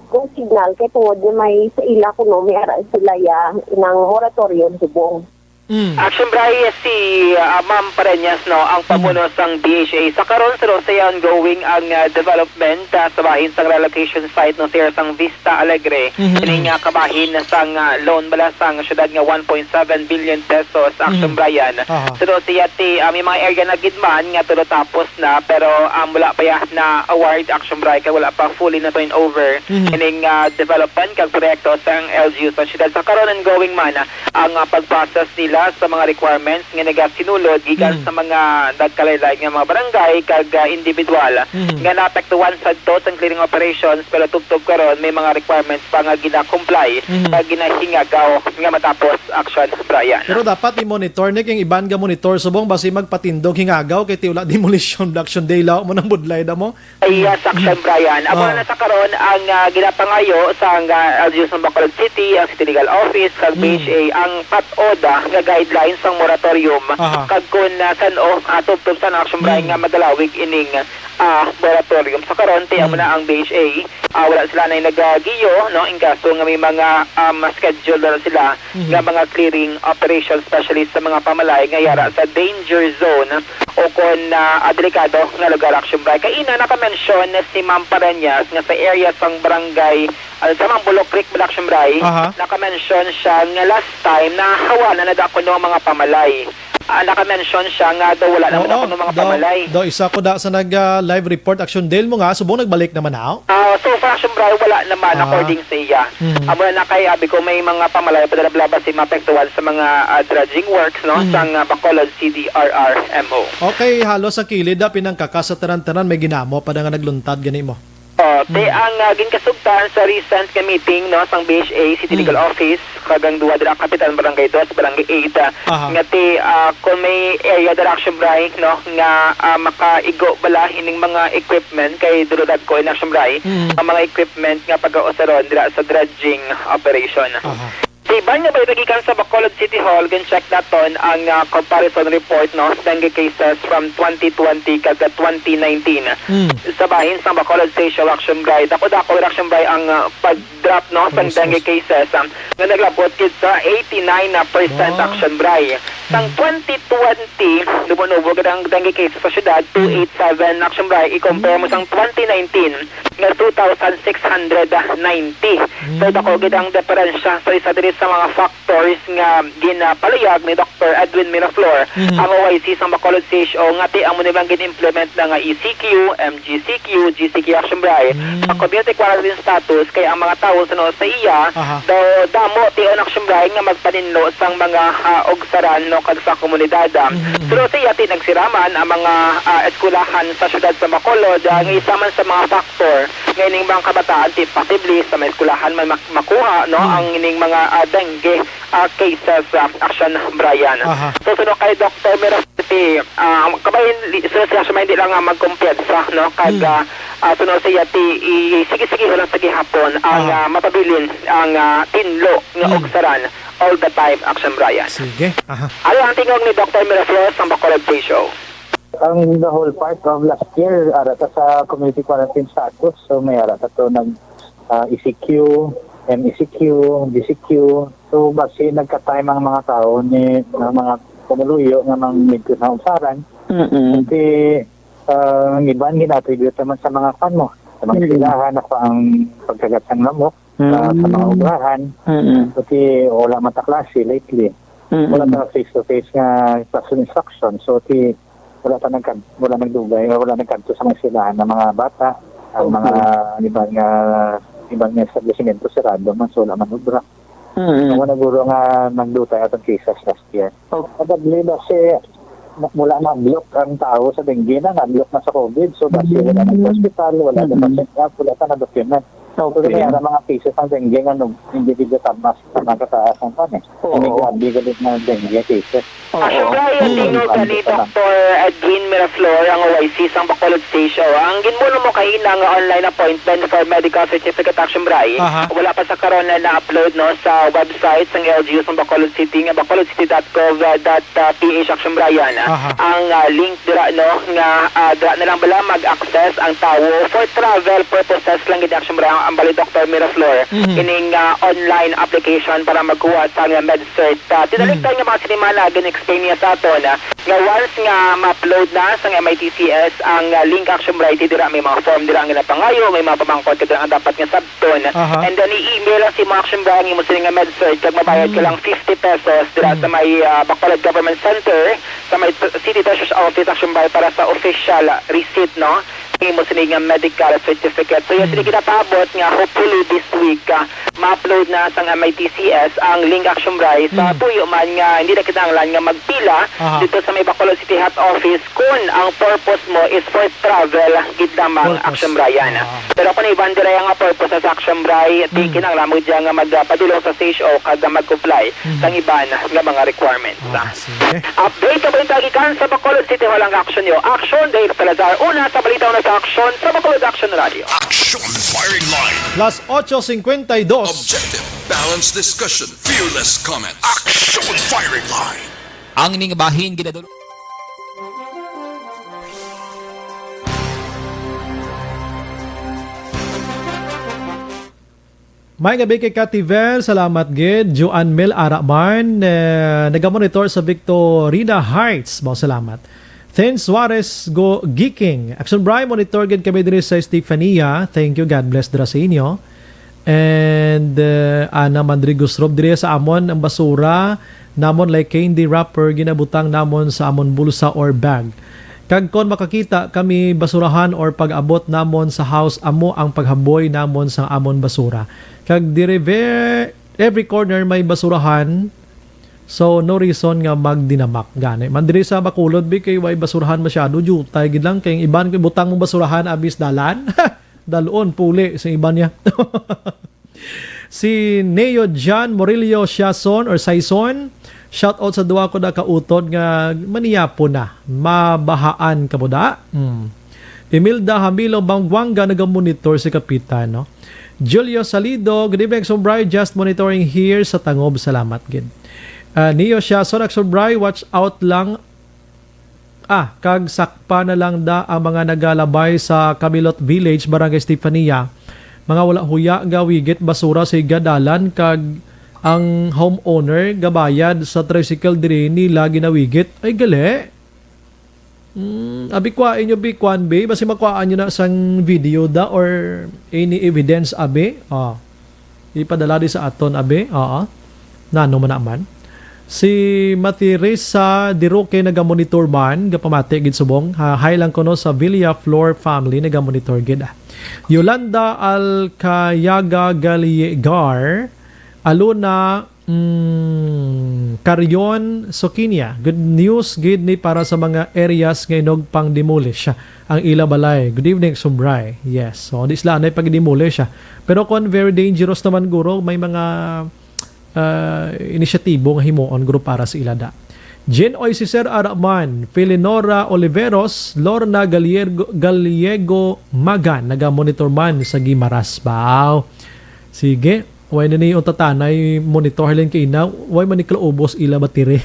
go signal, kay tungod nga may sa ila kuno, may ara sila ya, inang moratorium subong. Mm. Action Bray, si, ah, Ma'am Pareñas, no, ang Mm. pamuno sang D H A. Sa karon, sir, sa ongoing ang, ah, development, ah, sa bahin sang relocation site, no, sir, sang Vista Alegre. Mhm. Ini nga kabahin sang, ah, loan bala sang syudad nga one point seven billion pesos, Action Mhm. Brian. Aha. Pero siya ti, ah, may mga area na gid man nga tulo tapos na, pero, ah, wala pa ya na award, Action Bray, kay wala pa fully na turn over Mhm. ining, ah, development kag proyekto sang L G U sa syudad. Sa karon, ongoing man, ah, ang, ah, pag-process nila sa mga requirements nga nagasinulod gikan Mm. sa mga nagkalaylay nga mga barangay kag, ah, individual Mhm. nga naapektuhan sadto sang clearing operations, pero tubtob karon may mga requirements pa nga gina-comply Mhm. kag ginahingagaw nga matapos, Action Brian. Pero dapat i-monitor ni kay iban ga monitor subong basi magpatindog hingagaw kay ti wala demolition, Action Day law mo nang budlay da mo. Ay, yes, Action Brian. Amo Ah. na sa karon ang, ah, ginapangayo sa, ah, L G U sa Bacolod City, ang City Legal Office, kag Mm. B H A, ang pat-od, ah, nga guidelines sang moratorium, Aha. kag kun, ah, san-o, ah, tubtob sa Action Brian Mm. nga magalawig ining, ah, moratorium. Sa karon, ti amo Mm. na ang B H A, ah, wala sila na nagagiyo, no, in kaso nga may mga, um, schedule na sila Mhm. nga mga clearing operation, especially sa mga pamalay nga yara Mhm. sa danger zone o kon, ah, ah, delikado nga lugar, Action Bray. Kay ina, naka-mention si Ma'am Pareñas nga sa area sang barangay, ah, sa Ma'am Bulo Creek, Action Bray, Aha. naka-mention siya nga last time nahawa na na da kuno ang mga pamalay. Ah, naka-mention siya nga daw wala naman Oo, ako ng mga daw, pamalay. daw isa ko da sa nag, ah, live report, Action Dale mo nga, subong nagbalik naman na, oh. Ah, so far, Action Bray, wala naman, Ah. according sa iya. Mhm. Amo na kay abi ko may mga pamalay pa dala bala basi maapektuhan sa mga, ah, dredging works, no, Mhm. sang, ah, Bacolod C D R R M O. Okay, halos sa kilid, ah, pinangkakas sa tanan-tanan, may ginamo pa da nga nagluntad gani mo. Oh, ti Mm. ang, ah, ginkasugtan sa recent nga meeting, no, sang B H A City Mm. Legal Office, kag ang duha dira kapitan Barangay Dos, Barangay Eight, ah, Aha. nga ti, ah, kung may area dira, Action Bray, no, nga, ah, makaigo bala ining mga equipment kay duro dagko ini, Action Bray, Mm. ang mga equipment nga pagausaron dira sa dredging operation. Aha. Sa iban nga balita gikan sa Bacolod City Hall, gin-check naton ang, ah, comparison report, no, dengue cases from twenty twenty kag twenty nineteen. Mm. Sa bahin sang Bacolod Station, Action Bray, dako-dako, Action Bray, ang, ah, pag-drop, no, sang Ubos, dengue ubos. cases, ah, nga naglabot gid sa eighty-nine percent, Wow. Action Bray. Sang Mm. twenty twenty, nubo-nubo gid ang dengue cases sa syudad, Mm. two eight seven, Action Bray, i-compare mo Mm. sang twenty nineteen, nga two thousand six hundred ninety. So, Mm. dako gid ang diferensya. So, isa diri sa mga factors nga ginapaluyag ni Doctor Edwin Miraflor, Mm. ang O I C sang Bacolod C H O, nga ti amo ni bang gin-implement na nga E C Q, M G C Q, G C Q, Action Bray, Mm. ang community quarantine status, kay ang mga tawo suno sa iya, Aha. daw damo tion, Action Bray, nga magpaninlo sang mga, ah, ugsaran, no, kag sa komunidad. Mhm, mhm. Pero sa iya, ti nagsiraman ang mga, ah, eskwelahan sa siyudad sa Bacolod, ah, nga isa man sa mga factor nga ining mga kabataan ti posible sa mga eskwelahan man mak-, makuha, no, Mm. ang ining mga, ah, dengue, ah, cases, ah, Action Brian. Aha. So, suno kay Doktor Miraflores, ah, kabahin, li-, suno siya, siya hindi lang nga magkumpiyansa, no, kag, Mm. ah, ah, suno siya ti i-, sige-sige lang sa gihapon ang, Ah. ah, mapabilin ang, ah, tinlo nga Mm. ugsaran all the time, Action Brian. Sige. Aha. Ari ang tingog ni Doktor Miraflores sa Bacolod Today Show. Ang the whole part of last year, ara ta sa community quarantine status. So, may ara ta to nag, ah, E C Q, M E C Q, G C Q. So, basi nagka-time ang mga tao ni, ng mga pumuluyo nga mang need ko sa ugsaran. Mm-mm. Kasi, ah, ang iban gina-attribute naman sa mga kwan mo, sa mga Mm. eskwelahan, ako ang pagkagat sang lamok, ah, sa mga Mm. obrahan. Mm-mm. Kasi wala man ta klase lately. Mm-mm. Wala ta face-to-face nga classroom instruction. So, ti, wala ta nagkad-, wala nagdugay, wala nagkadto sa mga eskwelahan ng mga bata, ang Okay. mga iban nga, iban nga establishmento sirado man, so wala man obra. Mm. Ako na guro nga nagdutay atong cases last year. Okay. Probably ba si, mu-, mula na-block ang tao sa dengue na, na-block na sa covid, so basi wala na sa Mm. hospital, wala na sa Mm. check-up, wala pa na document. So, Okay. kaya na mga cases ng dengue nga nung individual sa mas, sa mga kataas ang kwan eh. Oo. Ang grabe galit na dengue cases. Oo. Action Brian, Mm. tingog ka ni Doktor Edwin Miraflor, ang O I C sang Bacolod Station. Ang ginbuno mo kaina nga online appointment for medical certificate, Action Brian, Aha. wala pa sa karon na na-upload, no, sa website sang L G U sang Bacolod City nga bacolodcity dot gov dot P H, Action Brian. Aha. Ang, ah, link dira, no, nga, ah, dira na lang bala mag-access ang tawo for travel purposes lang gid, Action Brian, ang bali, Doktor Miraflor, Mhm. ining, ah, online application para magkuha sa nga MedCert. Ah, tinalikdan Mm. nga mga sinimana, gin-explain niya sa aton, ah, nga once nga ma-upload na sa M I T C S ang, ah, link, Action Brian, dira may mga form dira ang ginapangayo, may mga pamangkot ka dira nga dapat nga sabton. Aha. And then, i-email lang sa imo, Action Brian, ang imo sini nga MedCert, kag mabayad ka Mm. lang fifty pesos dira Mm. sa may, ah, Bacolod Government Center, sa may t-, City Treasurer's Office, Action Brian, para sa official, ah, receipt, no? Ang imo sini nga medical certificate. So, yes, Mm. sini ginapaabot nga hopefully this week, ah, ma-upload na sang M I T C S ang link, Action Brian, sa Mm. tuyo man nga hindi na kinahanglan nga magpila Aha. dito sa may Bacolod City Health Office kung ang purpose mo is for travel gid lamang, Purpose. Action Brian. Ah. Pero kung iban dira nga purpose sa Action Brian, di Mm. kinahanglan mo dyan nga magpadulong sa C H O kag mag-comply Mm. sa iban nga mga requirements. Ah, sige. Update ka balita gikan sa Bacolod City Hall ang Action Nyo. Action, Dave Salazar. Una sa balita, una sa Action sa Bacolod Action Radio. Action Firing Line. Las ocho cincuenta y dos. Objective, balanced discussion, fearless comment. Action Firing Line. Ang ning bahin ginadul- May gabi kay Kativel, salamat gid. Joan Mel Araman, eh, nagamonitor sa Victorina Heights, mo salamat. Thin Suarez go Giking. Action Brian, monitor gid kami diri sa Estefania. Thank you, God bless dira sa inyo. And, eh, Ana Mandrigos Rob, diri sa amon ang basura namon like candy wrapper ginabutang namon sa amon bulsa or bag. Kag kon makakita kami basurahan or pag-abot namon sa house, amo ang paghaboy namon sa amon basura. Kag diri ve-, every corner may basurahan. So, no reason nga magdinamak gani. Man diri sa Bacolod, bi, kay way basurahan masyado, jutay gid lang. Kay ang iban, kay butang mo basurahan, abis dalan. Dalon, puli sa iban niya. Si Neo John Murillo Siason or Saison, shout out sa duha ko na kautod nga maniyapon na. Mabahaan ka mo da? Hmm. Imelda Hamilo Bangwanga nagamonitor si Kapitan, no? Julio Salido, good evening, Action Brian. Just monitoring here sa Tangob. Salamat gid. Ah, Neo Siason, Action Brian, watch out lang. Ah, kag sakpa na lang da ang mga nagalabay sa Camilot Village, Barangay Estefania. Mga wala huya nga wigit basura sa igadalan kag ang homeowner gabayad sa tricycle diri nila ginawigit. Ay, gali. Hmm, abi, kuha inyo, bi, kuan, bi. Basi makuhaan nyo na sang video da or any evidence, abi. Ah, ipadala di sa aton, abi. Oo. Nano man naman. Si Matirisa Diroque nagamonitor man, gapamati gid subong. Ha, hi lang kuno sa Villa Flor family, nagamonitor gid. Ah. Yolanda Alcayaga Galigar, Alona Mm, Carion Soquinia, good news gid ni para sa mga areas nga inog pang demolish ang ila balay. Good evening, Sumbray. Yes, so di sila anay pag-demolish, ah. Pero kon very dangerous naman, guro, may mga, ah, inisyatibo nga himuon, guro, para sa ila da. Jen Oy, si Sir Araman, Felinora Oliveros, Lorna Gallego, Gallego Magan, naga-monitor man sa Guimaras. Baw. Sige. Way na ni unta tanay monitor halin kay ina, way man ni kalaubos ila battery.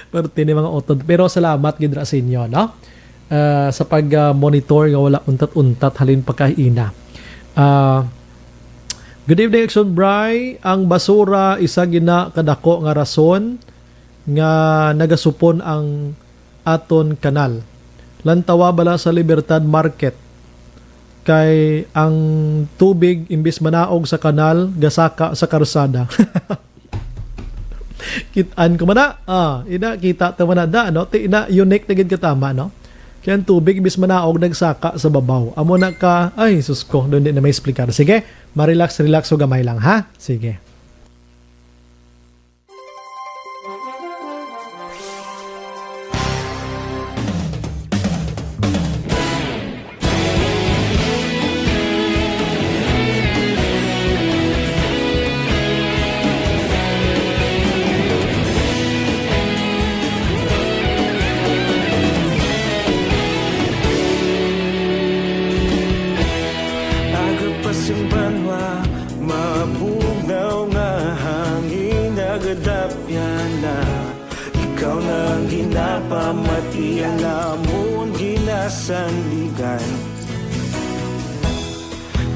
Pero tini mga utod. Pero salamat gid ra sa inyo, no? Ah, sa pag, ah, monitor nga wala untat-untat halin pa kay ina. Ah, good evening, Action Bry. Ang basura isa gina kadako nga rason nga nagasupon ang aton kanal. Lantawa bala sa Libertad Market, kay ang tubig, imbis manaog sa kanal, gasaka sa karsada. Kit-an ko man na. Ah, ina, kita ta man na da, no? Ti, ina, unique na gid katama, no? Kay ang tubig, imbis manaog, nagsaka sa babaw. Amo na ka, ay, sus ko, doon di na may explicar. Sige, ma-relax, relax o gamay lang, ha? Sige. Aga pa sing banwa, mabugnaw nga hangin, nagadapyan na. Ikaw na ang ginapamati, ang amon ginasandigan.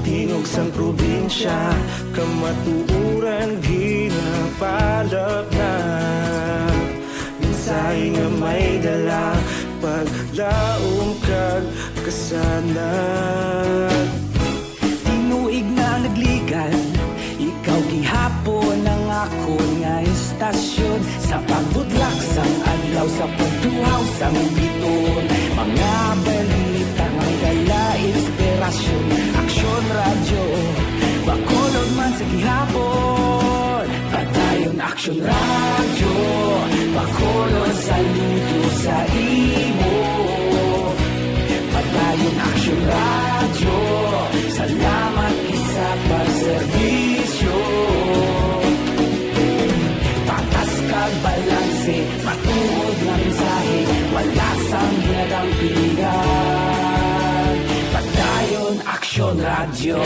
Tingog sang probinsya, kamatuoran ginapalapnap. Mensahe nga may dala, paglaom kag kasanag. Tinuig na nagligan, ikaw gihapon ang akon nga istasyon. Sa pagbudlak sang adlaw, sa pagtuhaw sang bituon, mga balita nga dala inspirasyon. Aksyon Radyo, Bacolod man sa gihapon. Padayon Aksyon Radyo, Bacolod, saludo sa imo. Padayon Aksyon Radyo, salamat gid sa pagserbisyo. Patas kag balanse, matuod nga mensahe, wala sang ginadampigan. Padayon Aksyon Radyo.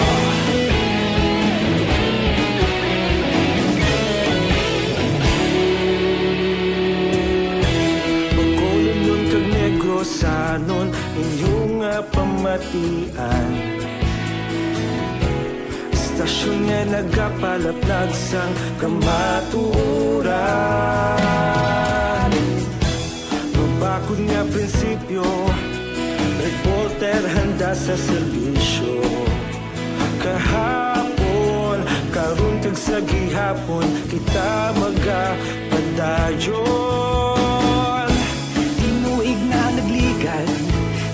Bacolodnon kag Negrosanon, inyo nga pamatian. Istasyon nga nagapalaplag sang kamatuoran. Mabakod nga prinsipyo, reporter handa sa serbisyo. Kahapon, karon, kag sa gihapon, kita magapadayon. Tinuig na nagligan,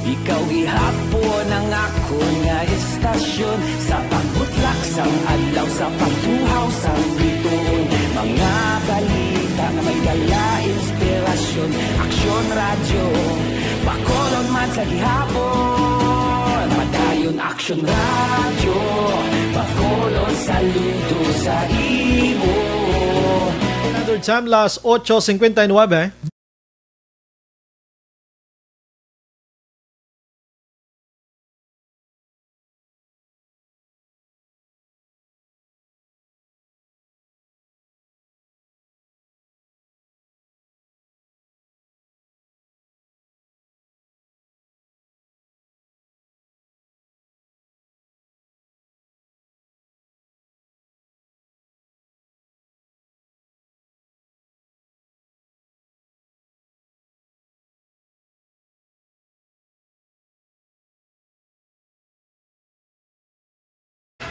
ikaw gihapon ang akon nga istasyon. Sa pagbutlak sang adlaw, sa pagtuhaw sang bituon, mga balita nga may dala inspirasyon. Aksyon Radyo, Bacolod man sa gihapon. Padayon Aksyon Radyo, Bacolod, saludo sa imo. Another time, las ocho cincuenta y nueve.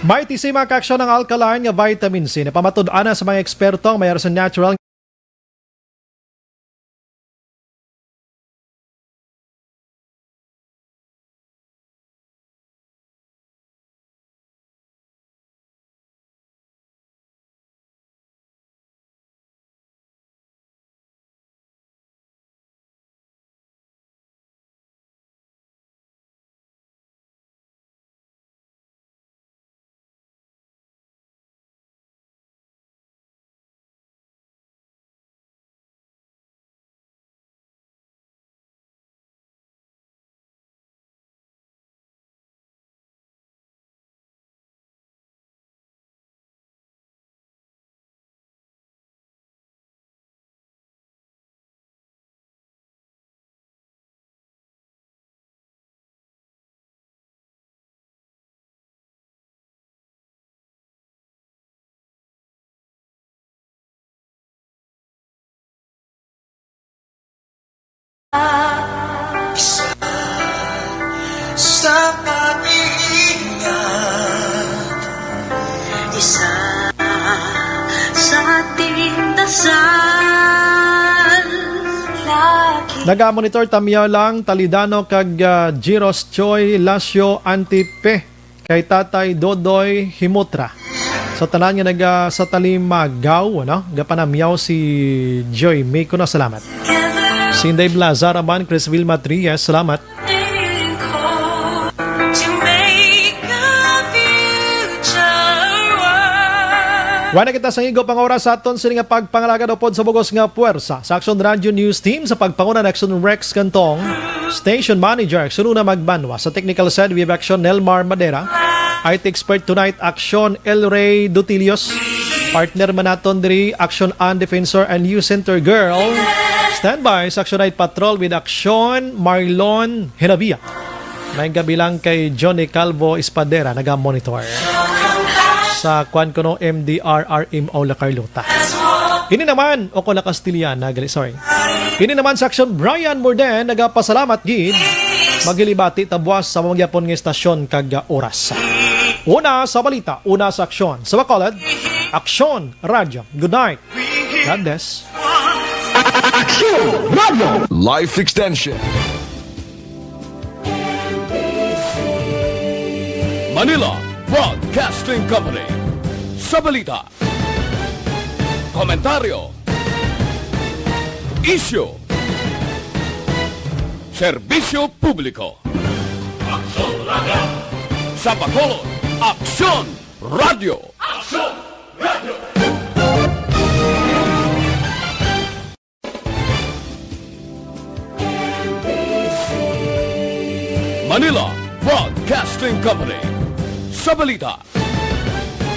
May tisi mga kaaksyon ang alkaline nga vitamin C. Napamatud-an na sa mga eksperto ang may sa natural Naga-monitor Tamyaw lang, Talidano kag, ah, Giros Choi Lacio Antipe kay Tatay Dodoy Himutra. Sa tanan nga naga sa Talimagaw, ano? Gapanamyaw si Joy May kuno, salamat. Sinday Blazar Aman, Chris Wilma Trias, salamat. Wala kita sa higop ang oras sa aton sini nga pagpangalagad upod sa bugos nga puwersa sa Aksyon Radio News Team sa pagpanguna ni Aksyon Rex Cantong, Station Manager Aksyon Una Magbanwa, sa technical side we have Aksyon Nelmar Madera, I T expert tonight Aksyon El Rey Dutilios, partner man naton diri Aksyon An Defensor and News Center Girl. Standby sa Aksyon Night Patrol with Aksyon Marlon Hinabia. May gabi lang kay Johnny Calvo Espadera, naga-monitor sa kwan kuno M D R R M O La Carlota. Ini naman, o ko La Castellana, gali, sorry. Ini naman sa Aksyon, Brian Morden, nagapasalamat gid. Maghilibati ta buwas sa mga gyapon nga estasyon kag, ah, oras. Una sa balita, una sa aksyon. Sa Bacolod, Aksyon Radyo. Good night. God bless. Aksyon Radyo. Life Extension. Manila Broadcasting Company. Sa balita, komentaryo, isyu, serbisyo publiko. Aksyon Radyo. Sa Bacolod, Aksyon Radyo. Aksyon Radyo. Manila Broadcasting Company. Sa balita,